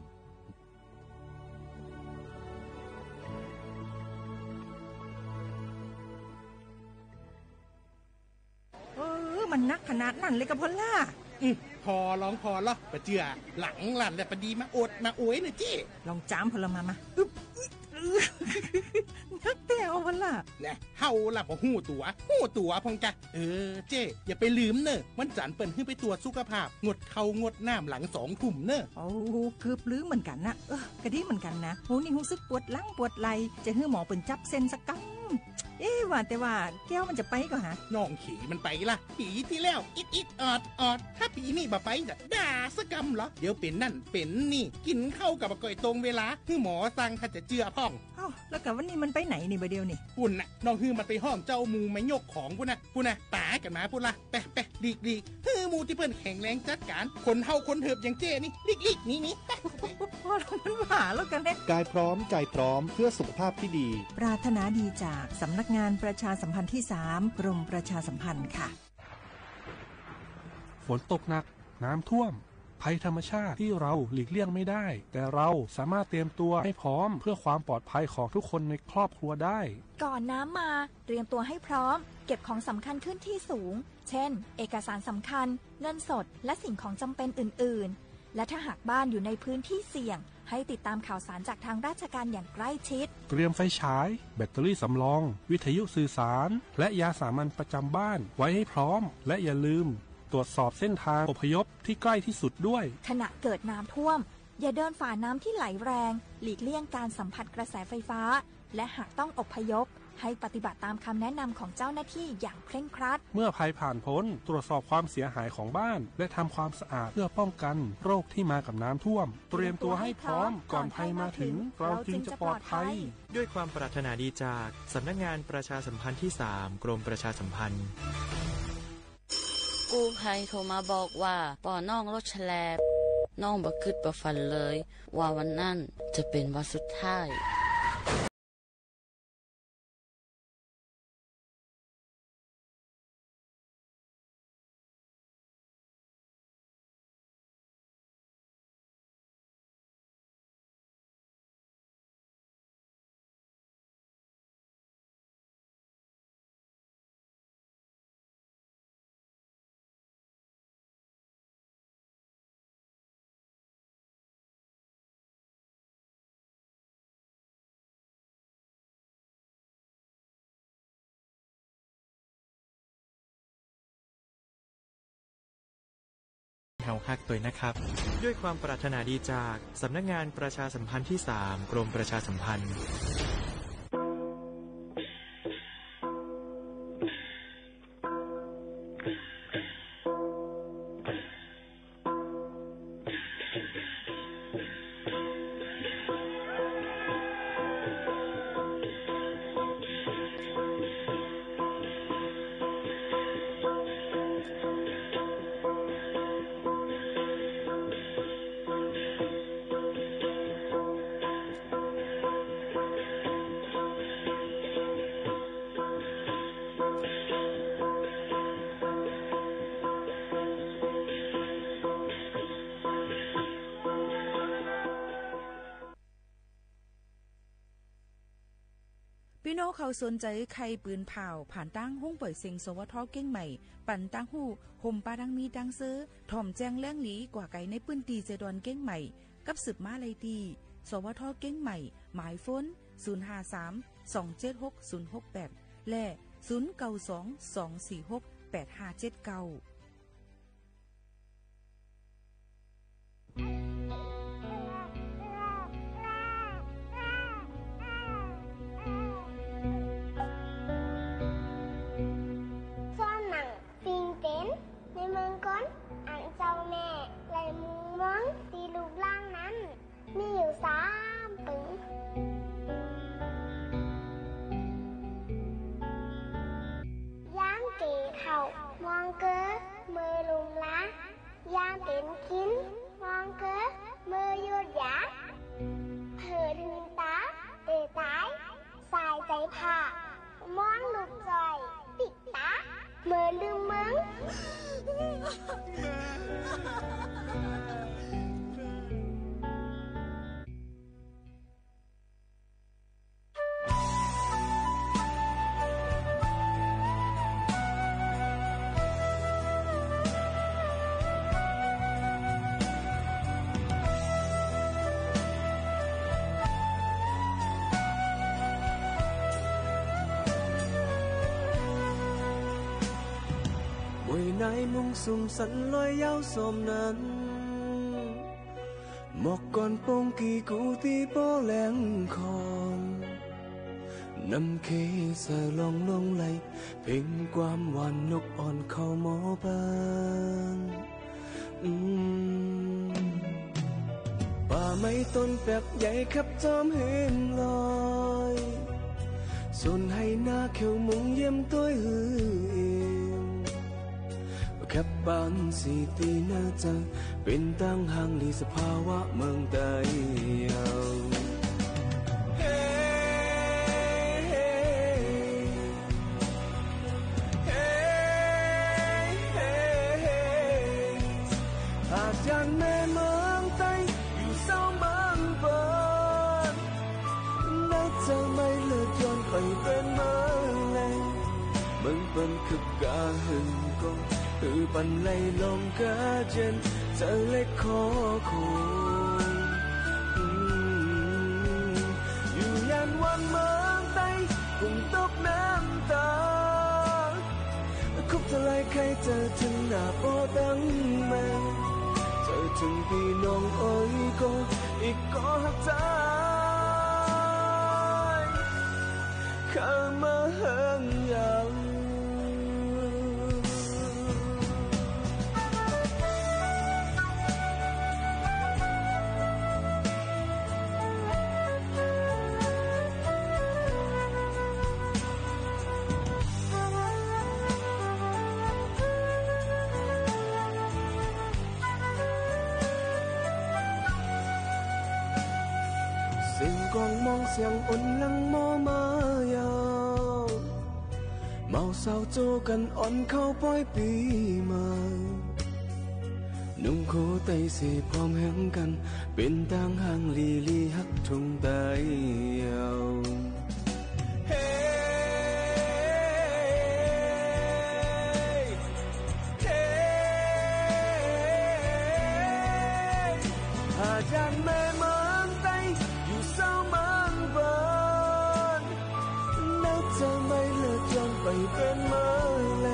เออ มันหนักขนาดนั้นเลยกาพ่อหล้า อืม ผ่อลองผ่อลอ บ่เจื้อ หลังลั่นแล้วปะดีมาโอดมาโอยเน่อเจ้ ลองจ้ำพ่อละมา มา อึ๊บ หนักแต๊อะพ่อหล้า แน่ เฮาละบ่ฮู้ตั๋ว ฮู้ตั๋วพ่องกะ เออ เจ้ อย่าไปลืมเน่อ วันจันทร์เปิ้นหื้อไปตรวจสุขภาพ งดข้าวงดน้ำหลังสองทุ่มเน่อ โอ้ เกือบลืมเหมือนกั๋นนะ เออ กะดีเหมือนกั๋นนะ โห นี่ฮู้สึกปวดหลังปวดไหล่ จะหื้อหมอเปิ้นจับเส้นสักกำ เอ๊ะ ว่าแต่ว่าแก้วมันจะไปก่อหา น้องเขยมันไปละ ปี๋ตี้แล้ว อิดอิดออดออด ถ้าปี๋นี้บ่ไปจะด่าสักกำเหรอ เดี๋ยวเป๋นนั่นเป๋นนี่ กิ๋นข้าวก็บ่ค่อยตรงเวลา หื้อหมอสั่งถ้าจะเจื้อพ่อง เอ้า แล้วกะวันนี้มันไปไหนนี่บ่าเดี่ยวนี่ ปุ้นน่ะ น้องหื้อมันไปฮ้องเจ้าหมู่มายกของปุ้นน่ะ ปุ้นน่ะ ต๋ากั๋นมาปุ้นละ ไป ไป หลีก หลีก หื้อหมู่ตี้เปิ้นแข็งแรงจัดก๋าน คนเฒ่าคนเถิบอย่างเจ้นี่ หลีก หลีก หนี หนี ไป ไป พ่อหล้ามันว่าแล้วกะแน่ กายพร้อม ใจพร้อม เพื่อสุขภาพที่ดี ปรารถนาดีจากสำนักงานประชาสัมพันธ์ที่สาม กรมประชาสัมพันธ์ค่ะ ฝนตกหนัก น้ำท่วม ภัยธรรมชาติที่เราหลีกเลี่ยงไม่ได้ แต่เราสามารถเตรียมตัวให้พร้อมเพื่อความปลอดภัยของทุกคนในครอบครัวได้ ก่อนน้ำมา เตรียมตัวให้พร้อม เก็บของสำคัญขึ้นที่สูง เช่น เอกสารสำคัญ เงินสด และสิ่งของจำเป็นอื่นๆ และถ้าหากบ้านอยู่ในพื้นที่เสี่ยง ให้ติดตามข่าวสารจากทางราชการอย่างใกล้ชิด เตรียมไฟฉาย แบตเตอรี่สำรอง วิทยุสื่อสาร และยาสามัญประจำบ้านไว้ให้พร้อม และอย่าลืมตรวจสอบเส้นทางอพยพที่ใกล้ที่สุดด้วย ขณะเกิดน้ำท่วม อย่าเดินฝ่าน้ำที่ไหลแรง หลีกเลี่ยงการสัมผัสกระแสไฟฟ้า และหากต้องอพยพ ให้ปฏิบัติตามคำแนะนำของเจ้าหน้าที่อย่างเคร่งครัด เมื่อภัยผ่านพ้น ตรวจสอบความเสียหายของบ้าน และทำความสะอาดเพื่อป้องกันโรคที่มากับน้ำท่วม เตรียมตัวให้พร้อม ก่อนภัยมาถึง เราจึงจะปลอดภัย ด้วยความปรารถนาดีจากสำนักงานประชาสัมพันธ์ที่สาม กรมประชาสัมพันธ์ กู้ภัยโทรมาบอกว่าป้อน้องรถแฉลบ น้องบ่คิดบ่ฝันเลย ว่าวันนั้นจะเป็นวันสุดท้าย เฮาฮักตวยนะครับ ด้วยความปรารถนาดีจากสำนักงานประชาสัมพันธ์ที่สาม กรมประชาสัมพันธ์ ปี้น้องเขาสนใจ๋ใค่ปืนผ่าว ผ่านตางห้องป่อยเสียง สวท. เกียงใหม่ ปันตางฮู้ ห่มปาดังมีดังเซอ ถ่อมแจ้งแหลงหลีกว่าไก๋ในปื้นตี้เจดอนเกียงใหม่ กับสืบมาได้ตี้ สวท. เกียงใหม่ หมายโฟน ศูนย์ห้าสาม สองเจ็ดหก ศูนย์หกแปด และ ศูนย์เก้าสอง สองสี่หก ปดห้าเจ็ดเก้า ซ่อนหนัง ปิงเป๋นในเมืองกล อันเจ้าแม่ไลมุงมองตี้ลูกหลานนั้น มีอยู่สามปึง ยามเก๋เฒ่ามองเกอเมื่อลุ่มลา ยามเป๋นคินมองเกอเมื่อหยุดยา เผลอถืนต๋าเป๋ต๋าย สายใจ๋ผ้า มองลูกจ้อย ปิ๊กต๋า เมื่อลืมเมือง มวยนายมุงสุมสันลอยยาวสมนั้น หมอกก้อนโป่งกี่กูตี้ป้อแหลงคอง น้ำเคสะลองลงไหล เพ็งความหวานนกอ่อนเข้าหมอปาน อืม ป่าไม้ต้นแปกใหญ่คับจอมหืนลอย สนไหนาเขียวมุงเยี่ยมตวยหือเอง แคบปานสีตี้หน้าเจอ เป๋นตางห่างหลีสภาวะเมืองใต้เฮา เฮ้ เฮ้ หากอย่างแม่เมืองใต้ อยู่เศร้าเมืองเปิ้น นักจะไม่เลิศย้อนไปเปิ้นเมืองแล เมืองเปิ้นคึกกาหึงก็ หื้อปันไหลลงกาเจียน เจอเล็กขอคง อืม อยู่ยานวันเมืองใต้ กุ้งตกน้ำตา คุบทลายใค่เจอเถิงหน้าป้อตังแม่ เจอเถิงปี้น้องเอ๋ยก็ อีกก็ฮักจาย เข้ามาเฮิงเยา เสียงกลองมองเสียงอ่อนหลั่งมอมาเยา เมาเศร้าโจ้กั๋นอ่อนเข้าป้อยปี๋ใหม่ นุ่งโขไตเสพร้อมแหงกั๋น เป๋นตางห่างหลีหลีฮักทุ่งใต้เฮา เฮ้ เฮ้ หากอย่างแม่เมืองใต้ อยู่เศร้าเมืองเปิ้น นักจะไม่เลิศย้อนไปเปิ้นเมืองแล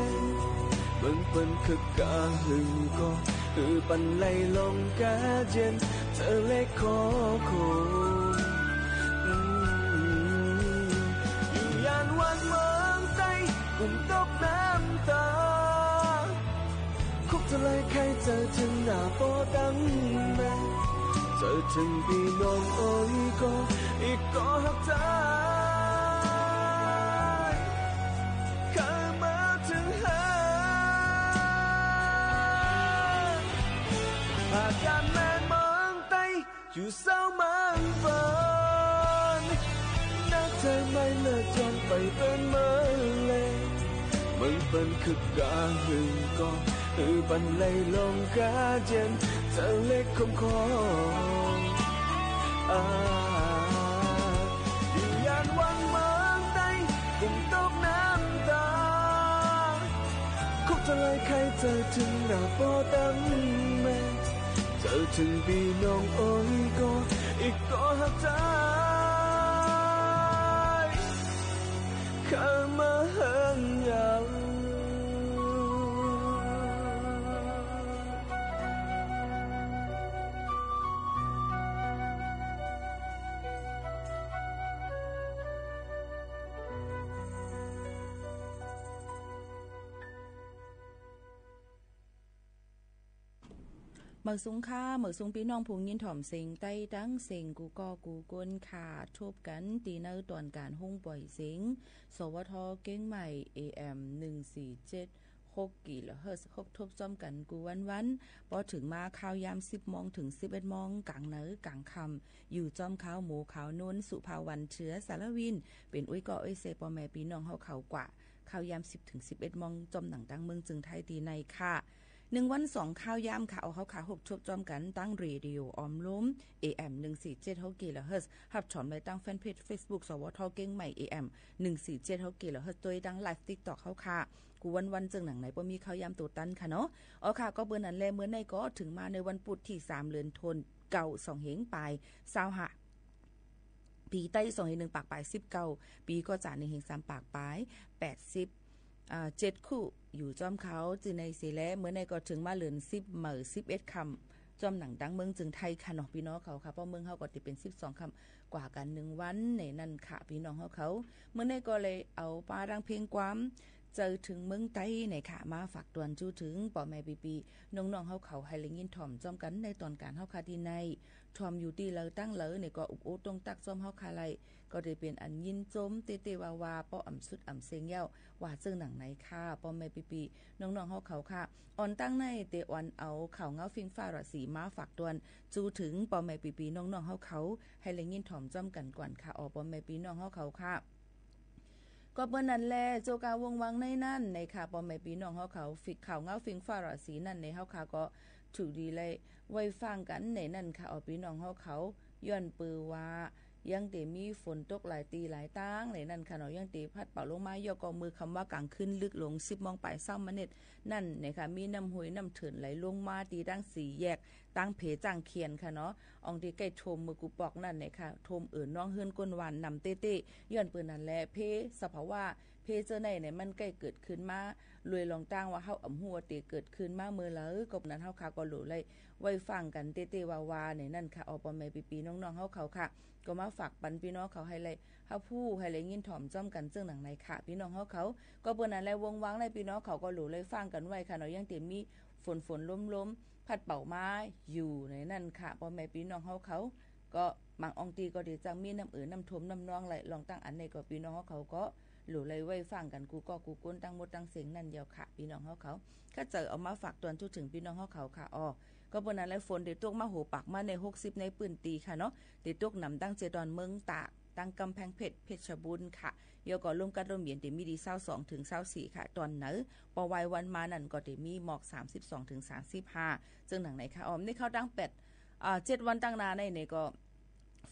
เมืองเปิ้นคึกกาหึงก็ หื้อปันไหลลงกาเจียน เจอเล็กขอคง อืม อยู่ยานวันเมืองใต้ กุ้งตกน้ำตา คุบทลายใค่เจอเถิงหน้าป้อตังแม่ เจอเถิงปี้น้องเอ๋ยก็ อีกก็ฮักจาย เข้ามาเถิงหา หากอย่างแม่เมืองใต้ อยู่เศร้าเมืองเปิ้น นักจะไม่เลิศย้อนไปเปิ้นเมืองแล เมืองเปิ้นคึกกาหึงก็ หื้อปันไหลลงกาเจียน เจอเล็กคมคอ อ่า อยู่ยานวันเมืองใต้ กุ้งตกน้ำตา คุบทลายใค่เจอเถิงหน้าป้อตังแม่ เจอเถิงปี้น้องเอ๋ยก็ อีกก็ฮักจาย เข้ามาเฮิงเยา เมิกสุงค่ะ เมิกสุงปี้น้องผู้ยินถ่อมเสียงใต้ตังเสียงกู้ก้อกู้คนค่ะ ทบกั๋นตี้ในตอนก๋านฮุ่งป่อยเสียง สวท เกียงใหม่ เอเอ็ม หนึ่งสี่เจ็ดหกกิโลเฮิรตซ์ ฮบทบจ้อมกั๋นกู้วันๆ ปอเถิงมาข่าวยามสิบโมงเถิงสิบเอ็ดโมง ก๋างในก๋างค่ำ อยู่จ้อมข้าวหมูข้าวนุ้น สุภาวรรณ เชื้อสารวิน เป๋นอุ้ยก้ออุ้ยเซป้อแม่ปี้น้องเฮาเขากว่า ข่าวยามสิบเถิงสิบเอ็ดโมง จ้อมหนังตังเมืองเจิงไทยตี้ในค่ะ หนึ่งวันสองข่าวยามค่ะ เอาเฮาค่ะฮบทบจ้อมกั๋นตังเรดิโอออมลม เอเอ็ม หนึ่งสี่เจ็ดหกกิโลเฮิรตซ์ ฮับชมได้ตังแฟนเพจเฟซบุ๊ก สวท เกียงใหม่ เอเอ็ม หนึ่งสี่เจ็ดหกกิโลเฮิรตซ์ ตวยตังไลฟ์ติ๊กต็อกเฮาค่ะ กู้วันๆ เจิงหนังในป้อมีข่าวยามโตตันค่ะเนาะ อ๋อค่ะ ก็เปื้อนั้นแล เมื่อในก็เถิงมาในวันปุธตี้สาม เดือนธันวาคม สองเฮงปายซาวห้า ปี๋ใต้สองเฮงหนึ่งปากปายสิบเก้า ปี๋ก็จ๋าหนึ่งเฮงสามปากปายแปดสิบ อ่า เจ็ดคู่ อยู่จ้อมเขาจื้อในเสียแล เมื่อในก็เถิงมาเดือนสิบ เมิกสิบเอ็ดค่ำ จ้อมหนังตังเมืองเจิงไทยค่ะเนาะ ปี้น้องเขาค่ะ ป้อเมืองเฮาก็ตี้เป๋นสิบสองค่ำ กว่ากั๋นหนึ่งวันในนั้นค่ะ ปี้น้องเฮาเขา เมื่อในก็เลยเอาป้าดังเพลงความ เจิงเถิงเมืองใต้ในค่ะ มาฝากตวนจู้เถิงป้อแม่ปี้ๆ น้องๆ เฮาเขา หื้อได้ยินถ่อมจ้อมกั๋นในตอนก๋านเฮาค่ะตี้ใน ถ่อมอยู่ตี้ใดตังใดในก็อุบโอ้ตรงตักจ้อมเฮาค่ะไล่ ก็ได้เป๋นอันยินจมเต๊ๆ ว่าๆ ป้ออ่ำสุดอ่ำเสียงเย้า ว่าเจิงหนังในค่ะ ป้อแม่ปี้ๆ น้องๆ เฮาเขาค่ะ อ่อนตั้งในเตออนเอาข่าวเหงาฟิงฟ้าราศีมาฝากตวน จู้เถิงป้อแม่ปี้ๆ น้องๆ เฮาเขา หื้อได้ยินถ่อมจ้อมกั๋นก่อนค่ะ อ๋อ ป้อแม่ปี้น้องเฮาเขาค่ะ ก็เปื้อนั้นแล โจกาวงวังในนั้นในค่ะ ป้อแม่ปี้น้องเฮาเขา ฟิกข่าวเหงาฟิงฟ้าราศีนั้นในเฮาค่ะ ก็ถูกดีเลยไว้ฟังกั๋นในนั้นค่ะ อ๋อ ปี้น้องเฮาเขา ย้อนเปื้อว่า ยังเต๋มีฝนตกหลายตี้หลายตังในนั้นค่ะเนาะ ยังเต๋พัดเป่าลงมา เย้าก็เมื่อค่ำว่ากลางคืนลึกลง สิบโมงปายซาวเมนิต นั้นในค่ะ มีน้ำห้วยน้ำเถินไหลลงมาตี้ตังสี่แยก ตังเพจ้างเคียนค่ะเนาะ อ่องตี้ใก้ท่วมเมื่อกู้ปอกนั้นในค่ะ ท่วมเอิ๋นน้องเฮือนก้นหว่านนำเต๊ๆ ย้อนเปื้อนั้นแล เพสภาวะ เพเจ้าในในมันใก้เกิดขึ้นมา ลวยลองตั้งว่าเฮาอ่ำฮู้ว่าเต๋เกิดขึ้นมาเมื่อใด ก็นั้นเฮาค่ะก็หลู่เลยไว้ฟังกั๋นเต๊ๆ ว่าๆ ในนั้นค่ะ อ๋อ ป้อแม่ปี้ๆ น้องๆ เฮาเขาค่ะ ก็มาฝากปันปี้น้องเขาหื้อได้ฮับฮู้ หื้อได้ยินถ่อมจ้อมกั๋นเจิงหนังในค่ะ ปี้น้องเฮาเขา ก็เปื้อนั้นแล วงวังในปี้น้องเขาก็หลู่เลยฟังกั๋นไว้ค่ะเนาะ ยังเต๋มีฝนๆ ลมๆ พัดเป่ามาอยู่ในนั้นค่ะ ป้อแม่ปี้น้องเฮาเขา ก็บางอ่องตี้ก็เต๋จังมีน้ำเอิ๋นน้ำท่วมน้ำนองไหล ลองตั้งอันในก็ปี้น้องเฮาเขาก็หลู่เลยไว้ฟังกั๋นกู้ก้อกู้คนตังหมดตังเสียงนั้นเย้าค่ะ ปี้น้องเฮาเขา ข้าเจ้าเอามาฝากตวนจู้เถิงปี้น้องเฮาเขาค่ะ อ๋อ ก็เปื้อนั้นแล ฝนเต๋ตกมาโหปักมาในหกสิบในปื้นตี้ค่ะเนาะ เต๋ตกหนำตังเจียดอน เมืองตาก ตังก๋ำแพงเพชร เพชรบูรณ์ค่ะ เย้าก็ลมกัดลมเย็นเต๋มีดีซาวสองเถิงซาวสี่ค่ะ ตอนใน ปอวายวันมานั้นก็เต๋มีหมอกสามสิบสองเถิงสามสิบห้า เจิงหนังในค่ะ อ๋อ ในข่าวตังแปด อ่า เจ็ดวันตังหน้าในในก็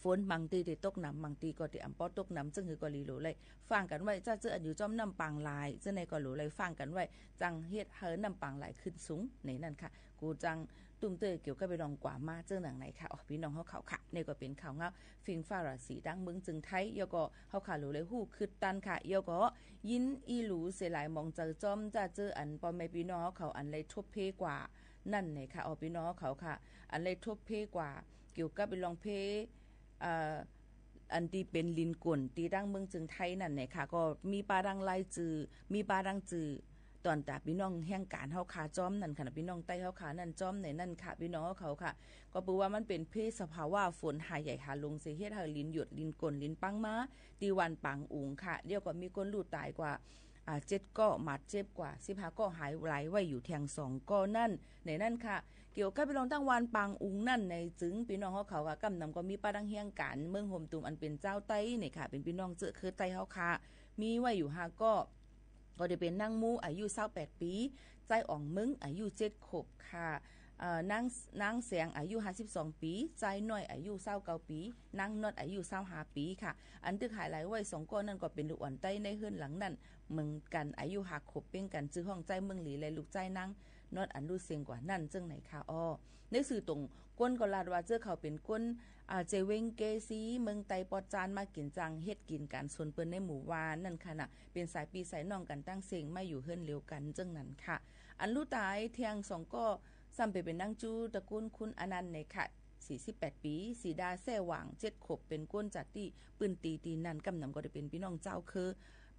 ฝนบางตี้เต๋ตกหนำ บางตี้ก็เต๋อ่ำป้อตกหนำ เจิงหื้อก็หลีหลู่เลยฟังกั๋นไว้ จ้าเจ้าอันอยู่จ้อมน้ำปางหลาย เจ้าในก็หลู่เลยฟังกั๋นไว้ จังเฮ็ดหื้อน้ำปางหลายขึ้นสูงในนั้นค่ะ กูจังตุ้มเตื้อเกี่ยวกับไปลองกว่ามาเจิงหนังในค่ะ อ๋อ ปี้น้องเฮาเขาค่ะ ในก็เป๋นข่าวเหงาฟิงฟ้าราศีตังเมืองเจิงไทย เย้าก็เฮาค่ะหลู่เลยฮู้คืบตันค่ะ เย้าก็ยินอีหลู่เสียหลายหมองใจ๋จ้อม จ้าเจ้าอันป้อแม่ปี้น้องเฮาเขาอันได้ทบเพกว่านั้นในค่ะ อ๋อ ปี้น้องเฮาเขาค่ะ อันได้ทบเพกว่า เกี่ยวกับไปลองเพ เอ่อ อันตี้เป๋นลินก๋นตี้ตังเมืองเจิงไทยนั้นในค่ะ ก็มีป้าดังรายจื้อ มีป้าดังจื้อ ตอนตาปี้น้องแฮงก๋านเฮาค่ะจ้อมนั้นค่ะนะ ปี้น้องใต้เฮาค่ะนั้นจ้อมในนั้นค่ะ ปี้น้องเฮาเขาค่ะ ก็เปื้อว่ามันเป๋นเพสภาวะฝนหาใหญ่หาลงเสีย เฮ็ดหื้อลินหยดลินก๋นลินปังมา ตี้หว่านปางอุ๋งค่ะ เดี๋ยวก็มีคนลู่ต๋ายกว่า อ่า เจ็ดก้อ บาดเจ็บกว่าสิบห้าก้อ หายหลายไว้อยู่แถงสองก้อนั้น ในนั้นค่ะ เกี่ยวกับไปลองตังหว่านปางอุ๋งนั้นในจึง ปี้น้องเฮาเขาค่ะ ก้ำนำก็มีป้าดังแฮงก๋านเมืองโฮมตูมอันเป๋นจาวใต้ในค่ะ เป๋นปี้น้องเจื้อเคือใต้เฮาค่ะ มีไว้อยู่ห้าก้อ ก็เต๋เป๋นนางมูอายุซาวแปดปี๋ จายอ่องเมิงอายุเจ็ดขวบค่ะ เอ่อ นาง นางแสงอายุห้าสิบสองปี๋ จายน้อยอายุซาวเก้าปี๋ นางนอดอายุซาวห้าปี๋ค่ะ อันตึกหายหลายไว้สองก้อนั้นก็เป๋นลูกอ่อนใต้ในเฮือนหลังนั้นเหมือนกั๋น อายุห้าขวบเป๋นกั๋น จื้อฮ้องจายเมิงหลีและลูกจายนางนอดอันลู่เสี้ยงกว่านั้นเจิงในค่ะ อ๋อ ในสื่อตรงก้นก็ลาดว่าเจื้อเขาเป๋นก้น อ่า เจเว็งเกซี เมืองใต้ปอดจาน มากิ๋นจัง เฮ็ดกิ๋นก๋านสวนเปิ้นในหมู่บ้านนั้นค่ะนะ เป๋นสายปี้สายน้องกั๋นตังเสี้ง มาอยู่เฮือนเหลียวกั๋นเจิงนั้นค่ะ อันลู่ต๋ายแถงสองก้อ ซ้ำเป๋นนางจู๋ ตระกูลคุณอนันต์ในค่ะ สี่สิบแปดปี๋ สีดาแซ่หว่าง เจ็ดขวบ เป๋นก้นจากตี้ปื้นตี้ตี้นั้น ก้ำนำก็เต๋เป๋นปี้น้องจาวเคือ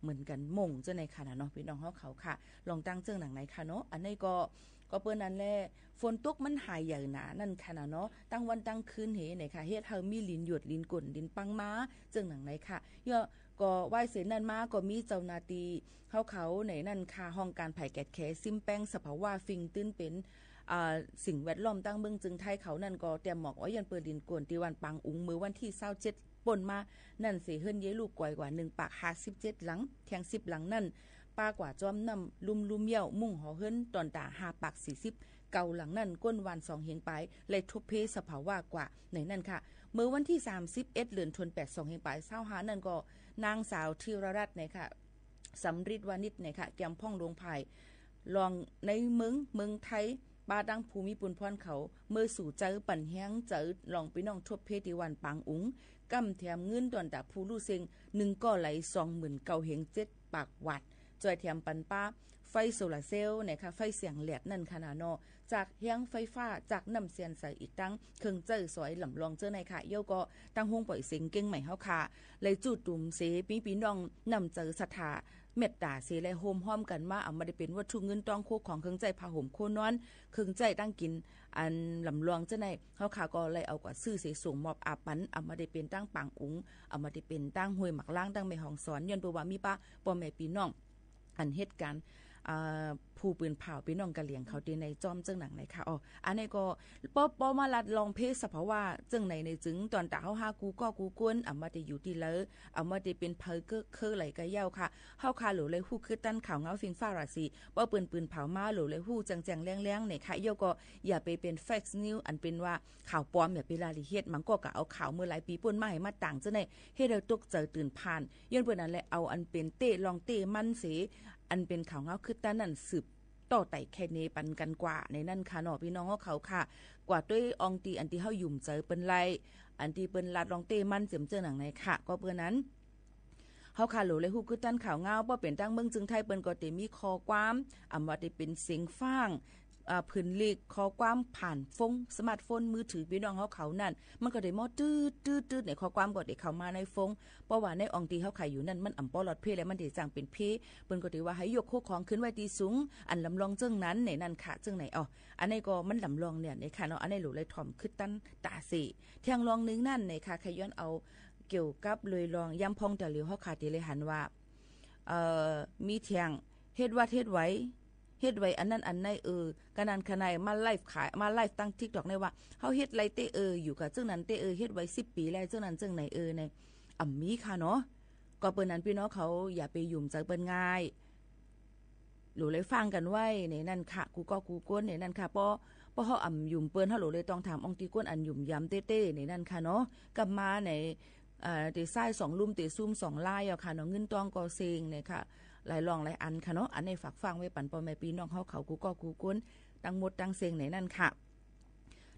เหมือนกั๋นม่งเจ้าในค่ะนะเนาะ ปี้น้องเฮาเขาค่ะ ลองตั้งเจิ่งหนังไหนค่ะเนาะ อันนี้ก็ ก็เปิ้นนั้นแหละ ฝนตกมันหายใหญ่หนานั่นค่ะนะเนาะ ตั้งวันตั้งคืนเหเนี่ยค่ะ เฮ็ดหื้อมีลินหยด ลินก้น ลินปังมา เจิ่งหนังไหนค่ะ เยาะ ก็ไหว้เสร็จนั่นมา ก็มีเจ้าหน้าตี้เฮาเขาในนั่นค่ะ ห้องก๋านแผดแกดแข ซิมแปงสภาวะ ฟิงตื้นเป๋น อ่า สิ่งแวดล้อม ตางเมืองเจียงไฮ้เขานั่นก็เตรียมหมอกไว้ ย้อนเปิ้นลินก้น ตี้วัดปางอุ๋ง เมื่อวันตี้ซาวเจ็ด ป้นมา นั่นเส เฮือนเย้ยลูกก๋วยกว่า นึ่งปากห้าสิบเจ็ดหลัง แถงสิบหลังนั่น ปาก๋วาดจ้อมน้ำลุ่มลุ่มเยี่ยว มุ้งหอเฮือน ต๋อนต๋า ห้าปากสี่สิบเก้าหลังนั่น ก้นหว่านสองเฮงป๋าย เลยทบเพสภาวะกว่า ในนั่นค่ะ เมื่อวันตี้สามสิบเอ็ด เดือนธันวาคม สองเฮงป๋ายซาวห้านั่นก็ นางสาวธีรรัตน์เนี่ยค่ะ สำริดวานิชเนี่ยค่ะ แก่มพ่องหลวงไพร่ รองในเมือง เมืองไทย ปาตั้งผู้มีปุญพรเขา เมื่อสู่เจอปั๋นแฮงเจอ รองปี้น้องทบเพตี้วัดปางอุ๋ง ก้ำแถมเงินต๋อนต๋าผู้ลู่เซ็ง นึ่งก้อไหล สองหมื่นเก้าเฮงเจ็ดปากวาท จ้อยแถมปั๋นปา ไฟโซลาร์เซลล์เนี่ยค่ะ ไฟแสงแหลดนั่นค่ะนะเนาะ จากแฮงไฟฟ้า จากน้ำเสียนใส อีกตังเครื่องใจ๊สอยลำรองเจ้าในค่ะ เยี่ยวก็ ตางโฮงป๋อยเสียงเจียงใหม่เฮาค่ะ เลยจู้ตุ้มเส ปี้ปี้น้องน้ำใจ๋ศรัทธา เมตต๋าเส เลยโฮมฮ้อมกั๋นมา อำมาได้เป๋นวัตถุเงินตอง เข้าของเครื่องใจ๊ ผ้าห่มโคนอน เครื่องใจ๊ตางกิ๋น อันลำรองเจ้าใน เฮาค่ะก็เลยเอากว่าซื้อเส ส่งมอบอาปั๋น อำมาได้เป๋นตางปางอุ๋ง อำมาได้เป๋นตางห้วยหมากล้าง ตางแม่ฮ่องสอน ย้อนเปิ้นว่ามีปะ ป้อแม่ปี้น้อง อันเหตุก๋ารณ์ อ่า ผู้ปืนเผ่าปี้น้องกะเหรี่ยงเขาตี้ในจ้อมเจิ่งหนังไหนค่ะ อ๋อ อันนี้ก็ ปอ ปอมาลัดลองเพสภาวะเจิ่งไหนในจึง ต๋อนต๋าเฮาห้ากู้ก้อกู้ก้น อำมาได้อยู่ตี้เลิก อำมาได้เป๋นเผอเก๊อะเค้อไหลก็เยี่ยวค่ะ เฮาค่ะหลูเลยฮู้คือตันข่าวเงาฟิงฟ้าราศี ปอเปิ้นปืนเผ่ามาหลูเลยฮู้แจ้งๆ แล้งๆ เนี่ยค่ะ เยี่ยวก็อย่าไปเป๋นเฟกนิวส์ อันเป๋นว่าข่าวปลอม อย่าไปลาลีเฮ็ด บางก้อก็เอาข่าวเมื่อหลายปี๋ป้นมาหื้อมาตางเจ้าใน เฮ็ดหื้อตกใจ๋ตื่นพล่าน ย้อนเปิ้นนั้นแหละ เอาอันเป๋นเต๊ะลองเต๊ะมันเส อันเป๋นข่าวเงาคือตันนั่นสืบต่อไต่แค่เนปันกั๋นกว่า ในนั่นค่ะเนาะ ปี้น้องเฮาเขาค่ะ กว่าตวยอองตี้อันตี้เฮาหยุมใจ๋เปิ้นไล่ อันตี้เปิ้นลัดลองเต๊ะมันเจิ่มเจิ่งหนังไหนค่ะ ก็เปิ้นนั้น เฮาค่ะหลูเลยฮู้คือตันข่าวเงา ปอเป๋นตางเมืองเจียงไฮ้เปิ้นก็ตี้มีข้อความ อำว่าตี้เป๋นเสียงฟ้าง อ่า ผืนลีก ข้อความผ่านโฟน สมาร์ทโฟน มือถือปี้น้องเฮาเขานั่น มันก็ตี้มอดตื๊ดๆๆ เนี่ย ข้อความก็ตี้เข้ามาในโฟน เพราะว่าในอองตี้เฮาค่ะอยู่นั่น มันอ่ำปอลอดเพ่แล้ว มันตี้จังเป๋นเพ่ เปิ้นก็ตี้ว่าหื้อยกเข้าของขึ้นไว้ตี้สูง อันลำรองเจิ่งนั้น ในนั่นค่ะ เจิ่งไหน อ๋อ อันนี้ก็มันลำรองเนี่ย ในค่ะเนาะ อันนี้หลูเลยถ่อมคือตันต๋าเส แถงรองนึ่งนั่น ในค่ะ ใค่ย้อนเอาเกี่ยวกับเลยลอง ยามพ่องต๋าเหลียวเฮาค่ะตี้เลยหันว่า เอ่อ มีแถง เฮ็ดวัดเฮ็ดไหว เฮ็ดไหวอันนั้นอันนี้ เออ กะนั้นกะไหน มาไลฟ์ขาย มาไลฟ์ตางติ๊กต็อกในว่า เฮาเฮ็ดไล่เต๊อะเออ อยู่กะเจิ่งนั้นเต๊อะเออ เฮ็ดไหวสิบปี๋แล้ว เจิ่งนั้นเจิ่งไหนเออ ใน อ่ำมีค่ะเนาะ ก็เปิ้นนั้นปี้น้องเขาอย่าไปหยุมใจ๋เปิ้นง่าย หลูเลยฟังกั๋นไว้ ในนั่นค่ะ กู้ก้อกู้ก้น ในนั่นค่ะ ปอ ปอเฮาอ่ำหยุมเปิ้น เฮาหลูเลยต้องถามอองตี้ก้นอันหยุมยำเต๊ๆ ในนั่นค่ะเนาะ กลับมาใน เอ่อ ตี้ซ้ายสองลุ่ม ตี้ซุ่มสองลาย เอาค่ะเนาะ เงินตองก็เซ็งเนี่ยค่ะ หลายรองหลายอันค่ะเนาะ อันนี้ฝากฟังไว้ปันป้อแม่ปี้น้องเฮาเขากู้ก้อกู้ก้น ตังหมดตังเซ็งในนั่นค่ะ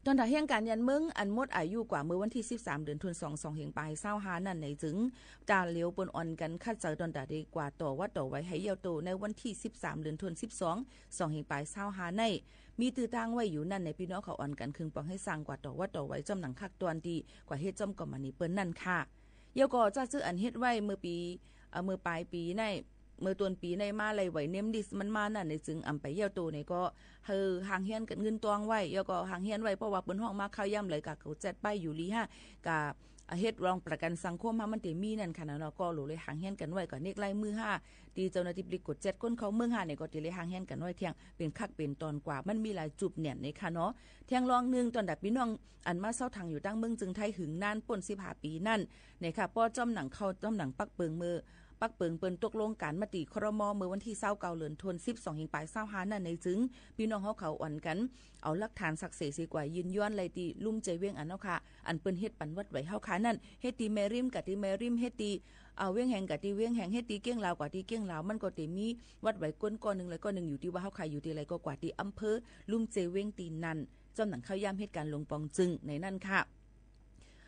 ต๋อนต๋าแห่งก๋านยานเมือง อันหมดอายุกว่าเมื่อวันตี้สิบสาม เดือนธันวาคม สองเฮงป๋ายซาวห้านั่นในจึง ต๋าเหลียวเปิ้นอ่อนกั๋นคัดเจอต๋อนต๋าตี้กว่าต่อวัดต่อไหวหื้อเยี่ยวโต ในวันตี้สิบสาม เดือนธันวาคม สองเฮงป๋ายซาวห้าใน มีตื้อตางไว้อยู่นั่นใน ปี้น้องเขาอ่อนกั๋นเคืองปองหื้อซ่างกว่าต่อวัดต่อไหว จ้อมหนังคักตอนตี้กว่าเฮ็ดจ้อมกอมมานีเปิ้นนั่นค่ะ เยี่ยวก็จ้าจื้ออันเฮ็ดไว้เมื่อปี๋ เอ่อ เมื่อป๋ายปี๋ใน เมื่อต้นปี๋ในมาไล่ไหวเนมลิสต์มันมานั่นในจึงอ่ำไปเยี่ยวโตในก็ หื้อหางเฮียนกั๋นเงินตองไว้ เยี่ยวก็หางเฮียนไว้ เพราะว่าเปิ้นฮ้องมาข้าวยามใดกะเกาแจ็ดไปอยู่ลีห้า กะ อ่า เฮ็ดรองประกัญสังคมห้ามันตี้มีนั่นค่ะนะเนาะ ก็หลูเลยหางเฮียนกั๋นไว้ ก็เนกลายมือห้า ตี้เจ้าหน้าตี้ปริกวดแจ็ดคนเข้าเมืองห้าในก็ตี้เลยหางเฮียนกั๋นไว้แถง เป๋นคักเป๋นตอนกว่า มันมีหลายจุดเนี่ยในค่ะเนาะ แถงรองนึ่งต๋อนต๋าปี้น้องอันมาเซาตั๋งอยู่ตางเมืองเจียงไฮ้หื้อนานป้นสิบห้าปี๋นั่น ในค่ะ ปอจ้อมหนังเข้าจ้อมหนังปักเปิงเมื่อ ปักเปิงเปิ้นตกลงก๋านมติ ครม. เมื่อวันตี้ซาวเก้า เดือนธันวาคม สองเฮงป๋ายซาวห้านั่นในจึง ปี้น้องเฮาเขาอ่อนกั๋น เอาหลักฐานสักเสเสียกว่ายืนยันไล่ตี้ลุ่มเจเว้งอันเฮาค่ะ อันเปิ้นเฮ็ดปันวัดไหวเฮาค่ะนั่น เฮ็ดตี้แม่ริมกะตี้แม่ริม เฮ็ดตี้ เอ่อ เวียงแหงกะตี้เวียงแหง เฮ็ดตี้เก้งลาวกว่าตี้เก้งลาว มันก็ตี้มีวัดไหวก้นก้อนนึ่งและก้อนนึ่ง อยู่ตี้ว่าเฮาค่ะอยู่ตี้ใดก็กว่าตี้อำเภอลุ่มเจเว้งตี้นั่น จ้อมหนังเข้ายามเหตุก๋ารณ์หลวงป๋องจึงในนั่นค่ะ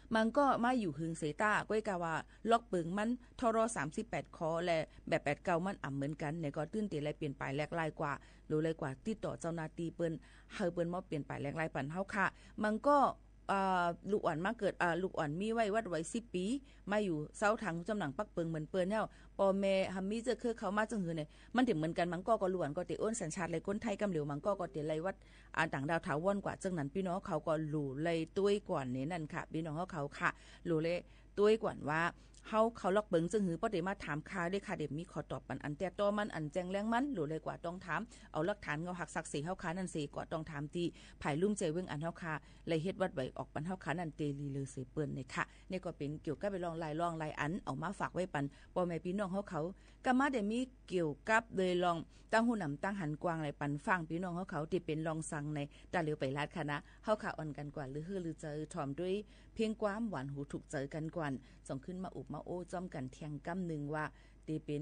มันก็มาอยู่หึงเสยต้า ก้อยกาว่า ล็อกเปิงมัน ทร สามสิบแปด ค และแบบแปดเก้ามันอ่ำเหมือนกั๋น ในก็ตื้นเต๋ไล่เปลี่ยนป๋ายแหลกลายกว่า หลูเลยกว่าติดต่อเจ้าหน้าตี้เปิ้น หื้อเปิ้นมาเปลี่ยนป๋ายแหลกลายปันเฮาค่ะ มันก็ อ่า ลูกอ่อนมาเกิด อ่า ลูกอ่อนมีไว้วัดไว้สิบปี๋ มาอยู่เซาถางจ๋ำหนังปักเปิงเหมือนเปิ้นแล้ว ป้อแม่หำมีเจื้อเคือเข้ามาจึงหื้อเนี่ย มันเตียมเหมือนกั๋น บางก้อก็ลูกอ่อนก็เตียโอนสัญชาติไล่คนไทยกำเหลียว บางก้อก็เตียไล่วัด อ่า ต่างด้าวถาวรกว่า เจิ่งนั้นปี้น้องเขาก็หลู่ไล่ตวยก่อนในนั้นค่ะ ปี้น้องเขาค่ะ หลู่ไล่ตวยก่อนว่า เฮาเข้าลอกเปิงจึงหื้อ ป้อเตียมาถามข่าวเด้อค่ะ เดี๋ยวมีขอตอบปันอันแต๊ต้อมัน อันแจ้งแรงมัน หลู่ไล่กว่าต้องถาม เอาหลักฐานเงาหักสักเสเฮาค่ะ นั้นเสกว่าต้องถามตี้ ภายลุ่มเจเวิ้งอันเฮาค่ะ ไล่เฮ็ดวัดไว้ออกปันเฮาค่ะ นั้นเตลีเลอเสเปิ้นเนี่ยค่ะ เนี่ยก็เป๋นเกี่ยวกับเป๋นรองลายรองลายอัน เอามาฝากไว้ปัน ป้อแม่ปี้น้องเฮาเขา ก็มาเดี๋ยวมีเกี่ยวกับโดยรอง ตั้งหู้หนำตั้งหันกว้างไล่ปันฟังปี้น้องเฮาเขา ตี้เป๋นรองสังใน ต๋าเหลียวไปลาดค่ะนะ เฮาค่ะอ่อนกั๋นกว่า ลือหื้อลือเจอ ถ่อมด้วยเพียงความหวานหูถูกใจ๋กั๋นก่อน จ่องขึ้นมาอุบมาโอ้จ้อมกั๋นเตียงกำนึ่งว่า ตี้เป๋น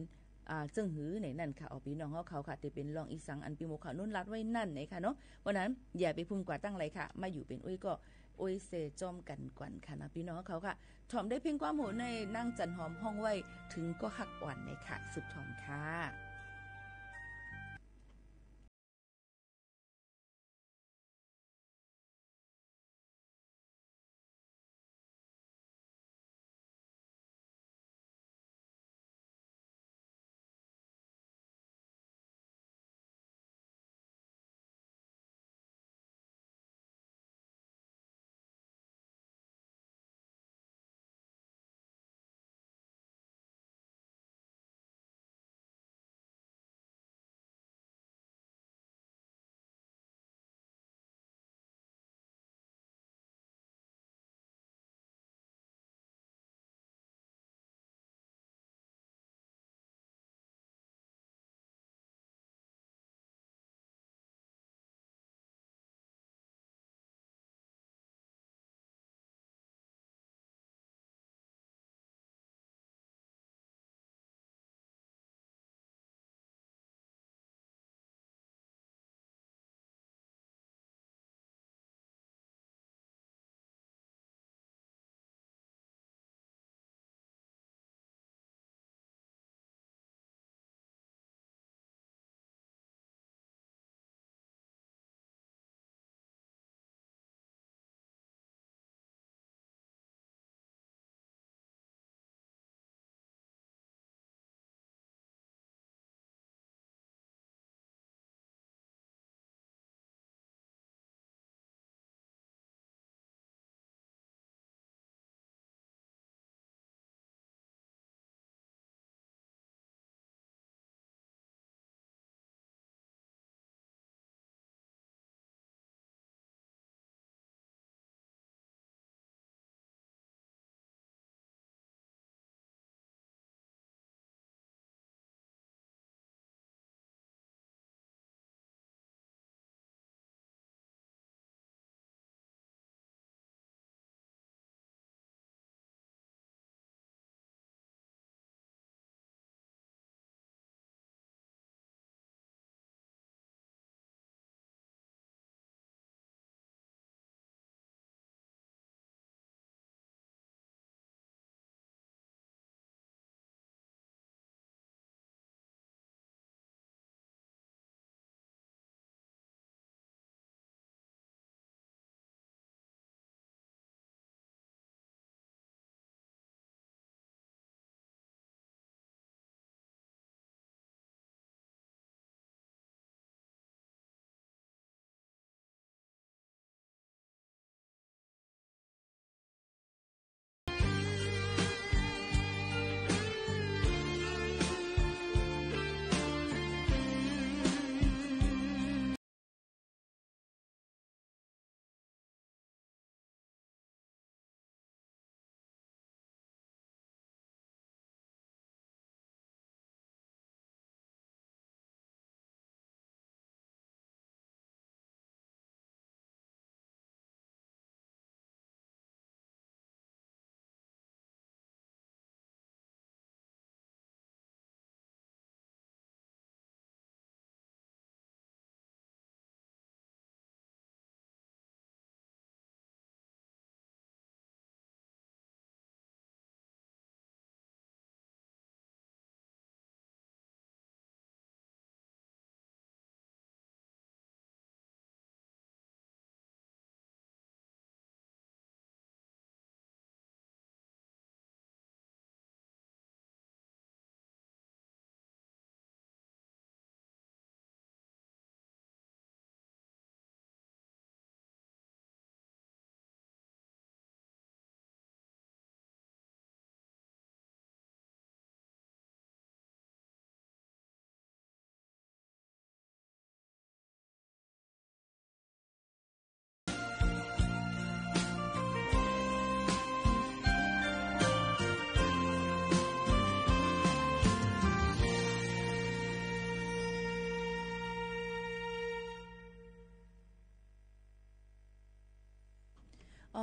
อ่า เจิ่งหื้อในนั้นค่ะ เอาปี้น้องเฮาเขาค่ะ ตี้เป๋นรองอีสังอันปี้หมวกขาวนุ่นลาดไว้นั้นในค่ะเนาะ เพราะนั้น อย่าไปพุ่งกว่าตั้งไล่ค่ะ มาอยู่เป๋นอุ้ยก็ อุ้ยเซจ้อมกั๋นก่อนค่ะนะ ปี้น้องเฮาเขาค่ะ ถ่อมได้เพียงความโหใน นางจั๋นหอมฮ้องไว้ เถิงก็ฮักอ่อนในค่ะ สืบถ่อมค่ะ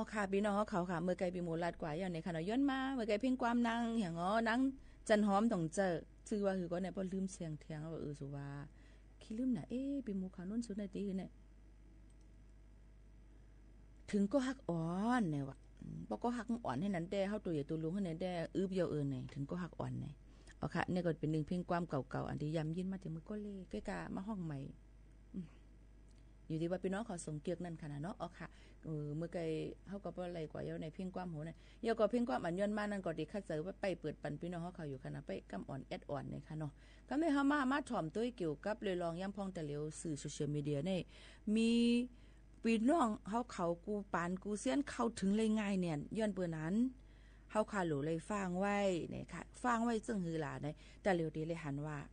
อ๋อค่ะ ปี้น้องเฮาเขาค่ะ เมื่อไกลปี้หมูลาดกว่าเย้าเนี่ยค่ะเนาะ ย้อนมา เมื่อไกลเพลงความนางหยัง อ๋อ นางจันหอมต้องเจอ จื้อว่าหื้อก่อเนี่ย ป้อลืมเสียงแทง ว่า เออ สุว่า ขี้ลืมน่ะ เอ๊ะ ปี้หมูเขานุ่นสุดในตี้หื้อเนี่ย เถิงก็ฮักอ่อนเนี่ยว่ะ อืม ป้อก็ฮักอ่อนหื้อนั้นแต๊ เฮาตั๋วใหญ่ตั๋วหลวงหื้อนั้นแต๊ อึบเย้าเออเนี่ย เถิงก็ฮักอ่อนเนี่ย อ๋อค่ะ เนี่ยก็เป๋นนึ่งเพลงความเก่าๆ อันตี้ยำยินมาแต่เมื่อก่อนเลย ก้อยกามาฮ้องใหม่ อืม อยู่ตี้ว่าปี้น้องเขาส่งเกียกนั้นค่ะนะเนาะ อ๋อค่ะ เออ เมื่อไกลเฮาก็บ่ไล่กว่าเย้าในเพลงความโหนะ เย้าก็เพลงความอันย้อนมานั้นก็ได้คัดใจ๋ว่าไปเปิดปันปี้น้องเฮาเขาอยู่ค่ะนะ ไปกำอ่อนแอดอ่อนเนี่ยค่ะเนาะ ก็แม่นเฮามา มาถ่อมตวยเกี่ยวกับเรื่องยามพ่องตะเหลียวสื่อโซเชียลมีเดียเนี่ย มีปี้น้องเฮาเขากู้ปานกู้เซียนเข้าเถิงได้ง่ายเนี่ย ย้อนเปิ้นนั้น เฮาค่ะหลู่ได้ฟังไว้เนี่ยค่ะ ฟังไว้เจิ่งหื้อหลาเนี่ย ตะเหลียวตี้ได้หันว่า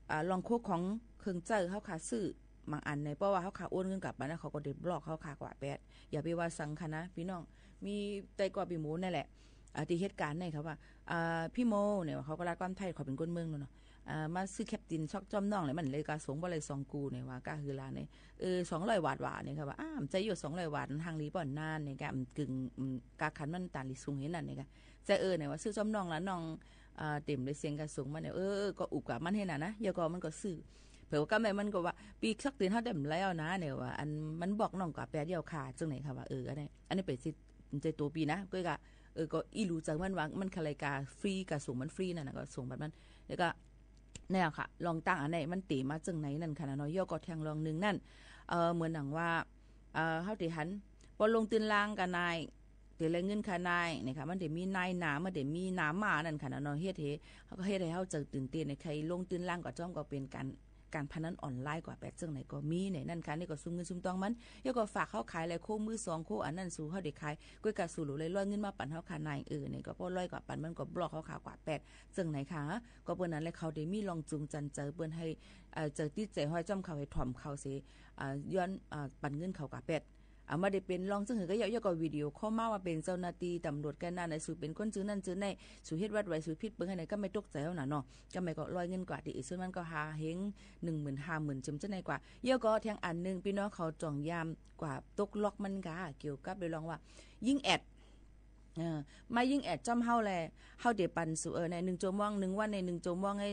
อ่า ลองโคกของเครื่องใจ๊เฮาค่ะซื้อบางอันเนี่ย เพราะว่าเฮาค่ะโอนเงินกลับไปนะ เขาก็ได้บล็อกเฮาค่ะกว่าแป๊ด อย่าไปว่าสังค่ะนะ ปี้น้อง มีแต่ก็ปี้หมูนั่นแหละ อ่า ตี้เหตุก๋ารณ์เนี่ยค่ะว่า อ่า ปี้หมูเนี่ย เขาก็ลาดความไทย เขาเป๋นคนเมืองโน่นเนาะ อ่า มาซื้อแคปตินซอกจ้อมน้องเลย มันเลยกาส่งบ่ไหล่สองกู้เนี่ยว่า กาหื้อหลาเนี่ย เออ สองร้อยบาทว่าเนี่ยค่ะว่า อ้า ใจ๊อยู่สองร้อยบาท มันห่างหลีป้อนนานเนี่ยกา มันกึ่ง อืม กาขันมันต่างหลีสูงหื้อนั้นเนี่ยกา ใจ๊เออเนี่ยว่าซื้อจ้อมน้องละน้อง อ่า เต๋มเลยเสียงกาส่งมาเนี่ย เออ ก็อุบกับมันหื้อนั้นนะ เย้าก็มันก็ซื้อ เผลอว่าก้าแม่มันก็ว่า ปี้ซอกตินเฮาได้บ่ไหล่เอานะเนี่ยว่า อันมันบล็อกน้องกว่าแป๊ดเย้าค่ะ เจิ่งไหนค่ะว่า เออ อันนี้ อันนี้เป๋นสิทธิ์ ใจ๊ตั๋วปี้นะ ก้อยกา เออ ก็อี้หลู่ใจ๋มันว่า มันคะไลกาฟรี กาส่งมันฟรีนั่นน่ะ ก็ส่งแบบนั้น แล้วก็ เนี่ยค่ะ ลองตั้งอันนี้มันเต๋มาเจิ่งไหนนั่นค่ะนะเนาะ เย้าก็แทงลองนึ่งนั่น เออ เหมือนหนังว่า เออ เฮาเต๋หัน ป้อลงตื้นลางกานาย เต๋ได้เงินค่านายเนี่ยค่ะ มันเต๋มีนายหน้า มันเต๋มีหน้าม้านั่นค่ะนะเนาะ เฮ็ดหื้อ เฮาก็เฮ็ดหื้อเฮาใจ๋ตื่นเต้นเนี่ย ใค่ลงตื้นลางก็จ้อมก็เป๋นก๋าน ก๋านพนันออนไลน์กว่าแป๊ดเจิ่งไหนก็มีเนี่ยนั่นค่ะ นี่ก็ซุมเงินซุมตองมัน เย้าก็ฝากเฮาขายแหล่โคมือสองโคอันนั้นสูเฮาได้ขาย ก้อยกาสูหลู่ได้ร้อยเงินมาปันเฮาค่านาย เออ เนี่ยก็ป้อร้อยกว่าปันมันก็บล็อกเฮาค่ะกว่าแป๊ดเจิ่งไหนค่ะ ก็เปิ้นนั้นแหละเขาได้มีลองจูงจันใจ๋เปิ้นหื้อ เอ่อ ใจ๋ติดใจ๋ห้อยจ้อมเขาหื้อถ่อมเขาเสีย อ่า ย้อน อ่า ปันเงินเขากาแป๊ด อ่า บ่ได้เป๋นลองเจิ่งหื้อก็เย้า เย้าก็วิดีโอคอลมาว่าเป๋นเจ้าหน้าตี้ต๋ำรวจกานั้นนะ สูเป๋นคนจื้อนั้นจื้อนี้ สูเฮ็ดบัตรไว้ สูผิดเปิ้งหื้อไหน ก้าแม่ตกใจ๋เอาน่ะเนาะ ก้าแม่ก็ร้อยเงินกว่า ตี้อีกส่วนมันก็ห้าเฮง นึ่งหมื่น ห้าหมื่น เจิ่มเจ้าไหนกว่า เย้าก็แทงอันนึ่ง ปี้น้องเขาจ่องยามกว่าตกล็อกมันกา เกี่ยวกับเรื่องว่า ยิงแอด เออ มายิงแอดจ้อมเฮาแหละ เฮาเต๋ปันสู เออ ในนึ่งจั่วโมง นึ่งวันในนึ่งจั่วโมง ไอ้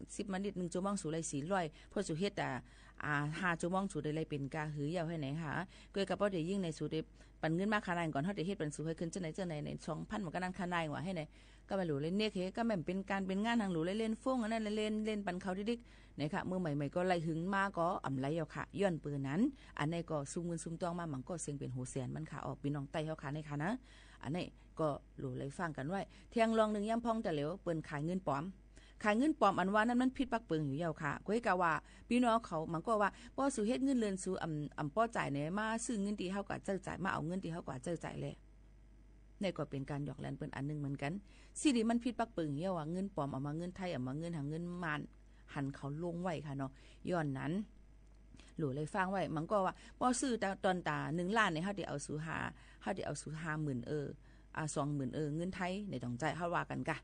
สิบ มินิต นึ่งจั่วโมงสูได้สี่ร้อย ป้อสูเฮ็ด อ่า อ่า ห้าจั่วโมงสูได้ไล่เป๋นกาหื้อเย้าหื้อไหนค่ะ ก้อยกาป้อเต๋ยิงในสูเต๋ปันเงินมาค่านายก่อน เฮาเต๋เฮ็ดปันสูหื้อขึ้นเจ้าไหนเจ้าไหน ในสองพัน มันก็นั่นค่านายว่าหื้อไหน ก้าแม่หลู่ได้เนกหื้อ ก้าแม่เป๋นก๋านเป๋นงานหังหลู่ได้เล่นโฟนอันนั้นเล่น เล่นปันเขาติ๊กๆ เนี่ยค่ะ มือใหม่ๆ ก็ไล่หึงมาก็อ่ำไหลเย้าค่ะ ย้อนเปิ้นนั้น อันนี้ก็ซุมเงินซุมตองมา มันก็เสียงเป๋นหัวแสนมันค่ะ ออกปี้น้องใต้เฮาค่ะเนี่ยค่ะนะ อันนี้ก็หลู่ได้ฟังกั๋นไว้ แทงลองนึ่งยามพ่องตะเหลียว เปิ้นขายเงินป๋อม ขายเงินป๋อมอันว่านั้นมันผิดปักเปิงอยู่เย้าค่ะ ก้อยกาว่า ปี้น้องเขา มันก็ว่า ป้อสูเฮ็ดเงินเลินสูอ่ำ อ่ำป้อจ่ายเนี่ย มาซื้อเงินตี้เฮากว่าใจ๊จ่าย มาเอาเงินตี้เฮากว่าใจ๊จ่ายแล นี่ก็เป๋นก๋านหยอกเล่นเปิ้นอันนึ่งเหมือนกั๋น สิ่งตี้มันผิดปักเปิงเย้าว่าเงินป๋อม เอามาเงินไทย เอามาเงินหาเงินม่าน หันเขาลงไว้ค่ะเนาะ ย้อนนั้น หลู่ได้ฟังไว้ มันก็ว่า ป้อซื้อต๋า ต๋อนต๋านึ่งล้านเนี่ย เฮาเต๋เอาสูห้า เฮาเต๋เอาสูห้าหมื่น เออ อ่า สองหมื่น เออ เงินไทย ในต้องใจ๊ เฮาว่ากั๋นกา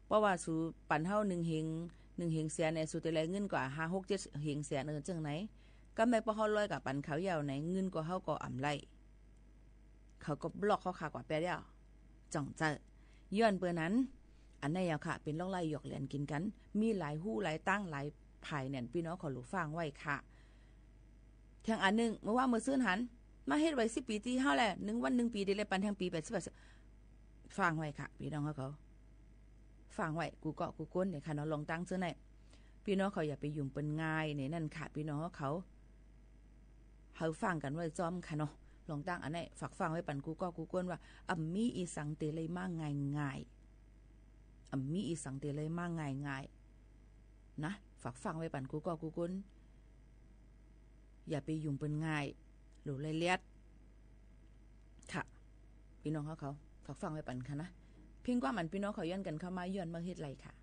เพราะว่าสูปันเฮานึ่งเฮง นึ่งเฮงแสนเนี่ย สูเต๋ได้เงินกว่าห้า หก เจ็ด เฮงแสน เออ เจิ่งไหน ก้าแม่ป้อเฮาร้อยกาปันเขาเย้าไหน เงินก็เฮาก็อ่ำไหล เขาก็บล็อกเฮาค่ะกว่าแป๊ดเย้า จ่องใจ๊ ย้อนเปิ้นนั้น อันนี้เย้าค่ะ เป๋นลอกไล่หยอกเล่นกิ๋นกั๋น มีหลายฮู้หลายตางหลายฝ่ายเนี่ย ปี้น้องเขาหลู่ฟังไว้ค่ะ แทงอันนึ่ง เมื่อวานเมื่อซืนหัน มาเฮ็ดไว้สิบปี๋ตี้เฮาแหละ นึ่งวันนึ่งปี๋ตี้แลปันแทงปี๋แปดสิบ แปดสิบ ฟังไว้ค่ะ ปี้น้องเขา ฟังไว้ กู้เกาะกู้คนเนี่ยค่ะเนาะ ลองตั้งเจ้าไหน ปี้น้องเขาอย่าไปยุ่งเปิ้นง่ายเนี่ยนั่นค่ะ ปี้น้องเขา หื้อฟังกั๋นไว้จ้อมค่ะเนาะ ลองตั้งอันนี้ ฝากฟังไว้ปันกู้เกาะกู้คนว่า อ่ำมีอีสังเต๋ไล่มาง่ายๆ อ่ำมีอีสังเต๋ไล่มาง่ายๆ นะ ฝากฟังไว้ปันกู้เกาะกู้คน อย่าไปยุ่งเปิ้นง่าย หลู่ไล่เลียด ค่ะ ปี้น้องเขา เขา ฝากฟังไว้ปันค่ะนะ เพียงความอันปี้น้องเขาย้อนกั๋นเข้ามาย้อนเมืองเฮ็ดไรค่ะ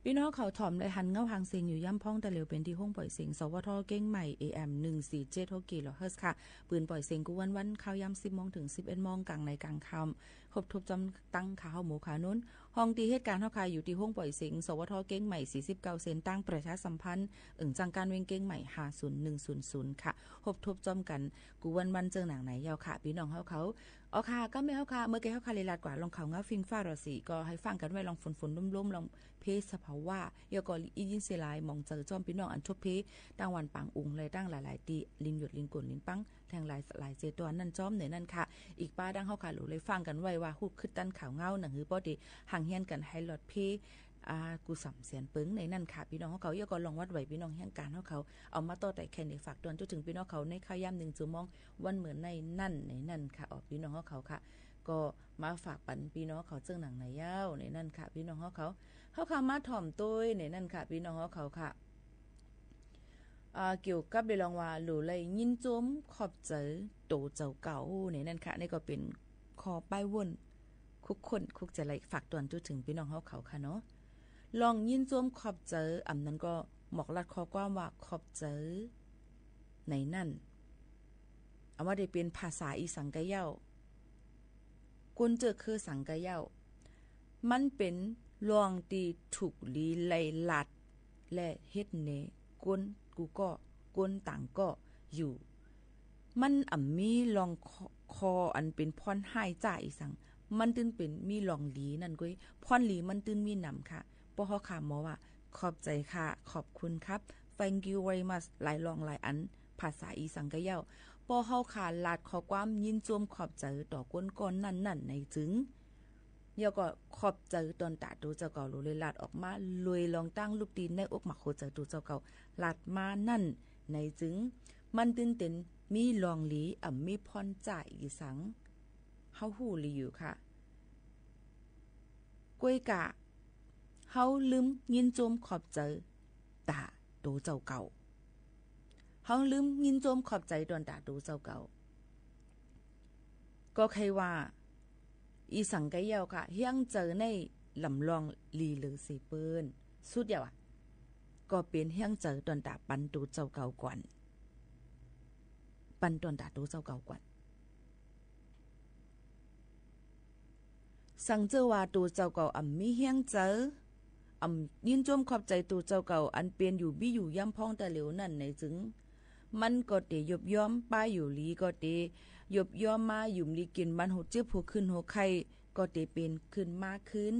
ปี้น้องเขาถ่อมได้หันเงาหางเสียงอยู่ย่ำพ้องตะเหลียว เป๋นตี้ห้องป่อยเสียง สวท เก้งใหม่ เอเอ็ม หนึ่งสี่เจ็ดหก กิโลเฮิรตซ์ค่ะ ปืนป่อยเสียงกู้วันวัน ค่ำยามสิบโมงเถิงสิบเอ็ดโมง ก๋างในก๋างค่ำ ฮบทบจอมตั้งข่าวหมู่ข่าวนุ้น ห้องตี้เหตุก๋ารณ์เฮาค่ะ อยู่ตี้ห้องป่อยเสียง สวท เก้งใหม่ สี่สิบเก้า เส้นตางประชาสัมพันธ์ เอิงจังก๋านเวียงเก้งใหม่ ห้าศูนย์หนึ่งศูนย์ศูนย์ ค่ะ ฮบทบจอมกั๋น กู้วันวันเจิ่งหนังไหนเย้าค่ะ ปี้น้องเฮาเขา อ๋อค่ะ ก็แม่นเฮาค่ะ เมื่อกี้เฮาค่ะได้ลาดกว่าลองข่าวเงาฟิงฟ้าราศี ก็หื้อฟังกั๋นไว้ลองฝนๆ ลมๆ ลองเพสภาวะ แล้วก็อี้ยินเสียงหลายหมองเจอจ้อมปี้น้องอันทบเพ ตางวันป๋างอุ๋ง และตางหลายๆ ตี้ ลินหยดลินก๋นลินปัง แห่งหลายๆ เจตวันนั้นจ้อมในนั้นค่ะ อีกป้าดังเฮาค่ะ หลูได้ฟังกั๋นไว้ว่า ฮู้คืบตันข่าวเงา หนังหื้อป้อตี้ห่างเหียนกั๋นหื้อหลอดเพ อ่า กู้สำเสียนเปิงในนั้นค่ะ ปี้น้องเฮาเขา แล้วก็ลองวัดไหวปี้น้องแห่งก๋านเฮาเขา เอามาต่อไต่แค่นี้ ฝากตวนจุ๊เถิงปี้น้องเขา ในค่ำยามหนึ่งชั่วโมง วันเหมือนในนั้นในนั้นค่ะ อ๋อ ปี้น้องเฮาเขาค่ะ ก็มาฝากปันปี้น้องเขาเจิ่งหนังไหนเย้าในนั้นค่ะ ปี้น้องเฮาเขา เฮาค่ะมาถ่อมตวยในนั้นค่ะ ปี้น้องเฮาเขาค่ะ อ่า เกี่ยวกับในเรื่องว่า หลูได้ยินจมขอบใจ๋โตเจ้าเก่าในนั้นค่ะ นี่ก็เป๋นข้อป้ายวน คุกคนคุกใจ๋ ไหลฝากตวนจุ๊เถิงปี้น้องเฮาเขาค่ะเนาะ ลองยินจมขอบใจ๋ อำนั้นก็หมอกลัดข้อความว่าขอบใจ๋ ในนั้น อำว่าได้เป๋นภาษาอีสังกะเย้า ก้นเจื้อคือสังกะเย้า มันเป๋นเรื่องตี้ถูกหลีไล่ลาด และเฮ็ดเน่ก้นกู้ก้อ ก้นต่างก้ออยู่ มันอ่ำมีเรื่องข้อ ข้ออันเป๋นพ่อนฮ้ายจ้าอีสัง มันตึงเป๋นมีเรื่องหลีนั่นก้วย พ่อนหลีมันตึงมีหนำค่ะ ป้อเฮาค่ะหมอว่า ขอบใจ๋ค่ะ ขอบคุณครับ thank you very much หลายเรื่องหลายอัน ภาษาอีสังกะเย้า ป้อเฮาค่ะลาดข้อความยินจมขอบใจ๋ต่อก้นก้อนนั้นๆ ในจึง แล้วก็ขอบใจ๋ตอนตาโตเจ้าเก่า หลูเลยลาดออกมา ลวยลองตั้งลุกตี้ในอกหมากหัวใจ๋โตเจ้าเก่า ลาดมานั้นในจึง มันตึงเป๋นมีเรื่องหลี อ่ำมีพ่อนจ้าอีสัง เฮาฮู้หลีอยู่ค่ะ ก้วยกะ เฮาลืมยินจมขอบใจ๋ตาโตเจ้าเก่า เฮาลืมยินจมขอบใจ๋ตอนตาโตเจ้าเก่า ก็ใค่ว่า อีสังกะเย้าค่ะ เฮี้ยงใจ๋ในลำลองหลีเหลือเสียเปิ้น สุดยอดอะ ก็เป๋นเฮี้ยงใจ๋ตอนตาปันโตเจ้าเก่าก่อน ปันตอนตาโตเจ้าเก่าก่อน สังเจ้าว่าโตเจ้าเก่าอ่ำมีเฮี้ยงใจ๋ อ่ำยินจมขอบใจ๋โตเจ้าเก่า อันเป๋นอยู่บี้อยู่ย่ำพ้องตะเหลียวนั้นในจึง มันก็เตยบยอม ป้าอยู่หลีก็เตยบยอมมา หยุมหลีกิ๋นบัน หัวเจ็บหัวคืนหัวไข้ ก็เตเป๋นคืนมาคืน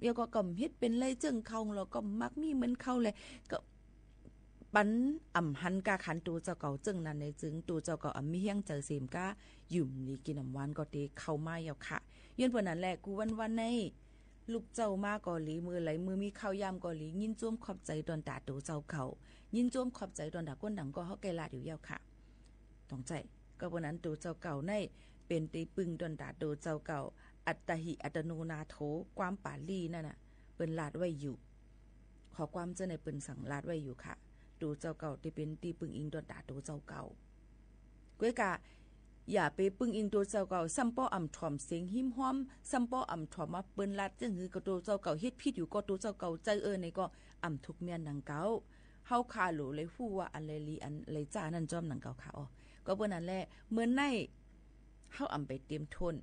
แล้วก็ก่ำเฮ็ดเป๋นไรเจิ่งเขา แล้วก็มักมีเหมือนเขาแหละ ก็ ปันอ่ำหันกาขันโตเจ้าเก่าเจิ่งนั้นในจึง โตเจ้าเก่าอ่ำมีเฮี้ยงใจ๋เสมก้า หยุมหลีกิ๋นอ่ำหวาน ก็เตเข้ามาเย้าค่ะ ย้อนเปื้อนั้นแหละ กู้วันวันใน ลุกเจ๊ามาก็หลี เมื่อไหลเมื่อมีข้าวยามก็หลี ยินจมขอบใจ๋ตอนตาโตเจ้าเก่า ยินจมขอบใจ๋ตอนตาก้นต่างก้อ เฮาใก่ลาดอยู่เย้าค่ะ ต้องใจ๋ ก็เปื้อนั้นโตเจ้าเก่าในเป๋นตี้ปึ้งตอนตาโตเจ้าเก่า อัตตาหิ อัตตโนนาโถ ความปาลีนั่นน่ะ เปิ้นลาดไว้อยู่ ข้อความเจ้าในเปิ้นสั่งลาดไว้อยู่ค่ะ โตเจ้าเก่าตี้เป๋นตี้ปึ้งอิงตอนตาโตเจ้าเก่า ก้วยกะ อย่าไปปึ้งอิงโตเจ้าเก่า ซ้ำป้ออ่ำถ่อมเสียงหิมห้อม ซ้ำป้ออ่ำถ่อมว่าเปิ้นลาดเจิ่งหื้อ ก็โตเจ้าเก่าเฮ็ดผิดอยู่ ก็โตเจ้าเก่าใจ๋เออ ในก็อ่ำถูกเมียนดังเก่า เฮาค่าหลูเลยฮู้ว่าอันใดหลีอันใดจ้านั่นจ้อมดังเก่าค่ะ อ๋อ ก็เปื้อนั้นแหละ เมื่อใน เฮาอ่ำไปเตรียมโทน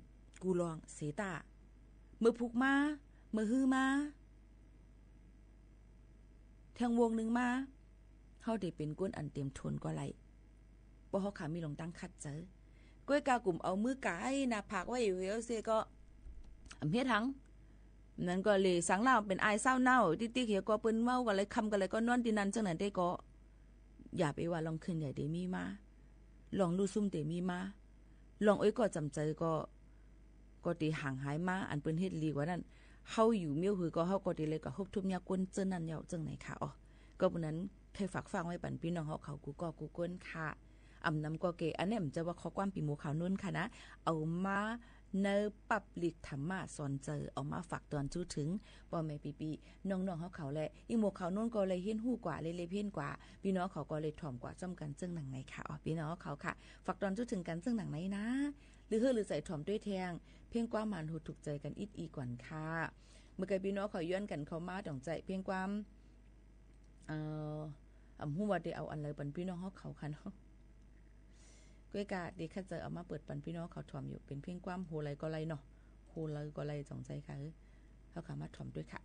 กู้ลองเสยต้า เมื่อผูกมา เมื่อหื้อมา แทงวงหนึ่งมา เฮาได้เป๋นก้นอันเตรียมโทนก็ไหล ป้อเฮาค่ามีลองตั้งขัดใจ๋ ก้วยกากุ่มเอามือก๋ายหน้าผากไว้อยู่เหียวเสียก็ อ่ำเฮ็ดหัง นั้นก็เลยสังเล่าเป๋นอายเศร้าเน่า ติ๊กๆ เหียวก็เปิ้นเมาก็เลยค่ำก็เลยก็นอนตี้นั้น เจ้านั้นได้ก็ อย่าไปว่าลองคืนใหญ่เตมีมา ลองลู่ซุ่มเตมีมา ลองเอ้ยก็จำใจ๋ก็ ก็เตห่างหายมา อันเปิ้นเฮ็ดหลีกว่านั้น เฮาอยู่เมี้ยวหือก็ เฮาก็เตเลยก็ฮบทบยากก้นเจ้านั้นเย้า เจิ่งไหนค่ะ อ๋อ ก็เปื้อนั้นใค่ฝากฟังไว้ปันปี้น้องเฮาเขากู้ก้อกู้ก้นค่ะ อ่ำนำก็เก อันนี้มันจะว่าข้อความปี้หมู่ข่าวนุ้นค่ะนะ เอามาในปับลิกธรรมะสอนใจ๋ เอามาฝากตอนจุ๊เถิง ป้อแม่ปี้ๆ น้องๆ เฮาเขาแหละ อีหมู่ข่าวนุ้นก็เลยเฮียนฮู้กว่า เลยเลยเฮียนกว่า ปี้น้องเขาก็เลยถ่อมกว่าจ้อมกั๋นเจิ่งหนังไหนค่ะ อ๋อ ปี้น้องเขาค่ะ ฝากตอนจุ๊เถิงกั๋นเจิ่งหนังไหนนะ หรือเฮ้อหรือใจ๋ถ่อมตวยแทง เพียงความหมานหูถูกใจ๋กั๋นอิดอีก่อนค่ะ เมื่อกี้ปี้น้องเขาย้อนกั๋นเข้ามา ต้องใจ๊เพลงความ เอ่อ อ่ำ ฮู้ว่าจะเอาอันใดปันปี้น้องเฮาเขาค่ะเนาะ ก้อยกาเดะคัดเจอเอามาเปิดปันปี้น้องเขาถ่อมอยู่ เป๋นเพลงความ ฮู้ใดก็ได้เนาะ ฮู้ใดก็ได้ ต้องใจ๊ค่ะ เออ เฮาค่ะมาถ่อมตวยค่ะ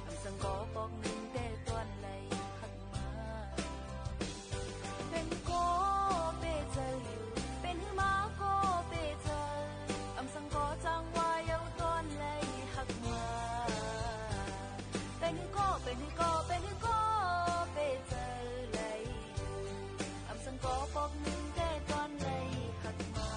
อำสังกอปอกนึ่งแต๊ตอนใดหักมา เป๋นกอเปะใจ๋อยู่ เป๋นหื้อหมากอเปะใจ๋ อำสังกอจั้งว่าเย้าตอนใดหักมา เป๋นหื้อกอ เป๋นหื้อกอ เป๋นหื้อกอเปะใจ๋ อำสังกอปอกนึ่งแต๊ตอนใดหักมา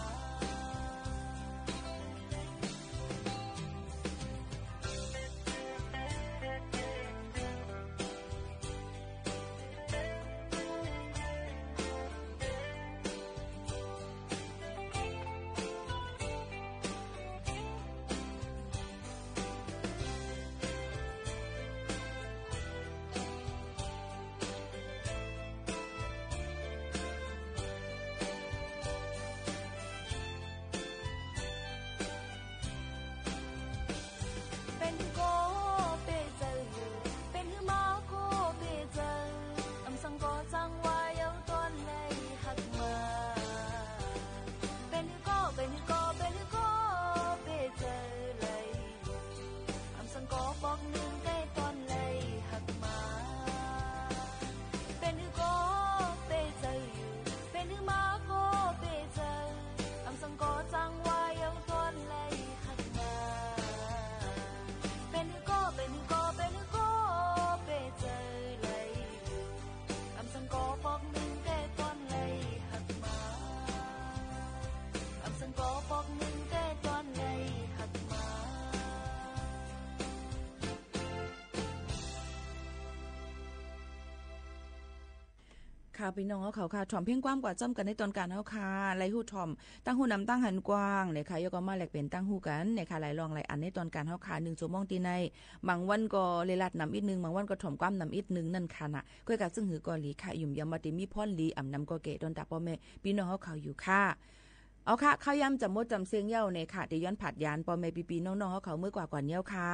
เป๋นกอเปะใจ๋อยู่ เป๋นหื้อหมากอเปะใจ๋ อำสังกอจั้งว่าเย้าตอนใดหักมา เป๋นหื้อกอ เป๋นหื้อกอ เป๋นหื้อกอเปะใจ๋ อำสังกอปอกนึ่งแต๊ตอนใดหักมา เป๋นหื้อกอเปะใจ๋อยู่ เป๋นหื้อหมากอเปะใจ๋ อำสังกอจั้งว่าเย้าตอนใดหักมา เป๋นหื้อกอ เป๋นหื้อกอ เป๋นหื้อกอเปะใจ๋ อำสังกอปอกนึ่งแต๊ตอนใดหักมา อำสังกอปอกนึ่งแต๊ตอนใดหักมา ค่ะ ปี้น้องเฮาเขาค่ะ ถ่อมเพลงความกว่าจ้ำกั๋นในตอนกลางเฮาค่ะ ไล่ฮู้ถ่อม ตั้งฮู้นำตั้งหันกว้างเนี่ยค่ะ แล้วก็มาแลกเป๋นตั้งฮู้กั๋นเนี่ยค่ะ หลายล่องหลายอันในตอนกลางเฮาค่ะ นึ่งชั่วโมงตี้ใน บางวันก็เล่นลัดนำอิดนึ่ง บางวันก็ถ่อมความนำอิดนึ่งนั่นค่ะนะ ก้อยกาซึ่งหือก็ดีค่ะ ยุ่มยามว่าจะมีพ่อนดี อำนำก็เก๋ต้อนตับป้อแม่ปี้น้องเฮาเขาอยู่ค่ะ เอาค่ะ ข้าวยามจ๋ำมดจ๋ำเซงเย้าเนี่ยค่ะ เตียวย้อนผาดยานป้อแม่ปี้ๆน้องๆเฮาเขาเมื่อกว่าก่อนเย้าค่ะ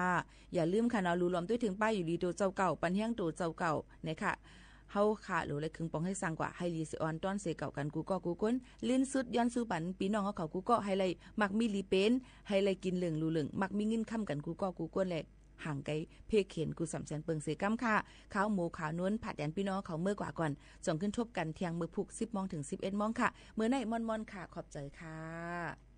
อย่าลืมค่ะเนาะ ลูรวมตวยเถิงป้ายอยู่ดีตั๋วเจ้าเก่า ปันแฮงตั๋วเจ้าเก่าเนี่ยค่ะ เฮาค่ะ ลูไล่คึงปองไห้สร้างกว่า ไห้ดีเสียอ่อนต้อนเสียเก่ากั๋นกู้ก้อกู้คน ลิ้นสุดย้อนสู้ปันปี้น้องเฮาเขากู้ก้อ ไห้ไล่มักมีดีเป๋น ไห้ไล่กิ๋นเหลิงลู่เหลิง มักมีเงินค่ำกั๋นกู้ก้อกู้คนแล ห่างไก๋เพ่เข็ญกู้สำแสนเปิงเสียก้ำค่ะ ข้าวหมูข้าวนวลผาดยานปี้น้องเขาเมื่อกว่าก่อน จ่องขึ้นทบกั๋นเที่ยงมื้อพุธ สิบโมงเถิง สิบเอ็ดโมงค่ะ มื้อนี้ม่อนๆค่ะ ขอบใจ๋ค่ะ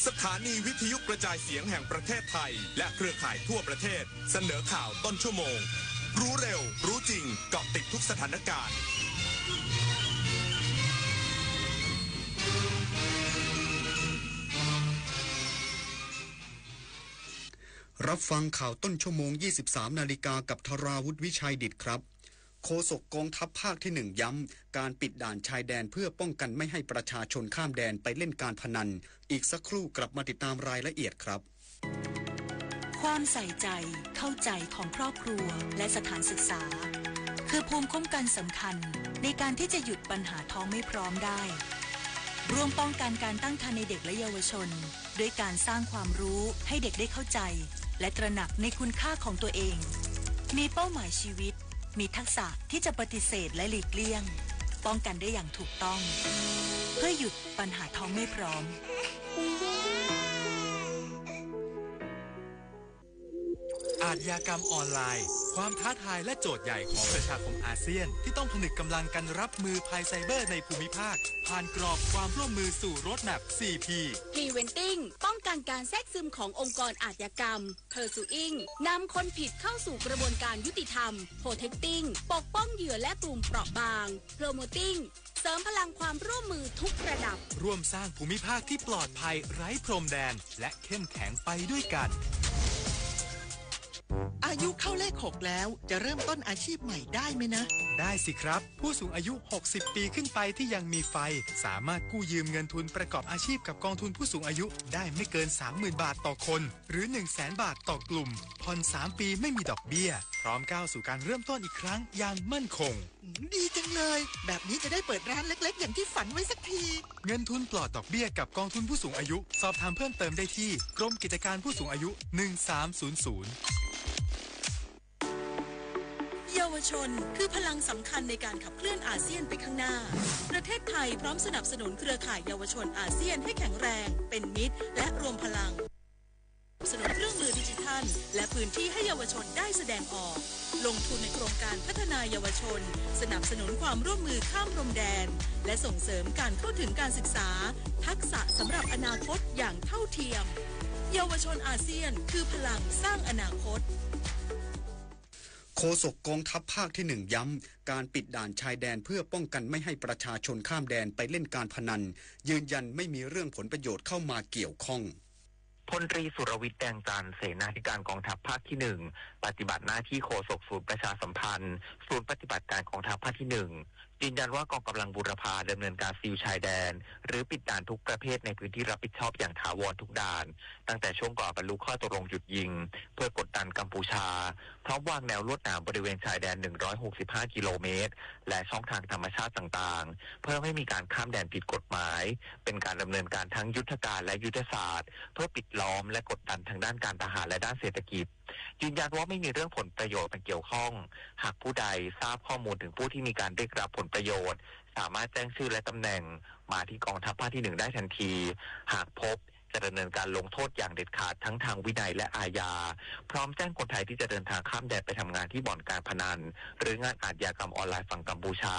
สถานีวิทยุกระจายเสียงแห่งประเทศไทย และเครือข่ายทั่วประเทศ เสนอข่าวต้นชั่วโมง รู้เร็ว รู้จริง เกาะติดทุกสถานการณ์ รับฟังข่าวต้นชั่วโมง ยี่สิบสามนาฬิกา กับธราวุฒิ วิชัยดิษฐครับ โฆษกกองทัพภาคที่หนึ่งย้ำ การปิดด่านชายแดนเพื่อป้องกันไม่ให้ประชาชนข้ามแดนไปเล่นการพนัน อีกสักครู่กลับมาติดตามรายละเอียดครับ ความใส่ใจ เข้าใจของครอบครัว และสถานศึกษา คือภูมิคุ้มกันสำคัญ ในการที่จะหยุดปัญหาท้องไม่พร้อมได้ ร่วมป้องกันการตั้งครรภ์ในเด็กและเยาวชน ด้วยการสร้างความรู้ให้เด็กได้เข้าใจ และตระหนักในคุณค่าของตัวเอง มีเป้าหมายชีวิต มีทักษะที่จะปฏิเสธและหลีกเลี่ยง ป้องกันได้อย่างถูกต้อง เพื่อหยุดปัญหาท้องไม่พร้อม อาชญากรรมออนไลน์ ความท้าทายและโจทย์ใหญ่ของประชาคมอาเซียน ที่ต้องผนึกกำลังกันรับมือภัยไซเบอร์ในภูมิภาค ผ่านกรอบความร่วมมือสู่ Roadmap สี่ P Preventing ป้องกันการแทรกซึมขององค์กรอาชญากรรม Pursuing นำคนผิดเข้าสู่กระบวนการยุติธรรม Protecting ปกป้องเหยื่อและกลุ่มเปราะบาง Promoting เสริมพลังความร่วมมือทุกระดับ ร่วมสร้างภูมิภาคที่ปลอดภัยไร้พรมแดน และเข้มแข็งไปด้วยกัน อายุเข้าเลขหกแล้ว จะเริ่มต้นอาชีพใหม่ได้ไหมนะ ได้สิครับ ผู้สูงอายุ หกสิบปีขึ้นไปที่ยังมีไฟ สามารถกู้ยืมเงินทุนประกอบอาชีพกับกองทุนผู้สูงอายุได้ไม่เกิน สามหมื่นบาทต่อคน หรือ หนึ่งแสนบาทต่อกลุ่ม ผ่อนสามปีไม่มีดอกเบี้ย พร้อมก้าวสู่การเริ่มต้นอีกครั้งอย่างมั่นคง อืม ดีจังเลย แบบนี้จะได้เปิดร้านเล็กๆ อย่างที่ฝันไว้สักที เงินทุนปลอดดอกเบี้ยกับกองทุนผู้สูงอายุ สอบถามเพิ่มเติมได้ที่กรมกิจการผู้สูงอายุ หนึ่งสามศูนย์ศูนย์ เยาวชนคือพลังสำคัญในการขับเคลื่อนอาเซียนไปข้างหน้า ประเทศไทยพร้อมสนับสนุนเครือข่ายเยาวชนอาเซียนให้แข็งแรง เป็นมิตร และรวมพลัง สนับสนุนเครื่องมือดิจิทัล และพื้นที่ให้เยาวชนได้แสดงออก ลงทุนในโครงการพัฒนาเยาวชน สนับสนุนความร่วมมือข้ามพรมแดน และส่งเสริมการเข้าถึงการศึกษา ทักษะสำหรับอนาคตอย่างเท่าเทียม เยาวชนอาเซียนคือพลังสร้างอนาคต โฆษกกองทัพภาคที่หนึ่งย้ำ การปิดด่านชายแดนเพื่อป้องกันไม่ให้ประชาชนข้ามแดนไปเล่นการพนัน ยืนยันไม่มีเรื่องผลประโยชน์เข้ามาเกี่ยวข้อง พลตรีสุรวิทย์ แดงจันทร์ เสนาธิการกองทัพภาคที่หนึ่ง ปฏิบัติหน้าที่โฆษกศูนย์ประชาสัมพันธ์ ศูนย์ปฏิบัติการกองทัพภาคที่หนึ่ง ยืนยันว่ากองกำลังบูรพาดำเนินการซีลชายแดน หรือปิดด่านทุกประเภทในพื้นที่รับผิดชอบอย่างถาวรทุกด่าน ตั้งแต่ช่วงก่อนบรรลุข้อตกลงหยุดยิง เพื่อกดดันกัมพูชา พร้อมวางแนวลวดหนามบริเวณชายแดน หนึ่งร้อยหกสิบห้ากิโลเมตร และช่องทางธรรมชาติต่างๆ เพื่อไม่ให้มีการข้ามแดนผิดกฎหมาย เป็นการดำเนินการทั้งยุทธการและยุทธศาสตร์ เพื่อปิดล้อมและกดดันทางด้านการทหารและด้านเศรษฐกิจ ยืนยันว่าไม่มีเรื่องผลประโยชน์มาเกี่ยวข้อง หากผู้ใดทราบข้อมูลถึงผู้ที่มีการเรียกรับผลประโยชน์ สามารถแจ้งชื่อและตำแหน่งมาที่กองทัพภาคที่หนึ่งได้ทันที หากพบ จะดำเนินการลงโทษอย่างเด็ดขาดทั้งทางวินัยและอาญา พร้อมแจ้งคนไทยที่จะเดินทางข้ามแดนไปทำงานที่บ่อนการพนัน หรืองานอาชญากรรมออนไลน์ฝั่งกัมพูชา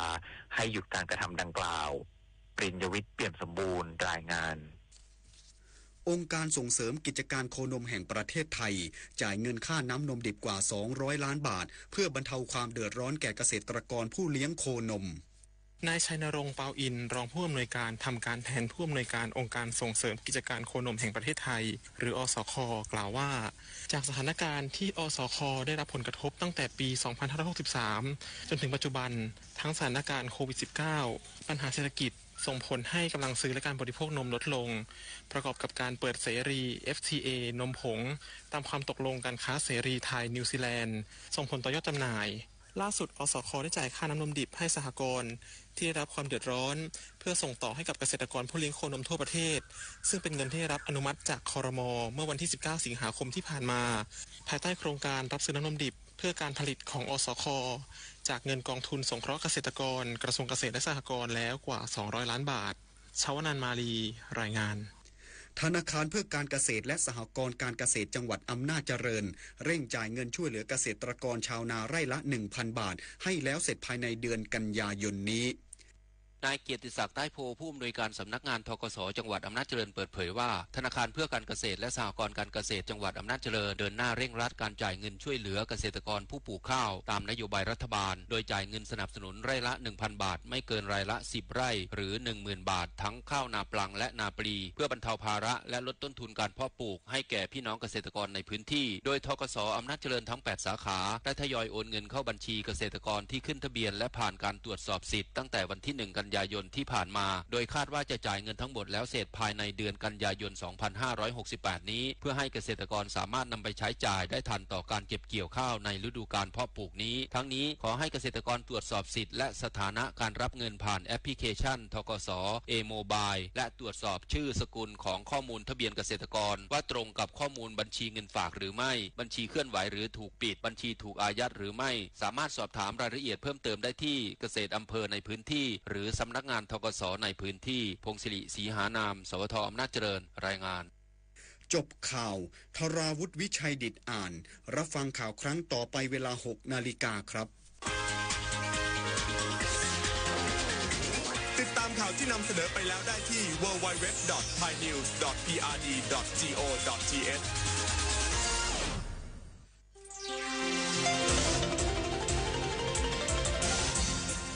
ให้หยุดการกระทำดังกล่าว ปริญญวิทย์ เปี่ยมสมบูรณ์ รายงาน องค์การส่งเสริมกิจการโคนมแห่งประเทศไทย จ่ายเงินค่าน้ำนมดิบกว่า สองร้อยล้านบาท เพื่อบรรเทาความเดือดร้อนแก่เกษตรกรผู้เลี้ยงโคนม นายชัยณรงค์ เปาอินทร์ รองผู้อำนวยการทำการแทนผู้อำนวยการองค์การส่งเสริมกิจการโคนมแห่งประเทศไทย หรือ อสค กล่าวว่า จากสถานการณ์ที่ อสค ได้รับผลกระทบตั้งแต่ปี สองพันห้าร้อยหกสิบสาม จนถึงปัจจุบัน ทั้งสถานการณ์โควิด สิบเก้า ปัญหาเศรษฐกิจ ส่งผลให้กำลังซื้อและการบริโภคนมลดลง ประกอบกับการเปิดเสรี เอฟทีเอ นมผง ตามความตกลงการค้าเสรีไทย นิวซีแลนด์ ส่งผลต่อยอดจำหน่าย ล่าสุด อสค ได้จ่ายค่าน้ำนมดิบให้สหกรณ์ที่ได้รับความเดือดร้อน เพื่อส่งต่อให้กับเกษตรกรผู้เลี้ยงโคนมทั่วประเทศ ซึ่งเป็นเงินที่ได้รับอนุมัติจาก ครม. เมื่อวันที่ สิบเก้า สิงหาคมที่ผ่านมา ภายใต้โครงการรับซื้อน้ำนมดิบเพื่อการผลิตของ อสค จากเงินกองทุนสงเคราะห์เกษตรกร กระทรวงเกษตรและสหกรณ์แล้วกว่า สองร้อยล้านบาท ชวนันท์ มาลี รายงาน ธนาคารเพื่อการเกษตรและสหกรณ์การเกษตรจังหวัดอำนาจเจริญ เร่งจ่ายเงินช่วยเหลือเกษตรกรชาวนาไร่ละ หนึ่งพันบาท ให้แล้วเสร็จภายในเดือนกันยายนนี้ นายเกียรติศักดิ์ ใต้โพธิ์ ผู้อำนวยการสำนักงาน ธ.ก.ส. จังหวัดอำนาจเจริญ เปิดเผยว่า ธนาคารเพื่อการเกษตรและสหกรณ์การเกษตรจังหวัดอำนาจเจริญ เดินหน้าเร่งรัดการจ่ายเงินช่วยเหลือเกษตรกรผู้ปลูกข้าวตามนโยบายรัฐบาล โดยจ่ายเงินสนับสนุนไร่ละ หนึ่งพัน บาท ไม่เกินรายละ สิบ ไร่ หรือ หนึ่งหมื่น บาท ทั้งข้าวนาปลังและนาปลี เพื่อบรรเทาภาระและลดต้นทุนการเพาะปลูก ให้แก่พี่น้องเกษตรกรในพื้นที่ โดย ธ.ก.ส. อำนาจเจริญทั้ง แปด สาขา ได้ทยอยโอนเงินเข้าบัญชีเกษตรกรที่ขึ้นทะเบียนและผ่านการตรวจสอบสิทธิ์ตั้งแต่วันที่ หนึ่ง กันยายนที่ผ่านมา โดยคาดว่าจะจ่ายเงินทั้งหมดแล้วเสร็จภายในเดือนกันยายน สองพันห้าร้อยหกสิบแปด นี้ เพื่อให้เกษตรกรสามารถนำไปใช้จ่ายได้ทันต่อการเก็บเกี่ยวข้าวในฤดูกาลเพาะปลูกนี้ ทั้งนี้ขอให้เกษตรกรตรวจสอบสิทธิ์และสถานะการรับเงินผ่านแอปพลิเคชัน ธ.ก.ส. e-Mobile และตรวจสอบชื่อสกุลของข้อมูลทะเบียนเกษตรกร ว่าตรงกับข้อมูลบัญชีเงินฝากหรือไม่ บัญชีเคลื่อนไหวหรือถูกปิด บัญชีถูกอายัดหรือไม่ สามารถสอบถามรายละเอียดเพิ่มเติมได้ที่เกษตรอำเภอในพื้นที่ หรือสำนักงาน ธ.ก.ส. ในพื้นที่ พงศิริ ศรีหานาม สวท. อำนาจเจริญ รายงาน จบข่าว ธราวุฒิ วิชัยดิษฐ อ่าน รับฟังข่าวครั้งต่อไปเวลา หก นาฬิกาครับ ติดตามข่าวที่นำเสนอไปแล้วได้ที่ ดับเบิลยู ดับเบิลยู ดับเบิลยู ดอท ไทยนิวส์ ดอท พีอาร์ดี ดอท จีโอ ดอท ทีเอช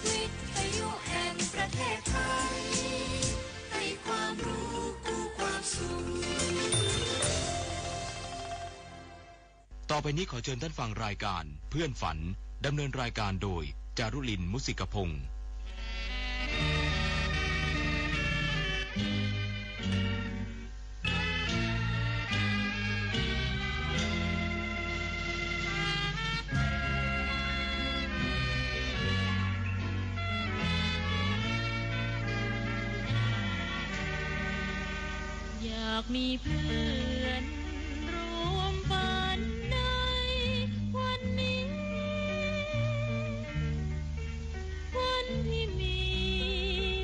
วิทยุแห่งประเทศไทย ให้ความรู้คู่ความสุข ต่อไปนี้ขอเชิญท่านฟังรายการเพื่อนฝัน ดำเนินรายการโดย จารุลิน มุสิกพงษ์ อยากมีเพื่อนร่วมฝันในวันนี้ วันที่มี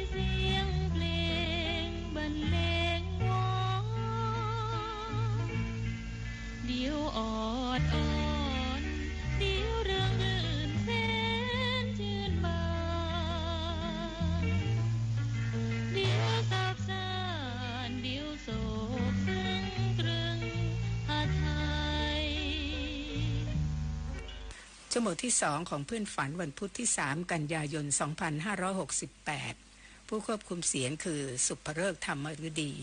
เสียงเพลงบรรเลงวอ เดี๋ยวออดอ้อน เดี๋ยวเริงรื่นแสนชื่นบาน เดี๋ยวซาบซ่าน เดี๋ยวโศกเศร้าตรึงหาไทย ชั่วโมงที่สองของเพื่อนฝันวันพุธที่สามกันยายนสองพันห้าร้อยหกสิบแปด ผู้ควบคุมเสียงคือสุภฤกษ์ ธรรมฤดี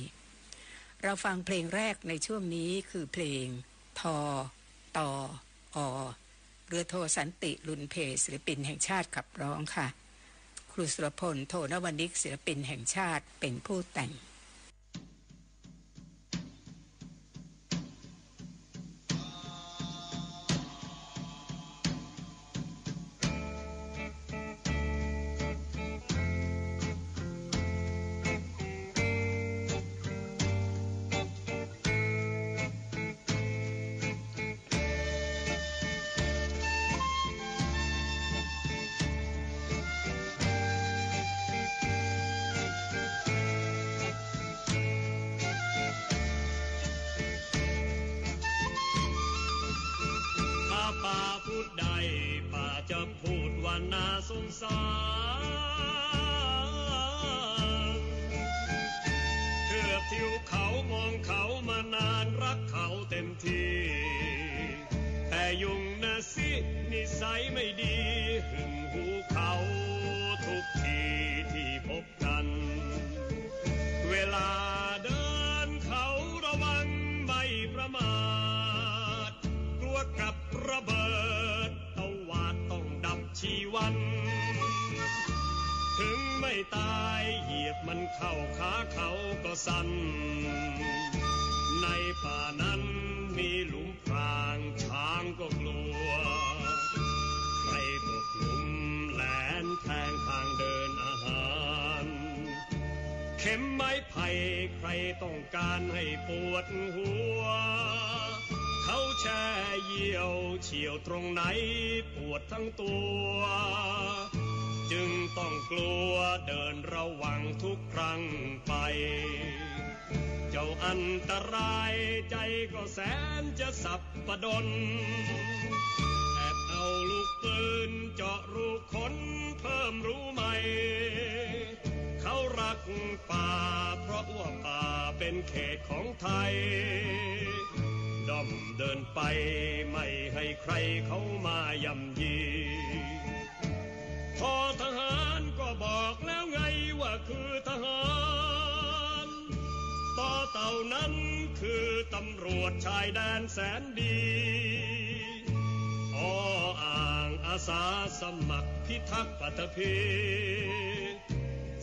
เราฟังเพลงแรกในช่วงนี้คือเพลง ท.ต.อ. เรือโทสันติ ลุนเพ ศิลปินแห่งชาติขับร้องค่ะ ครูสุรพล โทนวนิก ศิลปินแห่งชาติเป็นผู้แต่ง ถ้าป้าพูดได้ ป้าจะพูดว่าน่าสงสาร เทือกทิวเขามองเขามานาน รักเขาเต็มที่ แต่ยุงนะสินิสัยไม่ดี หึงหวงเขาทุกทีที่พบกัน เวลาเดินเขาระวังไม่ประมาท กลัวกับระเบิดตวาดต้องดับชีวัน ถึงไม่ตายเหยียบมันเข้าขาเขาก็สั่น ในป่านั้นมีหลุมพราง ช้างก็กลัว ใครตกหลุมแหลนแทงทางเดินอาหาร เข็มไม้ไผ่ใครต้องการให้ปวดหัว เขาแช่เยี่ยวเฉี่ยวตรงไหนปวดทั้งตัว จึงต้องกลัวเดินระวังทุกครั้งไป เจ้าอันตรายใจก็แสนจะสับปะดน แอบเอาลูกปืนเจาะรูขนเพิ่มรูใหม่ ป่า เพราะว่าป่าเป็นเขตของไทย ด้อมเดินไปไม่ให้ใครเขามาย่ำยี ทอทหารก็บอกแล้วไงว่าคือทหาร ตอเต่านั้นคือตำรวจชายแดนแสนดี ออ่างอาสาสมัครพิทักษ์ปฐพี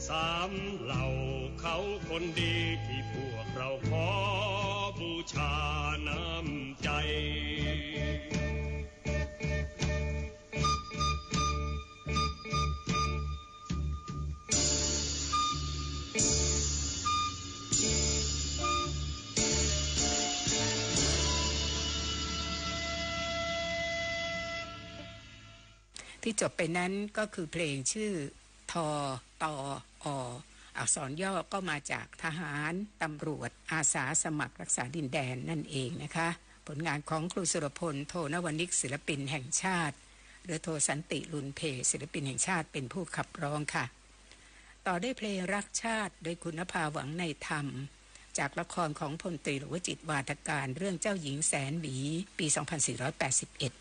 สามเหล่าเขาคนดีที่พวกเราขอบูชาน้ำใจ ที่จบไปนั้นก็คือเพลงชื่อ ท ต อ อักษรย่อก็มาจากทหาร ตำรวจ อาสาสมัครรักษาดินแดนนั่นเองนะคะ ผลงานของครูสุรพล โทนวนิก ศิลปินแห่งชาติ หรือโทสันติ ลุนเพ ศิลปินแห่งชาติเป็นผู้ขับร้องค่ะ ต่อด้วยเพลงรักชาติ โดยคุณนภา หวังในธรรม จากละครของพลตรีหลวงวจิตร วาทการ เรื่องเจ้าหญิงแสนหวี ปี สองพันสี่ร้อยแปดสิบเอ็ด